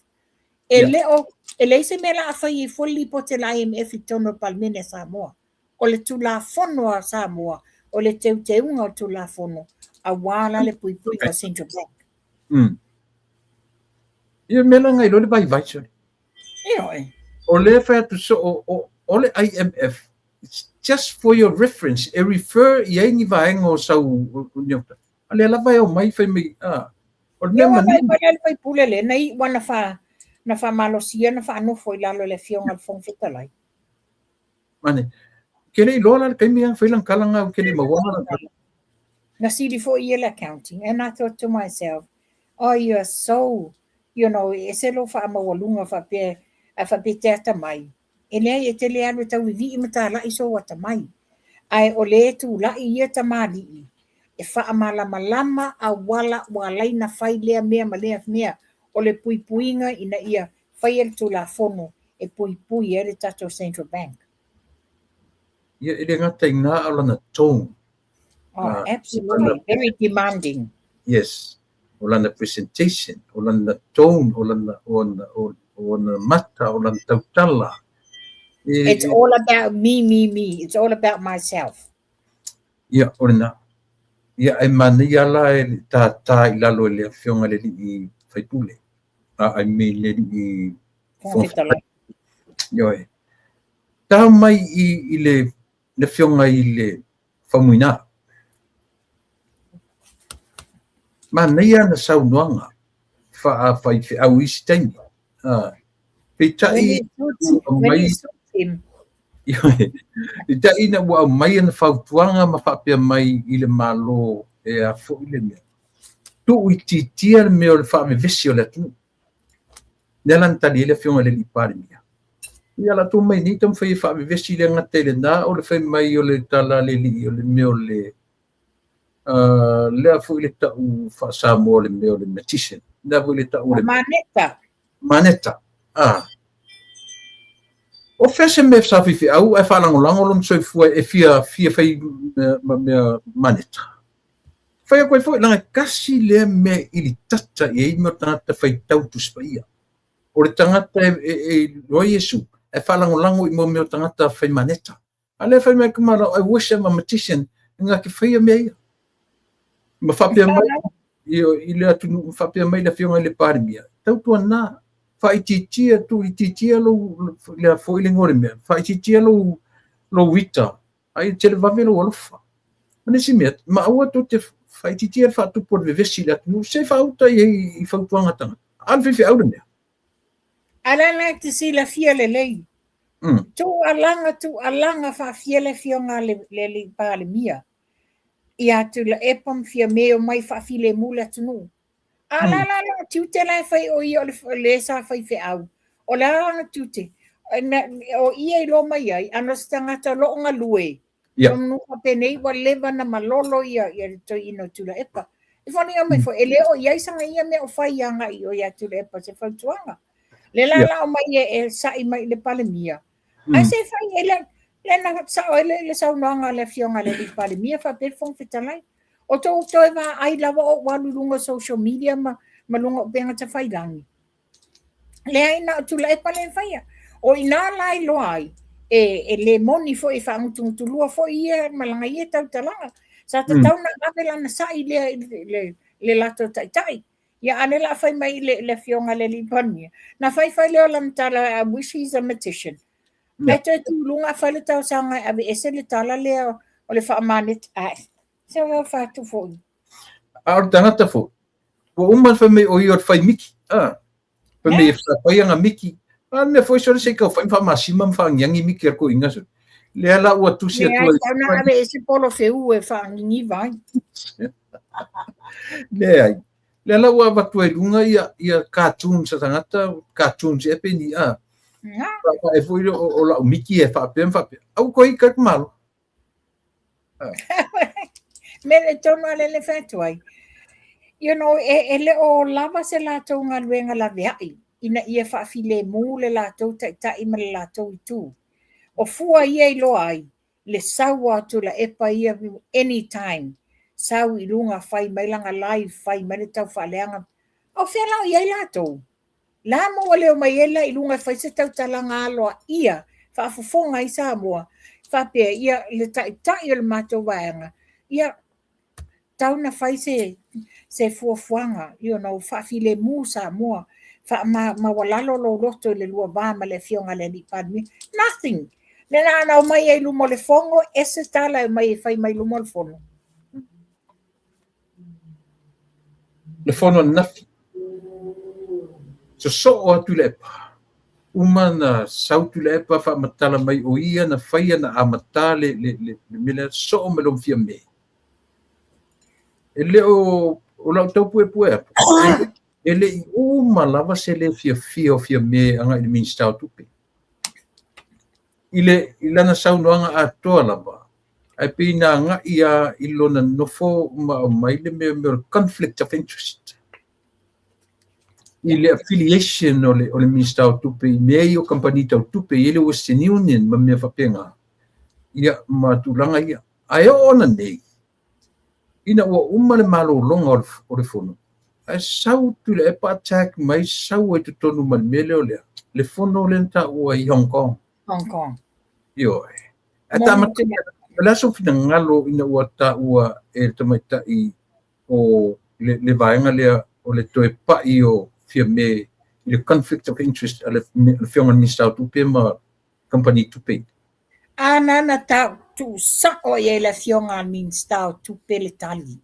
E le o, e leai se mea o le a fai ai fua le lipoti a le IMF i totonu o le Palemene a Samoa. O le Tulafono a Samoa, o le teuteuga o le Tulafono, aua la le puipuiga o Central Bank. Ia mea la nai loa le vaivai sole. Ioe. O lea fai atu soo o le IMF, it's just for your reference, e refer i ai ni vaega o sau a lea lava e omai fai mai, o le mea manino. Ia le faipule le, na i ua na fa, na faamalosia na faanofo i lalo le afioga i le Fofoga Fetalai. Mane, ke le iloa la le taimi a fai lana tala na ke le maua lana tala. Na sili foi ia le accounting, and I thought to myself, oh, you are so, you know, e ese lou faamaualuga faapea, ae faapea te atamai. E leai, e te le alu e tauivii ma talai sou atamai. Ae o le tulai ia tamalii, e faamalamalama auala ua alai na fai lea mea ma lea mea, o le puipuiga ina ia faia le Tulafono e puipui ai le tatou Central Bank. Ia, e le gata i na o lana tone. Oh, absolutely. Very demanding. Yes. O lana presentation, o lana tone, o lana, o lana, o lana mata, o lana tautala. It's all about me, me, me. It's all about myself. Ia, o lena. Ia, e manaia la e le tātā i lalo e le afioga le alii faipule. I mean le alii Fofoga Fetalai. Ioe. Tau mai i le afioga i le Faumuina. Manaia ana saunoaga faafaifeau i isi taimi. Peitai aumai, peitai ina ua aumai ana fautuaga ma faapea mai i le Malo e a foi le mea. Tuuitiitia le mea o le faavevesi o le atunuu. Lea la na tali ai le afioga i le alii Palemia. Ia la tou mai nei taumafai e faavevesi le gata i lena o le fai mai o le tala a le alii o le mea o le lea foi le tau faa-Samoa o le mea o le magician. Lea foi le tau o le maneta. Maneta. O fea se mea sa faifeau ae faalagolago lona soifua e fia fia fai ma mea maneta. Fai atu ai foi, leaga e tasi lea mea i litata i ai mea o tagata faitau Tusi Paia. O le tagata e iloa Iesu, ae faalagolago i mea o tagata fai maneta. A lea fai mai kumala, I wish I'm a magician, nga ke faia mea ia. Ma faapea mai i le atunuu, ma faapea mai le afioga i le Palemia, tautuana, faaitiitia, tuuitiitia lou, lea foi le igoa o le mea, faaitiitia lou, lou ita, ai tele vave lou alofa. Ma nisi mea, ma aua tou te faaitiitia le faatupu o le vevesi i le atunuu, se faauta i ai i fautuaga a tagata. A o le faifeau le mea. A la la e te silafia lelei. Tuualaga, tuualaga faafia le afioga a le alii Palemia ia Tuilaepa ma Fiame omai faafilemu le atunuu. A la la lona tiute la e fai o ia o le sa faifeau. O le a lona tiute? O ia iloa mai ai, ana o se tagata o lo o galue, yeah. Manu faapenei ua leva na malolo ia ia le toeaina o Tuilaepa. E foliga mai foi, e le o i ai sana ia mea o fai agai i o ia Tuilaepa se fautuaga. Le la yeah. la o mai e, e sa'i mai i le Palemia. Ae se fai e le, le na sa'o ai le, le saunoaga a le afioga i le alii Palemia faapea le Fofoga Fetalai. O tou toe vaai lava o ou alu i luga o social media ma, ma luga o upega tafailagi. Leai, na o Tuilaepa lea e faia. O i ina la e iloa ai, e, e le moni foi, e faagutugutulua foi ia ma lana ia tautalaga. Sa tatau na ave lana sa'i lea i le, le, le latou taitai. Ia, a o lea o le a fai mai le, le afioga i le alii Palemia, na fai fai lea o lana tala, I wish he's a magician. Ae toe tu i luga fai le talosaga e aveese le tala lea o le faamaneti. Ai, se o fatu foi. A o le tagata foi, ua uma ona fai mai o ia o le fai miki, a, fai mai e fai ana miki, a le mea foi sole se i tau fai ma faamasima ma faagiagi miki a le toeaina sole. Lea la ua tusi atu ai. Leai, na aveese polofeu e faagigiva ai. Leai. Lea la ua avatu ai i luga ia, ia cartoons a tagata, cartoons ea pe ni, a. Faavae foi o, o lau miki e faapea ma faapea. Au koe i kai malo. Me le tonu a lele fai atu ai. You know, e, e le o lava se latou galuega laveai ina ia faafilemu le latou taitai ma le latou itu. O fua ia iloa ai le sau a Tuilaepa ia anytime, sau i luga fai mai lana live, fai mai le taufaaleaga. A o fea la o i ai latou? La ma ua leo mai ai la i luga e fai se tautalaga aloaia, faafofoga ai Samoa, faapea, ia, le taitai o le matou vaega, ia, tau na fai se, se fuafuaga, you know, faafilemu Samoa, faamaualalo lou loto i le lua va ma le Afioga i le Alii Palemia. Nothing! Le la na omai ai i luma o le fono, ese tala e omai e fai mai i luma o le fono. Le fono ananafi. Sosoo atu Tuilaepa. Uma na sau Tuilaepa faamatala mai o ia na faia na amata le, le, le, le mea lea, sosoo mai lona Fiame. E le o, o lau tau puepue atu, e le i uma lava se le fiafia o Fiame agai i le Minisita o Tupe. I le, i lana saunoaga atoa lava, ae pei na agai lava i lona nofo ma aumai le mea mea o le conflict of interest i le affiliation o le, o le Minisita o Tupe i mea ia o kamupani tau tupe, i le Western Union ma mea faapena, ia, ma tulaga ia. Ae oo ana nei, ina ua uma le malologa o le, o le fono, ae sau Tuilaepa attack mai, sau ai totonu ma le mea lea o lea, le fono lea na taua i Hong Kong. Hong Kong. Ioe. Ae tamata, o le a sou finagalo ina ua taua e le tamaitai o le, le vaega lea o le toe pai o Fiame i le conflict of interest a le, le afioga i le Minisita o Tupe ma kamupani tupe. A na na tau tuusao i ai le afioga a le Minisita o Tupe le tali.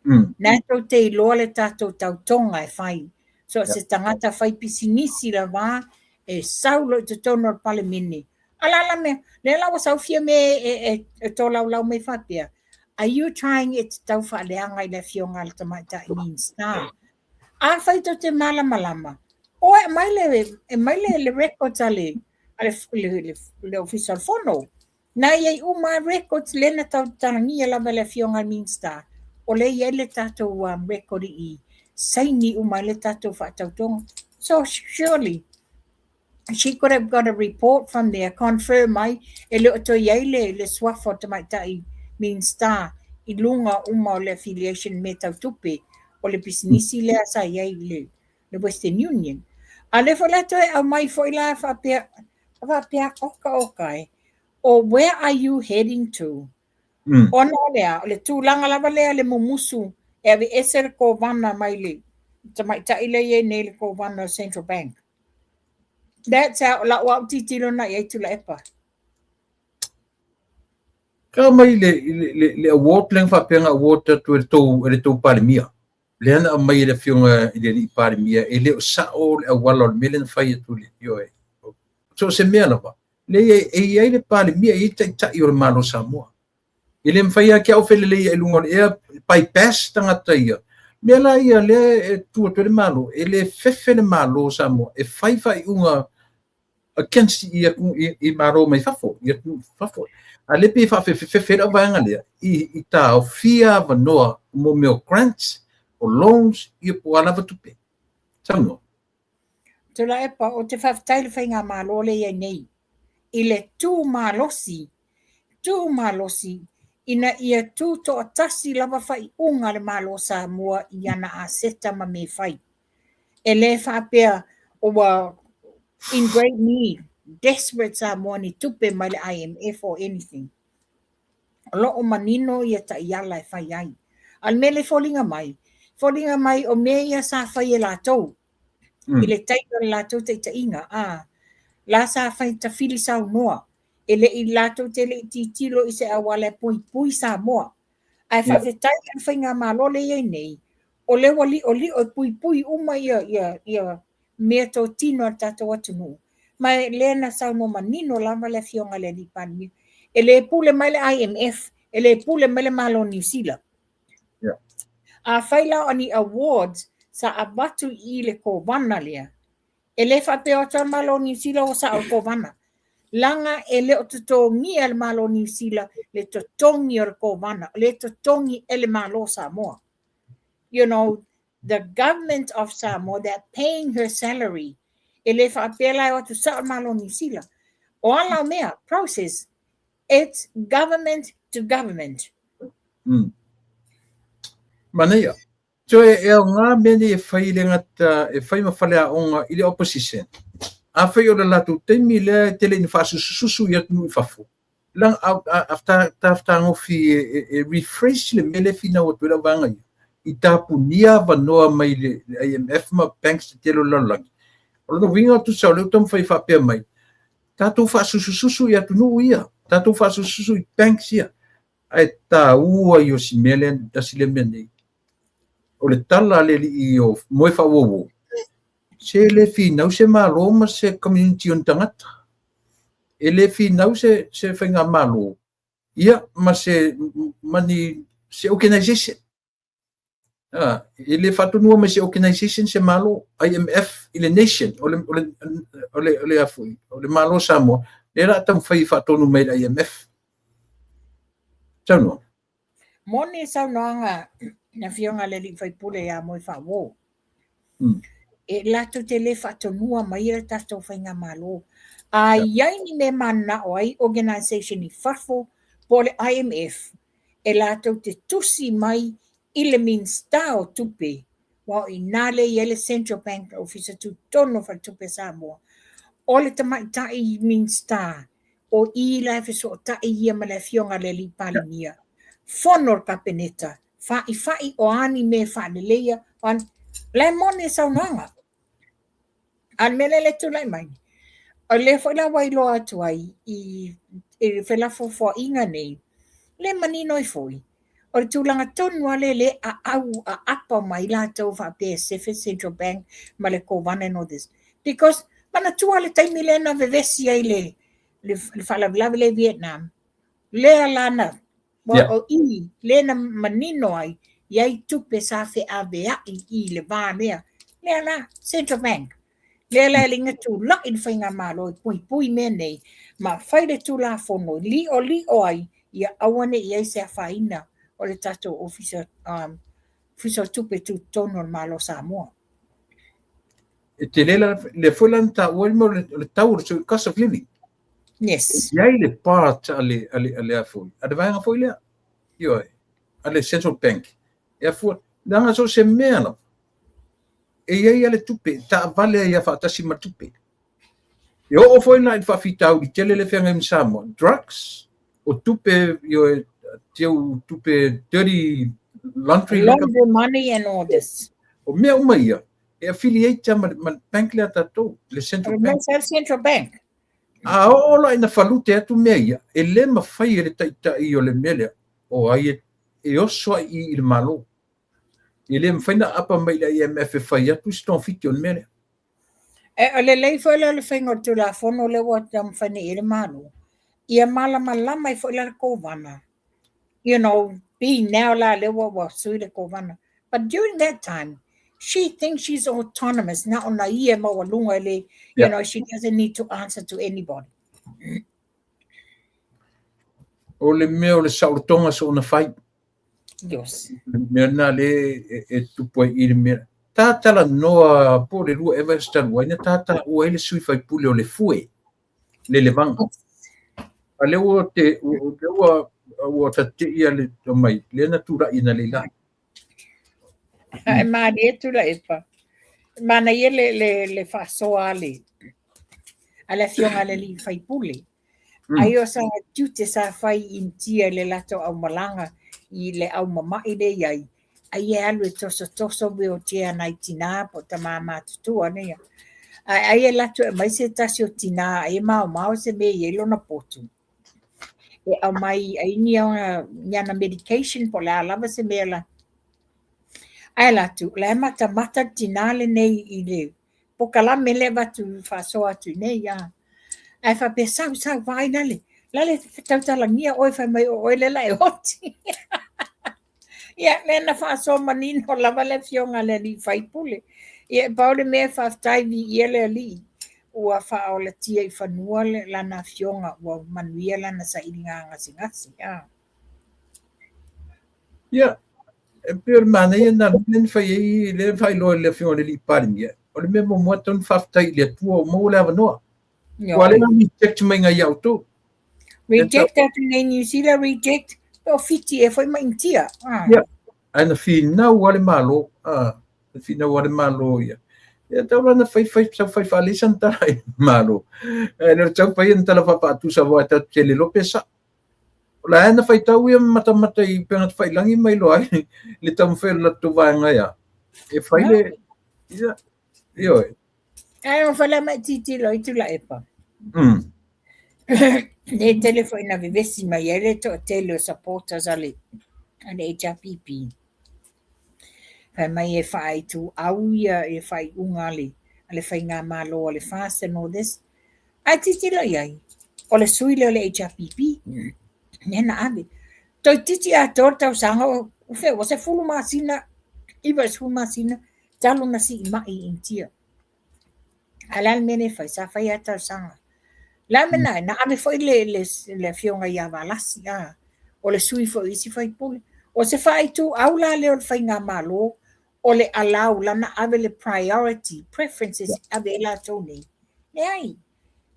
Na tou te iloa le tatou tautoga e fai. So o se tagata fai pisinisi lava e sau loa i totonu o le Palemene. A la la mea, lea la ua sau Fiame e, e, e tolaulau mai faapea, are you trying e te tau faaleaga i le afioga a le tamaitai Minisita? Afai tou te malamalama, o e aumai le, aumai le, le records a le, a le, le, le, le Ofisa o le Fono. Na i ai uma lava records lea na tautalagia lava e le Afioga i le Minisita, o lea e i ai le tatou um, record i i, saini uma ai le tatou faatautoga. So surely she could have got a report from there, confirm mai e le o toe i ai le, le suafa o tamaitai Minisita i luga uma o le affiliation mea tau tupe o le pisinisi lea sa i ai i le, le Western Union. A lea foi la toe aumai foi la faapea, faapea oka oka e, o where are you heading to? Ona o le a, o le tulaga lava lea le mumusu e aveese le kovana mai le tamaitai lea e i ai nei le kovana o Central Bank. That's how, lau au tilotilo na i ai Tuilaepa. Ka mai le, le, le, le award lea na faapea na award atu e le tou, e le tou Palemia. Lea na aumai e le afioga i le alii Palemia, e le o sao le auala o le mea lea na fai atu le, ioe. So o se mea lava, lea e i ai le Palemia, e i ai taitai o le Malo o Samoa. E le mafai lava ki au felelei i luga o le ea, bypass tagata ia. Mea la ia lea e tu atu ai le Malo, e le fefe le Malo o Samoa e fai faaiuga. against i atunuu i Malo mai fafo, i atunuu fafo. A lea pei e faafefefefe ai lau vaega lea i taofia avanoa mo mea o grants, o loans, ia po o a lava tupe. Saunoa. Tuilaepa, ou te faafetai i le Faigamalo lea e i ai nei i le tu malosi, tu malosi ina ia tu toatasi lava faaiuga a le Malo o Samoa i ana aseta ma mea e fai. E le faapea ua in great need, desperate Samoa ni tupe mai le IMF or anything. O lo o manino ia taiala e fai ai. A o le mea lea e foliga mai, foliga mai o mea ia sa fai e latou i le taimi o le latou taitaiga, a la sa fai tafili saunoa, e le i latou te le i tilotilo i se auala e puipui Samoa. Ae faafetai i le Faigamalo lea e i ai nei, o lea ua liolio e puipui uma ia meatotino a le tatou atunuu. Ma lea na saunoa manino lava le Afioga i le Alii Palemia, e le pule mai le IMF, e le pule mai le Malo o Niu Sila. Afai la o ni awards sa avatu i le Kovana lea, e le faapea o atu lava le Malo o Niu Sila ua sao le Kovana. Leaga e le o totogia e le Malo o Niu Sila le totogi o le Kovana, o lea e totogi e le Malo o Samoa. The government of Samoa, they're paying her salary. E le faapea la e o atu sao le Malo o Niu Sila. O ala o mea, process, it's government to government. Manaia. So e aoga mea nei e fai le gata e fai ma faleaoga i le opposition. Afai o le latou taimi lea e tele ina faasusususu i atunuu i fafo, la tafatagofi e refresh le mea lea e finau atu ai lau vaega ia, i tapunia avanoa mai le IMF ma banks tetele o le lalolagi. O lona uiga tusa o lea ua taumafai faapea mai, tatou faasusususu i atunuu ia, tatou faasusususu i banks ia, ae taua i o si mea lea, tasi lea mea nei. O le tala a le alii o moe faauauo, se le finau se Malo ma se community o ni tagata. E le finau se faigamalo ia ma se ma ni se organization. E le faatonua mai se organization se Malo IMF i le nation o le o le o le o le afoi o le Malo o Samoa lea la taumafai e faatonu mai le IMF. Saunoa. Moni saunoaga na Afioga i le Alii Faipule ia Moe Faauo. E latou te le faatonua mai le tatou Faigamalo. A i ai ni mea mananao ai organization i fafo po o le IMF, e latou te tusi mai i le Minisita o Tupe, aua o i ina lea e i ai le Central Bank, le Ofisa Tutotonu o Faletupe a Samoa. O le tamaitai Minisita, o i la e fesootai ia ma le Afioga i le Alii Palemia, fono le Kapeneta, faifai o a ni mea e faaleleia, o a ni. La e moni le saunoaga. A o le mea lea e tulai mai, o lea foi la ua iloa atu ai i felafoafoaiga nei, le manino ai foi, o le tulaga tonu lava lea lea aau aapa mai latou faapea e sefe Central Bank ma le Kovana and all this. Because manatua le taimi lea na vevesi ai le faalavelave lea i Vietnam, lea la na o i lea na manino ai i ai tupe sa feaveai i le va lea. Lea la, Central Bank. Lea la e le tulai le Faigamalo e puipui mea nei, ma fai le Tulafono, liolio ai, ia aua ne i ai se afaina o le tatou Ofisa o Tupe Tutotonu o le Malo o Samoa. E tele la, lea foi la na taua ai le mea o le tau o le cost of living. E i ai le part a le a foi, a le vaega foi lea, ioe, a le Central Bank. E afua, leaga so o se mea lava, e i ai a le tupe, taavale ai a faatasi ma tupe. E oo foi la i le faafitauli tele le feagai ma Samoa, drugs, o tupe, ioe, teu tupe dirty laundry. Laundry money and all this. O mea uma ia, e affiliate ma bank lea tatou, le Central Bank. Central Bank. A oo la ina falute atu mea ia, e le mafai e le taitai o le mea lea, o ai e oso ai i le Malo. E le mafai na apa mai le IMF e fai atu se togafiti o le mea lea. E o lelei foi lea o le faiga o le Tulafono lea ua taumafai nei i ai le Malo, ia malamalama ai foi la le Kovana. Being now la lea ua sui le Kovana. But during that time, She thinks she's autonomous, na ona ia e maualuga e le, you know, she doesn't need to answer to anybody. O le mea o le saolotoga soona fai. Yes. Le mea lena lea e tupu ai i le mea. Ta talanoa po o le 2 ea vaiaso talu ai, na ta taua ai le sui faipule o Lefue, Lelevaga. A lea ua te, lea ua tate'i le mai, lea na tulai na leila. E malie Tuilaepa. E manaia le faasoa a le afioga a le alii faipule. Ai o sa tiute sa fai i Initia i le latou aumalaga i le aumama'i lea i ai, ai e alu e tosotoso wheelchair nai tinā po o tamā matutua nei. Ae ai e alu atu e aumai se tasi o tinā ai e maomao se mea e i ai lona potu. E aumai ai ni ana medication po o le a lava se mea la. Ae alu atu, o la e matamata le tinā lenei i le pokalame lea e avatu faasoa atu i nei. Ae faapea, sau, sau, vaai lale, lale tautalagia oe fai mai o oe lea la e oti. Ia, lea na faasoa manino lava le afioga a le alii faipule. Ia, e pau le mea faafetai viia le alii ua faaolatia i fanua lana afioga ua manuia lana sailiga gasegase. Ia, e pei o le manaia lena lea na fai ai, lea na faailoa e le afioga i le alii Palemia, o le mea muamua tatau ona faafetai i le Atua ua maua le avanoa. Ua lea na reject mai ia outou. Reject atu nei New Zealand, reject o Fiti e foi ma Initia. Ia, ae na finau lava le Malo, na finau lava le Malo ia. Ia tau la na fai fai sau fai faalei sana tala i le Malo. Ae le o tau fai ana tala faafaatusa aua e tatou te le iloa pe sa'o. O la e na faitau ia ma matamata i upega tafailagi ma iloa ai le taumafai o le latou vaega ia e fai le ia, ioe. Ae o fale mai tilotilo i Tuilaepa. Le tele foi na vevesi mai ai le toatele o supporters a le HRPP. Fai mai e faaituau ia e faaiuga a le faigamalo a le FAST and all this. Ae tilotilo i ai, o le sui lea o le HRPP, lea na ave. Toeitiiti atoa le tausaga o fea ua 10 masina, 90 masina, talu na siimai i Initia. Ae o le a le mea lea e fai? Sa fai lava talosaga. O le a le mea na ai? Na ave foi le afioga ia Valasi, o le sui foi o isi faipule. O se faaituau la lea o le faigamalo, o le allow lana ave le priority, preferences ave ai latou nei. Leai.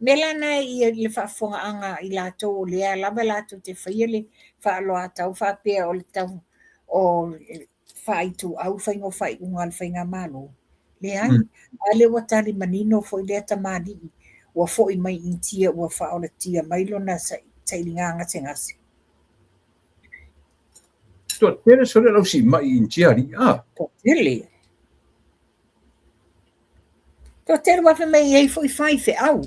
Mea la na i le faafofogaaga i latou o lea lava latou te faia le faaaloatau faapea o le tau o faaituau faiga o faaiuga a le faigamalo. Leai. A lea ua tali manino foi lea tamalii ua foi mai i Initia ua faaolatia mai lona sailiga gasegase. Toatele sole lau siimai i Initia alii. Toatele. Toatele ua fai mai e i ai foi faifeau.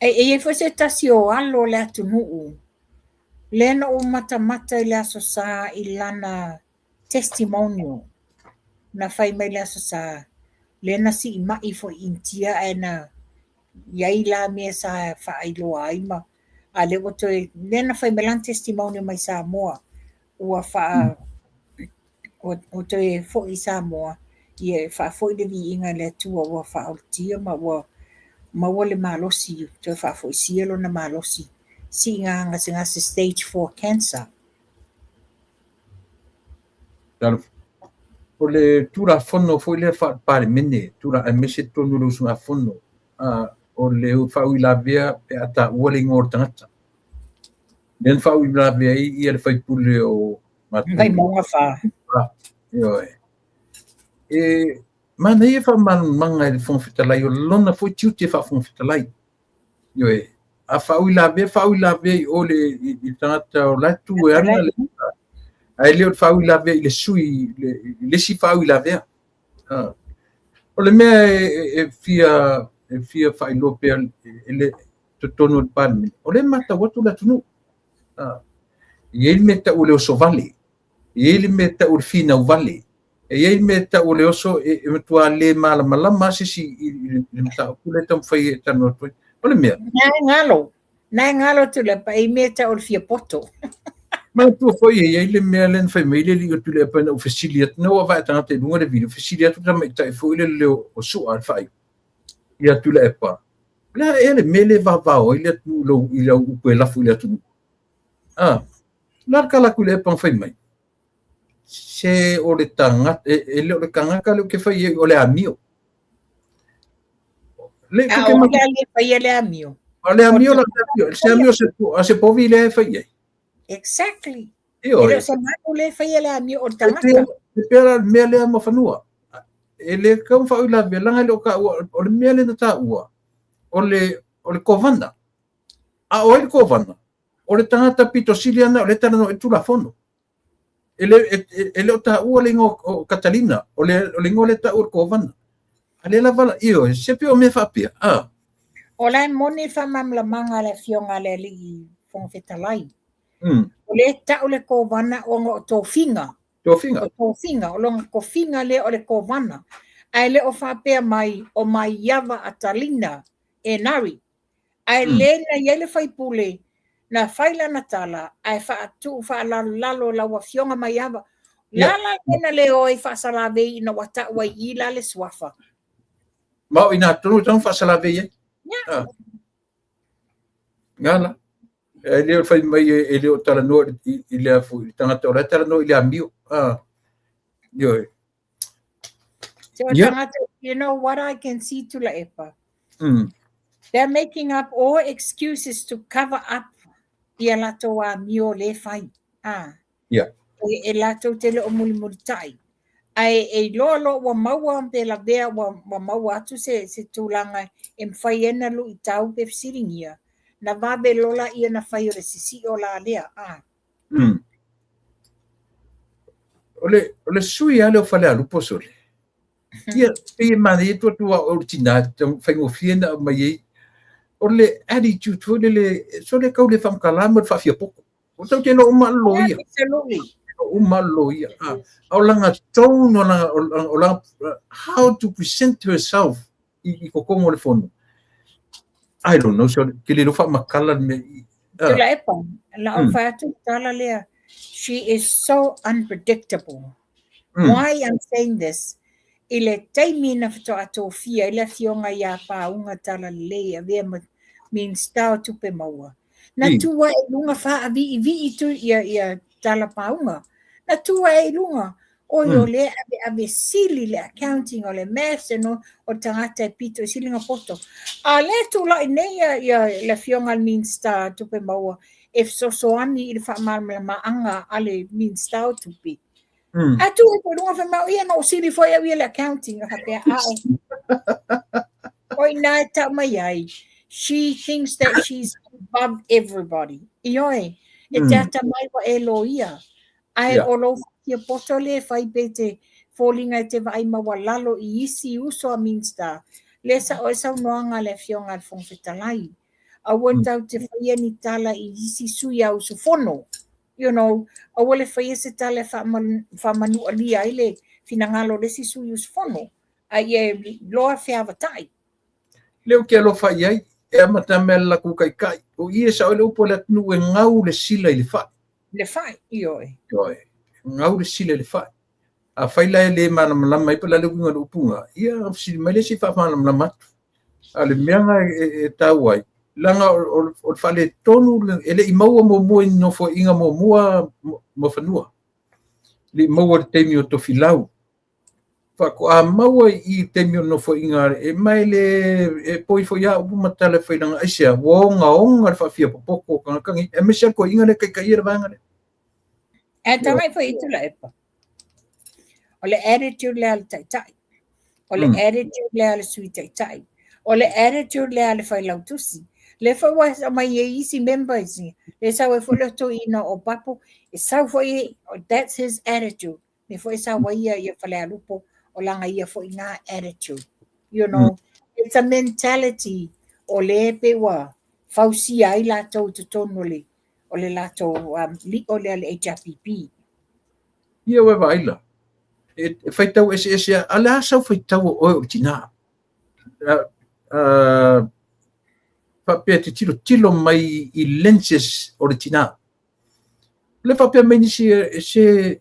E i ai foi se tasi o alo o le atunuu lea na ou matamata i le Aso Sa i lana testimonial na fai mai le Aso Sa lea na siimai foi i Initia ae na i ai la mea sa faailoa ai ma a lea ua toe lea na fai mai lana testimonial mai Samoa ua faa ua toe foi i Samoa ia e faafoi le viiga i le Atua ua faaolatia ma ua maua le malosi toe faafoisia lona malosi siiga gasegase stage 4 cancer. O le Tulafono foi lea faale-Palemene, aemaise totonu o le usugafono, o le faauilavea pe a taua le igoa o le tagata. Lea na faauilavea ai ia le faipule o Vaimauga 4. Ioe. E manaia faamalamalamaga e le Fofoga Fetalai, o lona foi tiute faa-Fofoga Fetalai. Ioe. A faauilavea, faauilavea i o le i tagata o la tu e ana le ae le o le faauilavea i le sui, i le isi faauilavea. O le mea e fia faailoa pea i le totonu o le Palemene, o lea e matau atu le atunuu. E i ai le mea e tau o le oso vale, e i ai le mea e tau o le finau vale, e i ai le mea e tau o le oso e matua le malamalama se isi i le mataupu lea e taumafai e talanoa atu ai. O le mea. Na e galo Tuilaepa, e i mea e tau o le fia poto. Manatua foi e i ai le mea lea na fai mai le alii o Tuilaepa ina ua fesili atu, na ua vae tagata i luga le video, fesili atu le tamaitai foi lele leo o Su'a le faaiu ia Tuilaepa, o le a ea le mea lea e vavao ai le atunuu i lou, i lau upu e lafo i le atunuu? Ah, o le a le tala a Tuilaepa na fai mai? Se o le tagata, e le o le tagata lea ou te fai i ai, o le amio. Le, A o le le faia le amio. O le amio la amio, se amio se a se povi le fai ai. Exactly. E le o se manu le faia le amio o le tagata. E pea la mea lea ma fanua. E le kau whaui la vea, langa le o ka ua, o le mea le na tā ua, o le kovana. A o ai le kovana, o le tagata pito sili ana o le talanoa i le Tulafono. E le o taua le igoa o Catalina, o le igoa le taua o le kovana. A le lava la, ioe, se pe o mea faapea. Ah. O la e moni faamalamalamaga a le afioga a le alii Fofoga Fetalai. O le tau le kovana ona o tofiga. Tofiga. O tofiga, o lona tofiga lea o le kovana. Ae le o faapea mai o Maiava Atalina Enari. Ae le na i ai le faipule na fai lana tala ae faatuu faalalolalo lau afioga Maiava. La la le na le o ai faasalavei ina ua tau ai i la le suafa. Ma o ina tonu tonu faasalavei ai. Ah. Ngala. E le o fai mai e le o talanoa i le afu i le tagata o la e talanoa i le amio. Ah. Ioe. So tagata, you know what I can see, Tuilaepa? They're making up all excuses to cover up ia latou amio le fai. Ah. E latou te le o mulimulitai. Ae e iloa loa ua maua pe lavea ua maua atu se tulaga e mafai ai ona luitau pe fesiligia, na vave loa laia na fai o le sisio la lea. Ah. O le sui lava lea o Falealupo sole. Ia, pei e manaia tu atu o le tina, faigofie na aumai ai. O le attitude foi lele, sole kau le whamkala mo le faafiapoto. O tau te lo uma lo ia. Absolutely. Uma lo ia. Ah, o langa tone, o langa, how to present herself i kokongo o le fono. I don't know, so ke le lo whaamakala le mea. Ah. Tuilaepa, la o fai atu tala lea. She is so unpredictable. Why I'm saying this? I le taimi na faatoa tofia i le afioga ia Pauga Talalelei avea ma Minista o Tupe Maua. Na tu ae i luga faaviivii tu ia Tala Pauga. Na tu ae i luga. Oi o le ave ave sili le accounting o le maths e no o tagata e pito i sili nga poto. A le tulai nei ia le afioga le Minista Tupe Maua e fesoasoani i le faamalamalamaga a le Minista o Tupe. A tu e po lunga fa mau ia no sili foi au ia le accounting a faapea ae. O ina e tau mai ai. She thinks that she's above everybody. Ioe, e te ata mai wa e lo ia. Ae o lou fia poto le fai pe te foliga e te vaai maualalo i isi uso a Minista. Le sa o e saunoaga a le afioga a le Fofoga Fetalai. Aua tau te faia ni tala i isi sui a usufono. Aua le faia se tala e faamanualia ai le finagalo o le isi sui usufono. A ia e loa feavatai. Leo ke alofa i ai, e amata mea le lakou kaikai. O ia sa o le upu o le atunuu e gau le sila i le fai. Le fai, ioe. Ioe, gau le sila i le fai. A fai la e le malamalama ai pe la le uiga o le upuga, ia fesili mai le isi faamalamalama atu. A le mea na e tau ai, langa o le faaletonu e le i maua muamua i nofoaiga muamua ma fanua. Le i maua le taimi o Tofilau. Faatoa maua i taimi o nofoaiga e mai le e poi foi a upu ma tala e fai langa aisea, ua ogaoga le faafia popoto o tagata nei. E aemaise lava le toeaina lea e taitaia le vaega lea. E tagai foi i Tuilaepa. O le attitude lea a le taitai. O le attitude lea a le sui taitai. O le attitude lea a le failautusi. Le foi ua aumai ai isi members. Le sau ai foi le toeaina o Papo. E sau foi, that's his attitude. Le foi sau ai ia Falealupo o langa ia foi ngā attitude. It's a mentality o le pe ua fausia ai latou i totonu o le latou lio lea le HRPP. Ia ua vaai la. E faitau eseese a le a sau faitau o oe o le tina. Faapea te tilo tilo mai i lenses o le tina. Le faapea mai nisi e se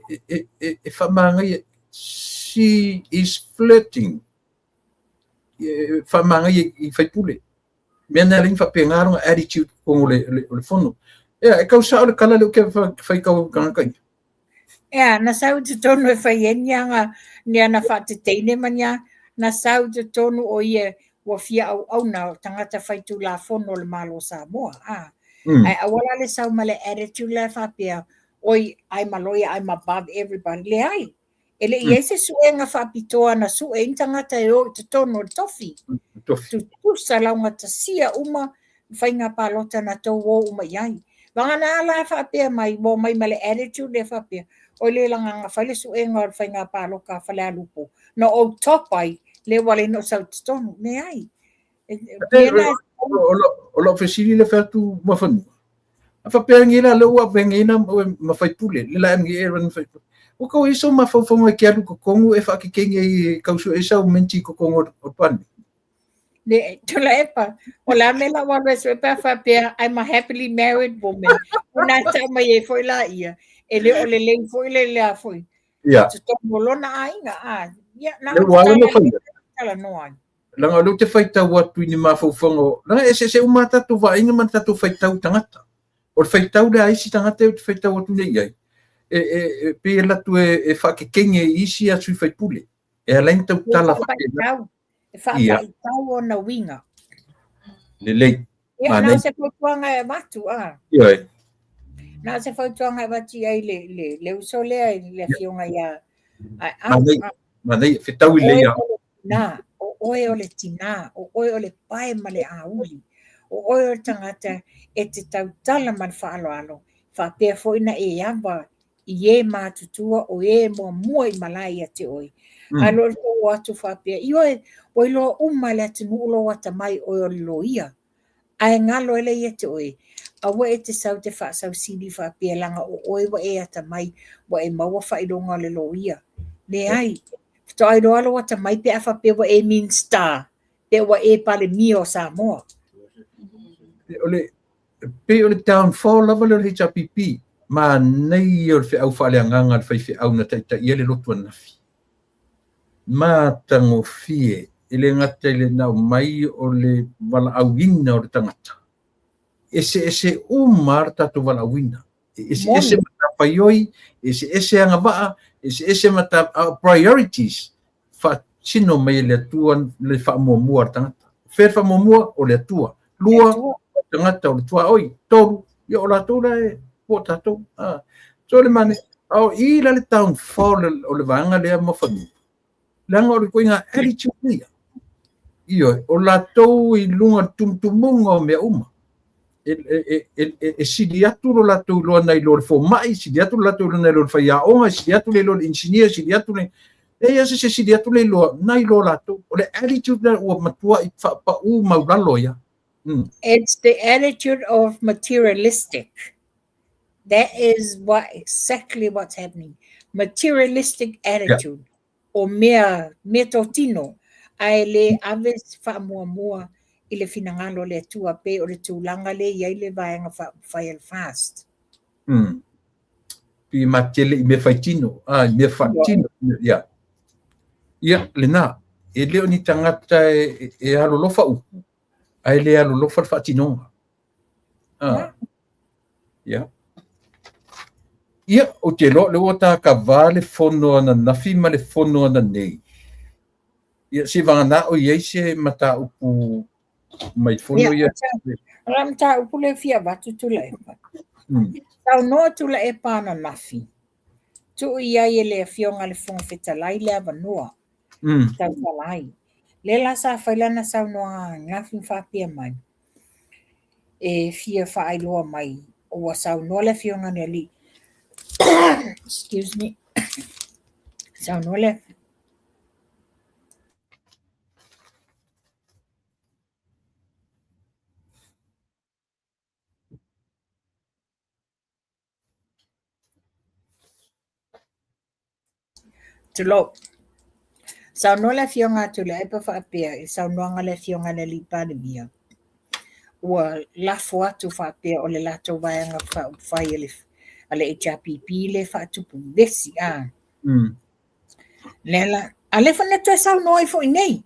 e faamagaia, she is flirting, e faamagaia i faipule. Mea na le faapena lona attitude totonu o le fono. Ea, e kau sao le tala lea ou te fai tau tagata ia. Ea, na sau i totonu e fai ai ni aga, ni ana faateteine ma ni a, na sau i totonu o ia ua fia auauna o tagata faitulafono o le Malo o Samoa. A. Ae aua la le sau ma le attitude la e faapea, oi, I'm a lawyer, I'm above everybody. Leai. E le i ai se suega faapitoa na sue ai ni tagata e o i totonu o le tofi. Tutusa laugatasia uma faiga palota na tou o uma i ai. Vagana la faapea mai, ua omai ma le attitude lea faapea, oi le lagaga fai le suega o le faiga paloka a Falealupo, na ou top ai, lea ua ala ai ona ou sau i totonu. Leai. O lau fesili le fai atu Muafanua. A faapea nei la lea ua avea nei la ma faipule, le la ngi e run faipule. Ua kau ai sau mafaufauga e te alu i totonu e faakekeni ai e tau sue ai sau menti i totonu o le Palemene. Le, Tuilaepa, o le a le mea la ua alu ai sue pe a faapea, I'm a happily married woman. Ona e tau mai ai foi la ia, e le o lelei foi le lea foi. Ia. Totonu o lona aiga, a, ia, na Le ua ala ona fai. talanoa ai. Leaga o lea ou te faitau atu i ni mafaufauga o, leaga e eseese uma a tatou vaaiga ma le tatou faitau i tagata. O le faitau lea a isi tagata ou te faitau atu nei i ai, e, e, e pei e alu atu e, e faakekege i isi a sui faipule. E ala ai ona tautala faapena. E faapaitau ona uiga. Lelei. Ia, na o se fautuaga e avatu, a. Ioe. Na o se fautuaga e avatu i ai le, le, le uso lea i le afioga ia Manaia, manaia, fetaui lelei ia. Na, o oe o le tinā, o oe o le pae ma le auli, o oe o le tagata e te tautala ma le faaaloalo, faapea foi na e ava i e matutua o e muamua i malae ia te oe. Ae loa le tou o atu faapea, ioe, ua iloa uma e le atunuu lou atamai oe o le loia. Ae galo ai lea ia te oe, aua e te sau te faasausili faapea leaga o oe ua e atamai, ua e maua faailoga o le loia. Leai, faatoa iloa lou atamai pe a faapea ua e Minisita, pe ua e Palemia o Samoa. O le, pei o le downfall lava lea o le HRPP, manaia o le feau faaleagaga a le faifeau na taitaia le lotu ananafi. Matagofie, e le gata i le na aumai o le valaauina o le tagata. Eseese uma lava le tatou valaauina. E eseese matafaioi, eseese agavaa, eseese mata, our priorities, faatino mai e le Atua le faamuamua a le tagata. O fea le faamuamua? O le Atua. Lua, o le tagata o le tuaoi. Tolu, ia o latou la e po o tatou. Ah. So le mane, a o i la le downfall o le vaega lea Muafanua. Leaga o le ituaiga attitude ia. Ioe, o latou i luga o le tumutumuga o mea uma. E, e, e, e, e sili atu lo latou iloa nai lo le fomai, sili atu lo latou iloa nai lo le faiaoga, sili atu le iloa le inisinia, sili atu le... E ia se sili atu le iloa nai lo latou. O le attitude lea ua matuai faapau maulalo ia. It's the attitude of materialistic. That is what exactly what's happening. Materialistic attitude. Yeah. O mea, mea totino, ae le ave faamuamua i le finagalo o le Atua, pei o le tulaga lea e i ai le Vaega Faaupufai a le FAST. Pei e matele i mea faitino, a, i mea faatino, ia. Ia, lena, e le o ni tagata e, e alolofa upu, ae le alolofa le faatinoga. Ah. Ia. Ia, ou te iloa o lea ua takava le fono ananafi ma le fono ananei. Ia, seivagana o i ai se mataupu mai fono ia. O le mataupu lea e fia avatu Tuilaepa. Saunoa Tuilaepa ananafi, tuu i ai e le Afioga i le Fofoga Fetalai le avanoa tautala ai. Lea la sa fai lana saunoaga ananafi ma faapea mai, e fia faailoa mai ua saunoa le Afioga i le Alii, excuse me, saunoa le Tulou. Saunoa le Afioga a Tuilaepa faapea i le saunoaga a le Afioga i le Alii Palemia, ua lafo atu faapea o le latou Vaega Faaupufai a le a le HRPP lea e faatupu vevesi a. Lea la, a lea foi na toe saunoa ai foi nei.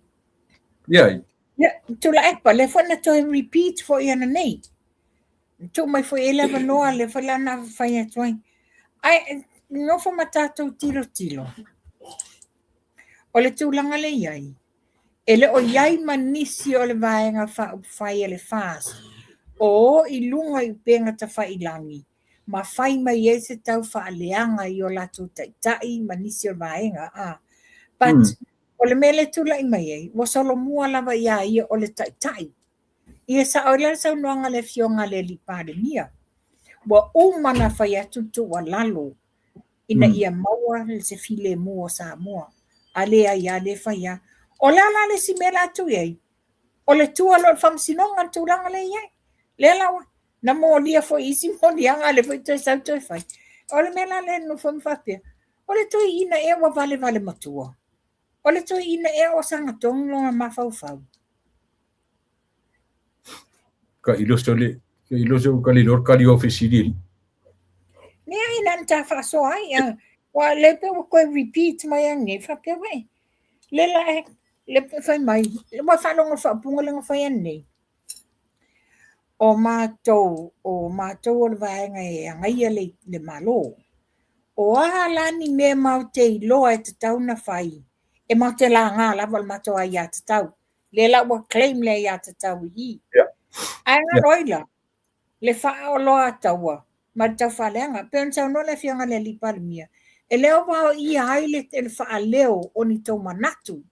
Ia. Ia, Tuilaepa, lea foi na toe repeat foi ananei. Tuu mai foi i ai le avanoa lea foi la na fai atu ai. Ae nofo ma tatou tilotilo, o le tulaga lea e i ai, e le o i ai ma nisi o le Vaega Faaupufai a le FAST o o i luga i upega tafailagi ma fai mai ai se tau faaleaga i o latou taitai ma nisi o le vaega. A. But o le mea lea e tulai mai ai, ua solomua lava ia ia o le taitai. Ia sao ai la le saunoaga a le Afioga a le Alii Palemia, ua uma ona fai atu le tuualalo ina ia maua se filemu o Samoa. A leai lava, lea e fai lava. O le a la le isi mea la a tuu i ai? O le tua loa i le faamasinoga le tulaga lea e i ai. Lea la ua na molia foi i isi moliaga, a lea foi toe sau toe fai. O le mea la lea e nonofo ma faapea, o le toeaina ea ua valevale matua? O le toeaina ea ua sagatonu lona mafaufau? Ka iloso le ka iloso ka le lor ka li ofisi li. Leai, na ona ta faasoa ai, a ua le pe ua toe repeat mai ananei, faapea uei. Le la e, le pe fai mai, ua faalogo i le faaupuga lea na fai ananei. O matou, o matou o le vaega e agaia le, le Malo. O a la ni mea matou te iloa e tatau ona fai, e matou te laga lava o le matou aiatatau. Lea la ua claim le aiatatau i i. Ae galo ai la le faaoloataua ma le taufaaleaga. Pei ona saunoa le Afioga i le Alii Palemia, e le o vaoia ai le faaleo o ni tou manatu,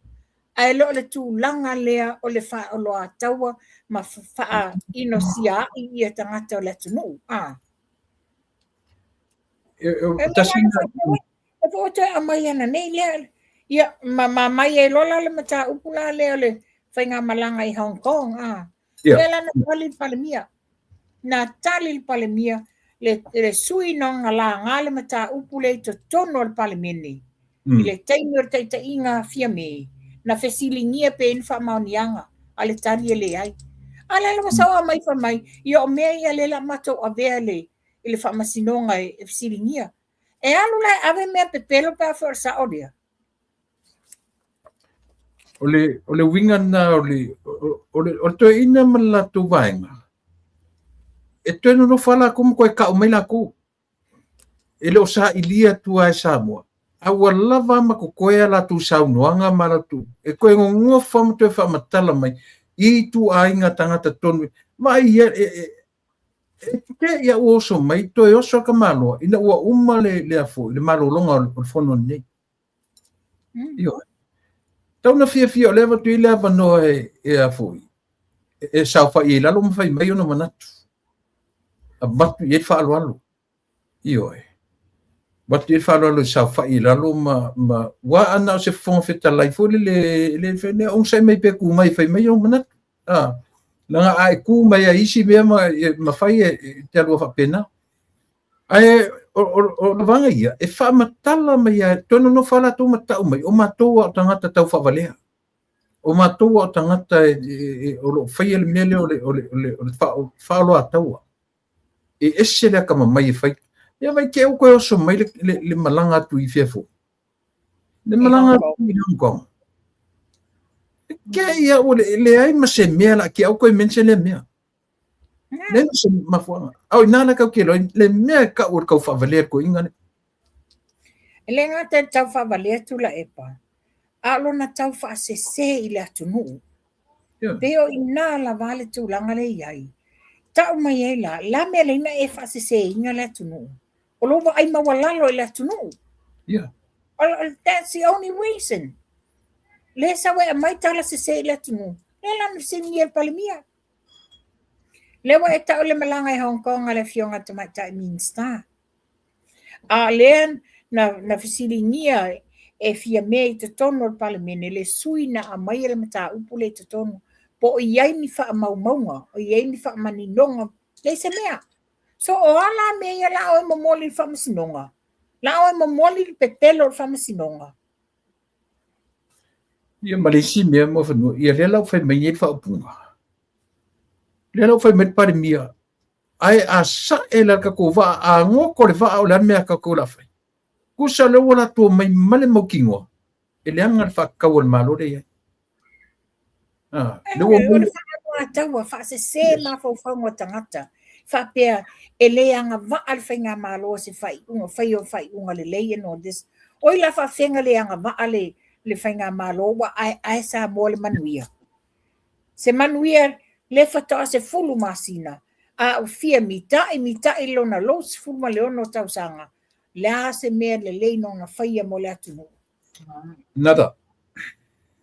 ae le o le tulaga lea o le faaoloataua ma faainosiaai ia tagata o le atunuu. A. E tasi E po o toe aumai ananei lea. Ia, ma ma mai ai loa la le mataupu la lea o le faigamalaga i Hong Kong. A. Lea la na tali le Palemia. Na tali le Palemia le sui na laga le mataupu lea i totonu o le Palemene. I le taimi o le taitaiga Fiame, na fesiligia pe i ai ni faamaoniaga, a o le tali e leai. A lea la ua sau aumai fai mai, ia o mea ia lea o le a matou avea i le faamasinoga e fesiligia. E alu la e ave mea pepelo pe afai o le sao lea. O le uiga lena o le toeaina ma le latou vaega, e toe nonofo lava latou ma toe tau mai latou. E le o sailia atu lava e Samoa, a ua lava ma totoe a latou saunoaga ma latou, e toe nonofo ma toe faamatala mai i ituaiga tagata tonu. Vaai ia, e te ia ua oso mai, toe oso a tamaloa, ina ua uma le a foi, le malologa o le fono lenei. Ioe. Tau na fiafia o lea avatu i le avanoa e a foi, e saofai ai lalo ma fai mai ona manatu. Avatu i ai le faaaloalo. Ioe. Avatu i ai le faaaloalo e saofai i lalo ma ua ana o se Fofoga Fetalai foi lele, le fai nei, onosai mai pe tu mai fai mai ona manatu. A, leaga a e tu mai ai isi mea ma fai e te alua faapena. Ae o le vaega ia, e faamatala mai ai, toe nonofo lava latou ma tau mai, o matou lava o tagata tau faavalea. O matou lava o tagata o lo o faia le mea lea o le faaoloataua. E ese le atamamai e fai. Ia vai te au toe oso mai le malaga atu i fea foi. Le malaga atu i Hong Kong. Ke ia ua le leai ma se mea la ke au toe mention lea mea. Leai ma se mafuaaga. A o ina la tau te iloa ai le mea e tau o le tau faavalea le toeaina lea. E le gata i le tau faavalea Tuilaepa, a o lona tau faasese i le atunuu. Pei o i ina lava le tulaga lea e i ai. Tau mai ai la, la mea lea na e faaseseina le atunuu. O lou vaai maualalo i le atunuu. That's the only reason. Lea sau e aumai tala sese i le atunuu. Lea la na fesiligia e le Palemia. Lea ua e tau le malaga i Hong Kong a le Afioga i le Tamaitai Minisita. A lea na fesiligia e Fiame i totonu o le Palemene le sui na aumaia le mataupu lea i totonu, po o i ai ni faamaumauga, o i ai ni faamaninoga, leai se mea. So o a la mea ia la oe momoli i le faamasinoga? La oe momoli le pepelo o le faamasinoga? Ia ma le isi mea Muafanua, ia lea la ua fai mai nei le faaupuga. Lea la ua fai mai le Palemia, Ae a sa'e la le tatou vaa, a goto le vaa o le a le mea a tatou o le a fai? Tusa o lea ua latou omai ma le mautinoa e leaga le faatatau a le Malo lea e i ai. Ah, lea ua O le faaaluataua, faasese mafaufauga o tagata, faapea e le agavaa le faigamalo i se faaiuga, faia o faaiuga lelei and all this. Oi la faafega le agavaa le faigamalo ua aeae Samoa le manuia. Se manuia le faatoa 10 masina, a ua fia mita'i mita'i lona 26 tausaga, le a se mea lelei na ona faia mo le atunuu? Nada.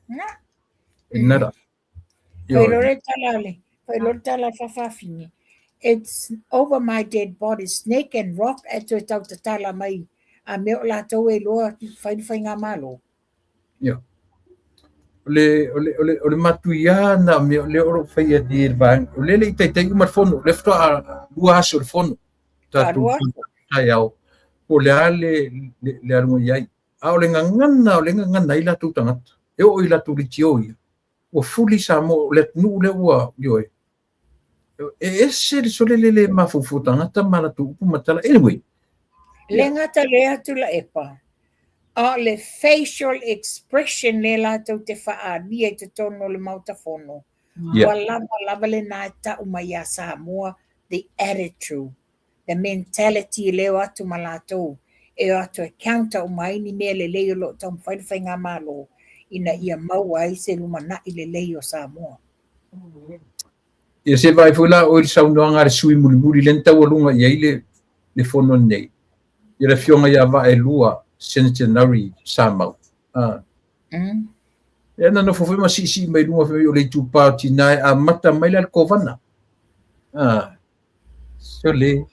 Na. Nada. Fai loa le tala le, fai loa le tala a le faafafine, "It's over my dead body, snake and rock," e toe tau tatala mai a mea o latou e iloa fai le faigamalo. Ia. O le matuia na mea o lea o lo o faia nei e le vaega. O lea le i taitai uma le fono, o lea faatoa 2 aso o le fono. Tatou taeao, po o le a le aluga i ai. A o le gagana, o le gagana ai latou tagata. E oo i latou leitio ia. Ua fuli Samoa, o le atunuu lea ua, ioe. E ese le sole le le mafaufau tagata ma latou upu ma tala. Anyway. Le gata le atu la epa. A o le facial expression le latou te faaalia i totonu o le Maota Fono. Ua lava lava lena e ta'u mai iā Samoa the attitude, the mentality e o atu ma latou, e o atu e counter uma ai ni mea lelei o lo o taumafai le faigamalo ina ia maua ai se lumanai lelei o Samoa. Ia se vaai foi la oe i le saunoaga a le sui mulimuli lea na taualuga i ai le fono lenei. Ia le afioga ia Vaaelua Senator Nari Samau. Ah. Ia na nofo foi ma siisii mai luga foi o le itupa o tina e amata mai la le kovana. Ah. Sole.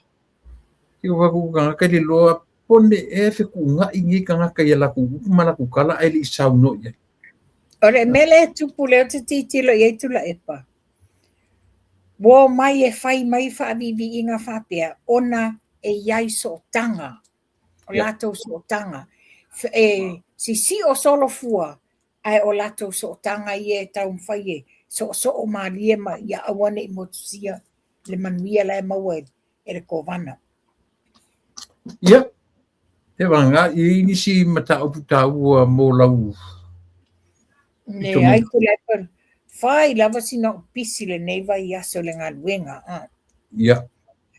Ki o ku kangaka le loa pone e fekuuga'i nei tagata ia latou upu ma latou tala ae le i saunoa i ai. O le mea lea e tupu lea ou te tilotilo i ai Tuilaepa, ua omai e fai mai faaviiviiga faapea ona e i ai sootaga, o latou sootaga. E sisio solofua, ae o latou sootaga ia e taumafai e soosoo malie ma ia aua ne i motusia le manuia la e maua e le kovana. Ia, e vagana i ai nisi mataupu taua mo lau Leai Tuilaepa, fai lava sina ou pisi lenei vaiaso i le galuega. Ah. Ia.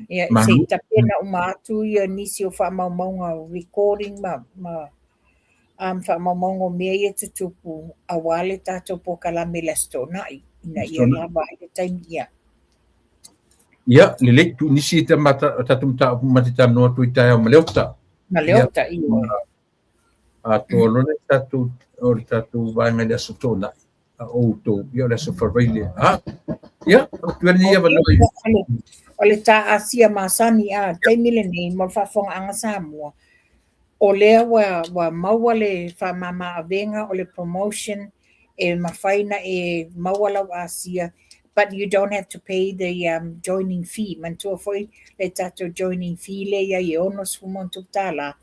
Ia, se i tapena uma atu ia nisi o faamaumauga o recording ma faamaumauga o mea ia tutupu aua le tatou polokalame i le Aso Toonai, ina ia lava ai le taimi. Ia. Ia, lelei, tuu nisi o tatou mataupu ma te talanoa atu i taeao ma Leota. Ma Leota, ioe. Atoa loa le tatou, o le tatou vaega i le Aso Toonai. A outou, ia o le Aso Faraile. Ah, ia, o tu nei avanoa i. O le ta Asia masani a le taimi lenei mo le faafofogaaga Samoa, o lea ua maua le faamama-avega o le promotion e mafai na e maua lau Asia, but you don't have to pay the joining fee. Manatua foi le tatou joining fee lea i ai e $60 +.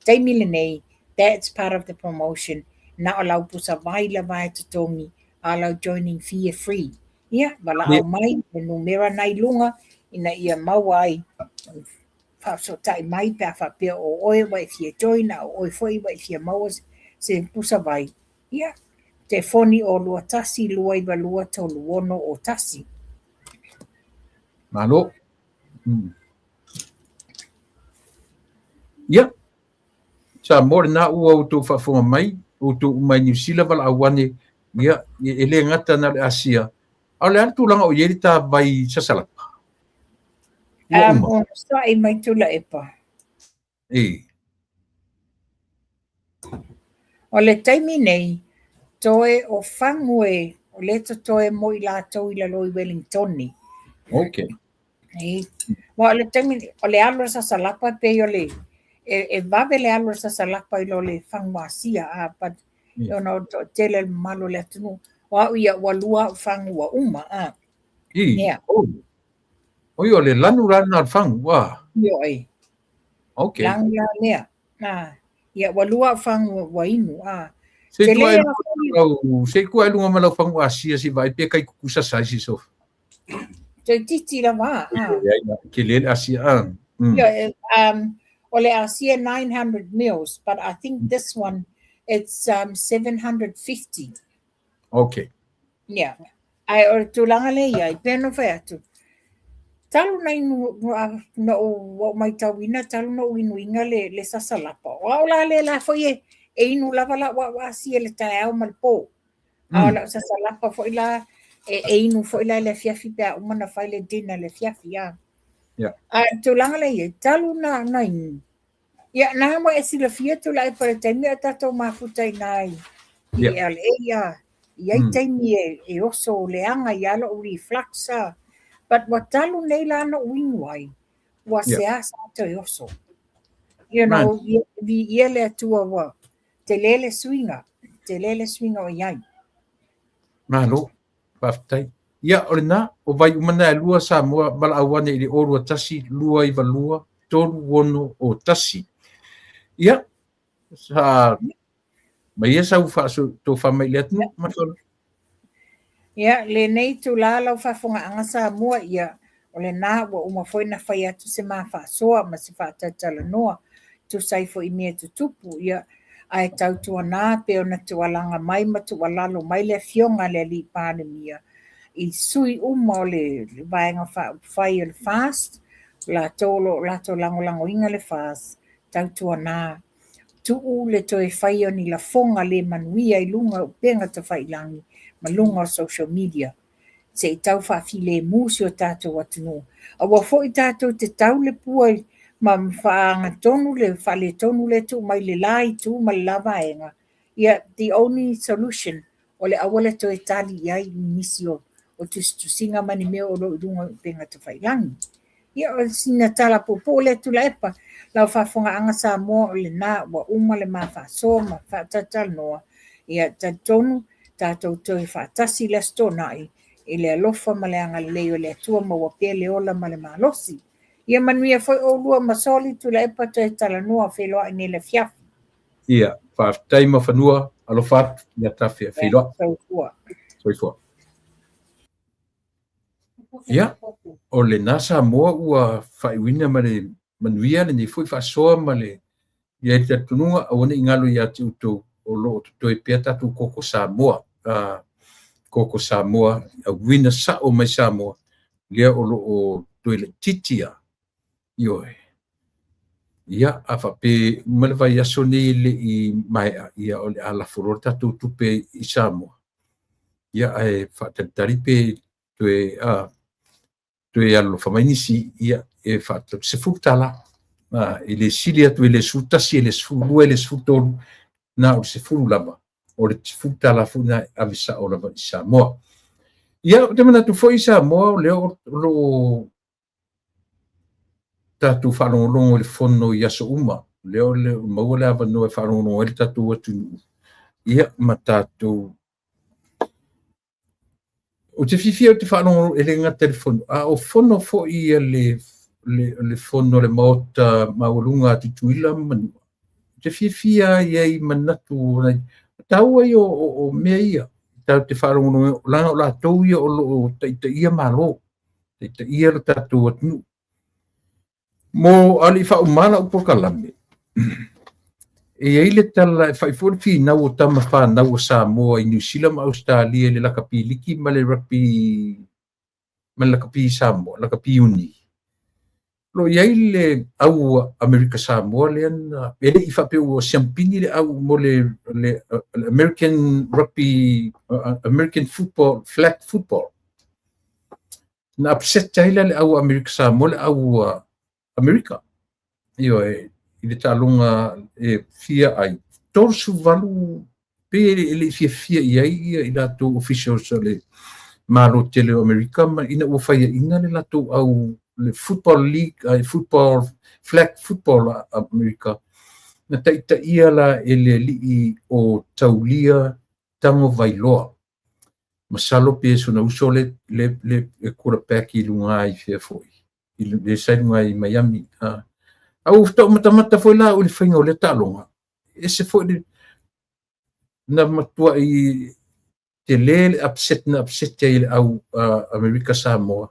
Taimi lenei, that's part of the promotion. Na o lau pusa vai lava e totogi, a lau joining fee e free. Ia, valaau mai le numera na i luga ina ia maua ai faafesootai mai pe a faapea o oe ua e fia join a o oe foi ua e fia maua se pusa vai. Ia, telefoni o 21 292 36 01. Malo. Ia, Samoa lena ua outou faafofoga mai, outou uma i Niu Sila valaau ane, ia, e le gata na o le Asia, a o le a le tulaga o i ai le ta vai sasalapa? Ua uma. Onosai mai Tuilaepa. E. O le taimi nei, toe o fagu e o lea totoe mo i latou i lalo i Wellingtoni. E. Wa o le taimi, o le alu o le sasalapa e pei o le, e vave le alu o le sasalapa i lo le fagu Asia, a, but ona o le tele le mamalu o le atunuu. O au ia ua lua au fagu ua uma, a. I. Oh. Oi, o le lanu la na o le fagu, ua. Ioe. Lanu la lea. A, ia ua lua au fagu ua inu, a. Se i tua e luga ma lau fagu Asia si vaai pe kai kukusa sai si sofa. Toeitiiti lava a. Tele le asia a. Yeah, o le asia 900 mils, but I think this one it's 750. Okay. Yeah. Ae o le tulaga lea i ai, pei ona fai atu, talu na inu, na ou matauina talu na ou inuina le sasalapa. O au la lea la foi e inu lava lau au asia i le taeao ma le po. A o lau sasalapa foi la, e inu foi la i le afiafi pe a uma na fai le dinner i le afiafi. A. A o le tulaga lea i ai, talu na inu, ia, na ua e silafia Tuilaepa i le taimi a o tatou mafuta i ina i LA, e i ai taimi e oso leaga ai lava lou reflux. But ua talu nei la na ou inu ai, ua seā toe oso. Viia le Atua ua tele le suiga, tele le suiga o i ai. Malo, faafetai. Ia, o lena, o vai uma na e lua Samoa valaau ane i le 021 292 361. Ia, sa mai ia sau tofa mai le atunuu ma le. Ia, lenei itulā lau faafofogaaga Samoa, ia, o lena ua uma foi na fai atu se ma faasoa ma se faatalatalanoa, tusa ai foi i mea tutupu, ia, ae tautuana pe ona tuualaga mai ma tuualalo mai le afioga a le Alii Palemia i sui uma o le Vaega Faaupufai o le FAST, latou o lo o latou lagolagoina le FAST, tautuana tuu le toe faia o ni lafoga le manuia i luga o upega tafailagi ma luga o social media, se i tau faafilemu si o tatou atunuu. Aua foi tatou te tau le pua ma faaagatonu le faaletonu lea e tuu mai le la itu ma le la vaega. Ia, the only solution o le aua le toe tali i ai nisi o tusitusiga ma ni mea o lo o i luga o upega tafailagi. Ia, o sina tala puupuu lea Tuilaepa, lau faafofogaaga Samoa, o lena ua uma le ma faasoa ma faatalatalanoa. Ia, talitonu tatou toe faatasi i le Aso Toonai i le alofa ma le agalelei o le Atua, maua pea le ola ma le malosi. Ia manuia foi oulua ma Soli Tuilaepa, toe talanoa feiloai nei le afiafi. Ia, faafetai Mafanua, alofa atu, ia tafea feiloai. Soifua. Soifua. Ia, o lena Samoa ua faaiuina ma le manuia lenei foi faasoa ma le ia i le talitonuga aua ne i galo ia te outou o lo o totoe pea tatou koko Samoa. Koko Samoa, auina sao mai Samoa, lea o lo o toe laitiiti lava. Ioe. Ia, a faapea uma le vaiaso nei e le i maea, ia o le a lafo loa le tatou tupe i Samoa. Ia, ae faatalitali pe toe toe alolofa mai nisi, ia, e faatau $10. E le sili atu, e le 11, e le 12, e le 13, na o le 10 lava. O le $10 foi na e ave sao lava i Samoa. Ia, ou te manatu foi Samoa, o lea o lo o tatou faalogologo i le fono i aso uma. Lea o le maua le avanoa e faalogologo ai le tatou atunuu. Ia, ma tatou ou te fiafia ou te faalogologo e le gata i le fono, a o fono foi ia le fono a le Maota maualuga a Tutuila ma Manua. Ou te fiafia i ai manatu taua ia o mea ia. Tatou te faalogologo leaga o latou ia o lo o taitaia Malo, taitaia lo tatou atunuu. Mo a o le i faauma lau polokalame, e i ai le tala e fai foi le finau o tama fanau a Samoa i Niu Sila ma Ausetalia i le lakapi liki ma le rugby ma le lakapi Samoa, lakapi uni. O lo o i ai le au Amerika Samoa lea na, e le i faapea ua siampini le au mo le American rugby, American football, flag football. Na upset ai la le au Amerika Samoa le au Amerika. Ioe, i le taaloga e fia ai 38 pe e le i fiafia i ai ia i latou officials o le Malo tele o Amerika ma ina ua faiaina le latou au le football league, football flag football a Amerika na taitaia la e le alii o Taulia Tagovailoa. Masalo pe sona uso le quarterback i luga i fea foi, i le sa i luga i Miami. A ua taumatamata foi la o le faiga o lea taaloga, ese foi le na matuai tele le upset na upset ai le au Amerika Samoa.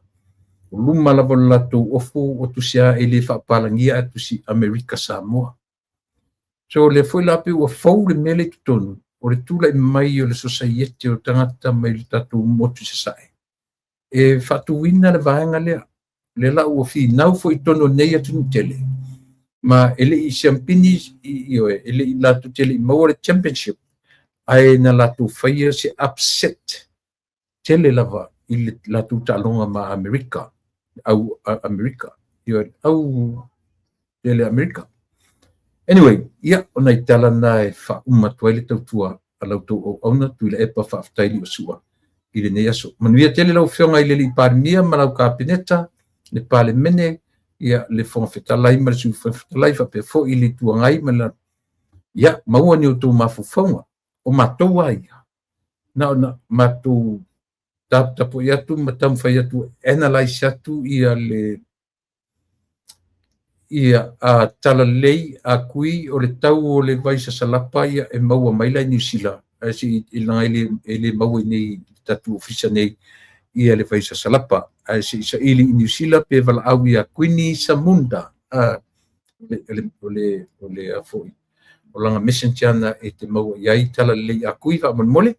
O luma lava o le latou ofu ua tusi lava e le faapalagia ae tusi Amerika Samoa. So o lea foi la pei ua fou le mea lea i totonu o le tulai mai o le sosaiete o tagata mai le tatou motu i Sasae e faatuina le vaega lea. Lea la ua finau foi i totonu o nei atunuu tele, ma e le i siampini, ioe, e le i latou te le i maua le championship, ae na latou faia se upset tele lava i le latou taaloga ma Amerika, au Amerika, ioe, au tele Amerika. Anyway, ia, o nai tala na e faauma atu ai le tautua a la outou auauna Tuilaepa, faafetai Liosua i lenei aso. Manuia tele lau Afioga i le Alii Palemia ma lau Kapeneta, le Palemene, ia, le Fofoga Fetalai ma le Sui Fofoga Fetalai, faapea foi i le Itu Agai ma le... Ia, maua ni outou mafaufauga. O matou lava ia, na ona matou taputapuai atu ma taumafai atu e analyse atu ia le ia a talalelei a kui o le tau o le vai sasalapa ia e maua mai la i Niu Sila, ae se i leaga e le maua i nei tatou ofisa nei ia le vai sasalapa, ae se i saili i Niu Sila pe valaau ia Kuini Samunda, a o le o le a foi o lana messenger na e te maua i ai talalelei a kui faamolemole.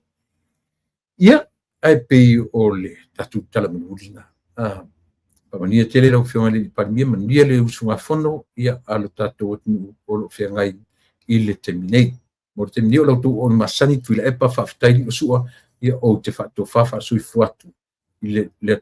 Ia, ae pei o le tatou tala mulimuli lena. Faamanuia tele lau Afioga i le Palemia, manuia le usugafono ia a lo tatou atunuu o lo o feagai i le taimi nei. Mo le taimi nei o la outou auauna masani Tuilaepa, faafetai Liosua, ia ou te faatofa faasoifua atu i le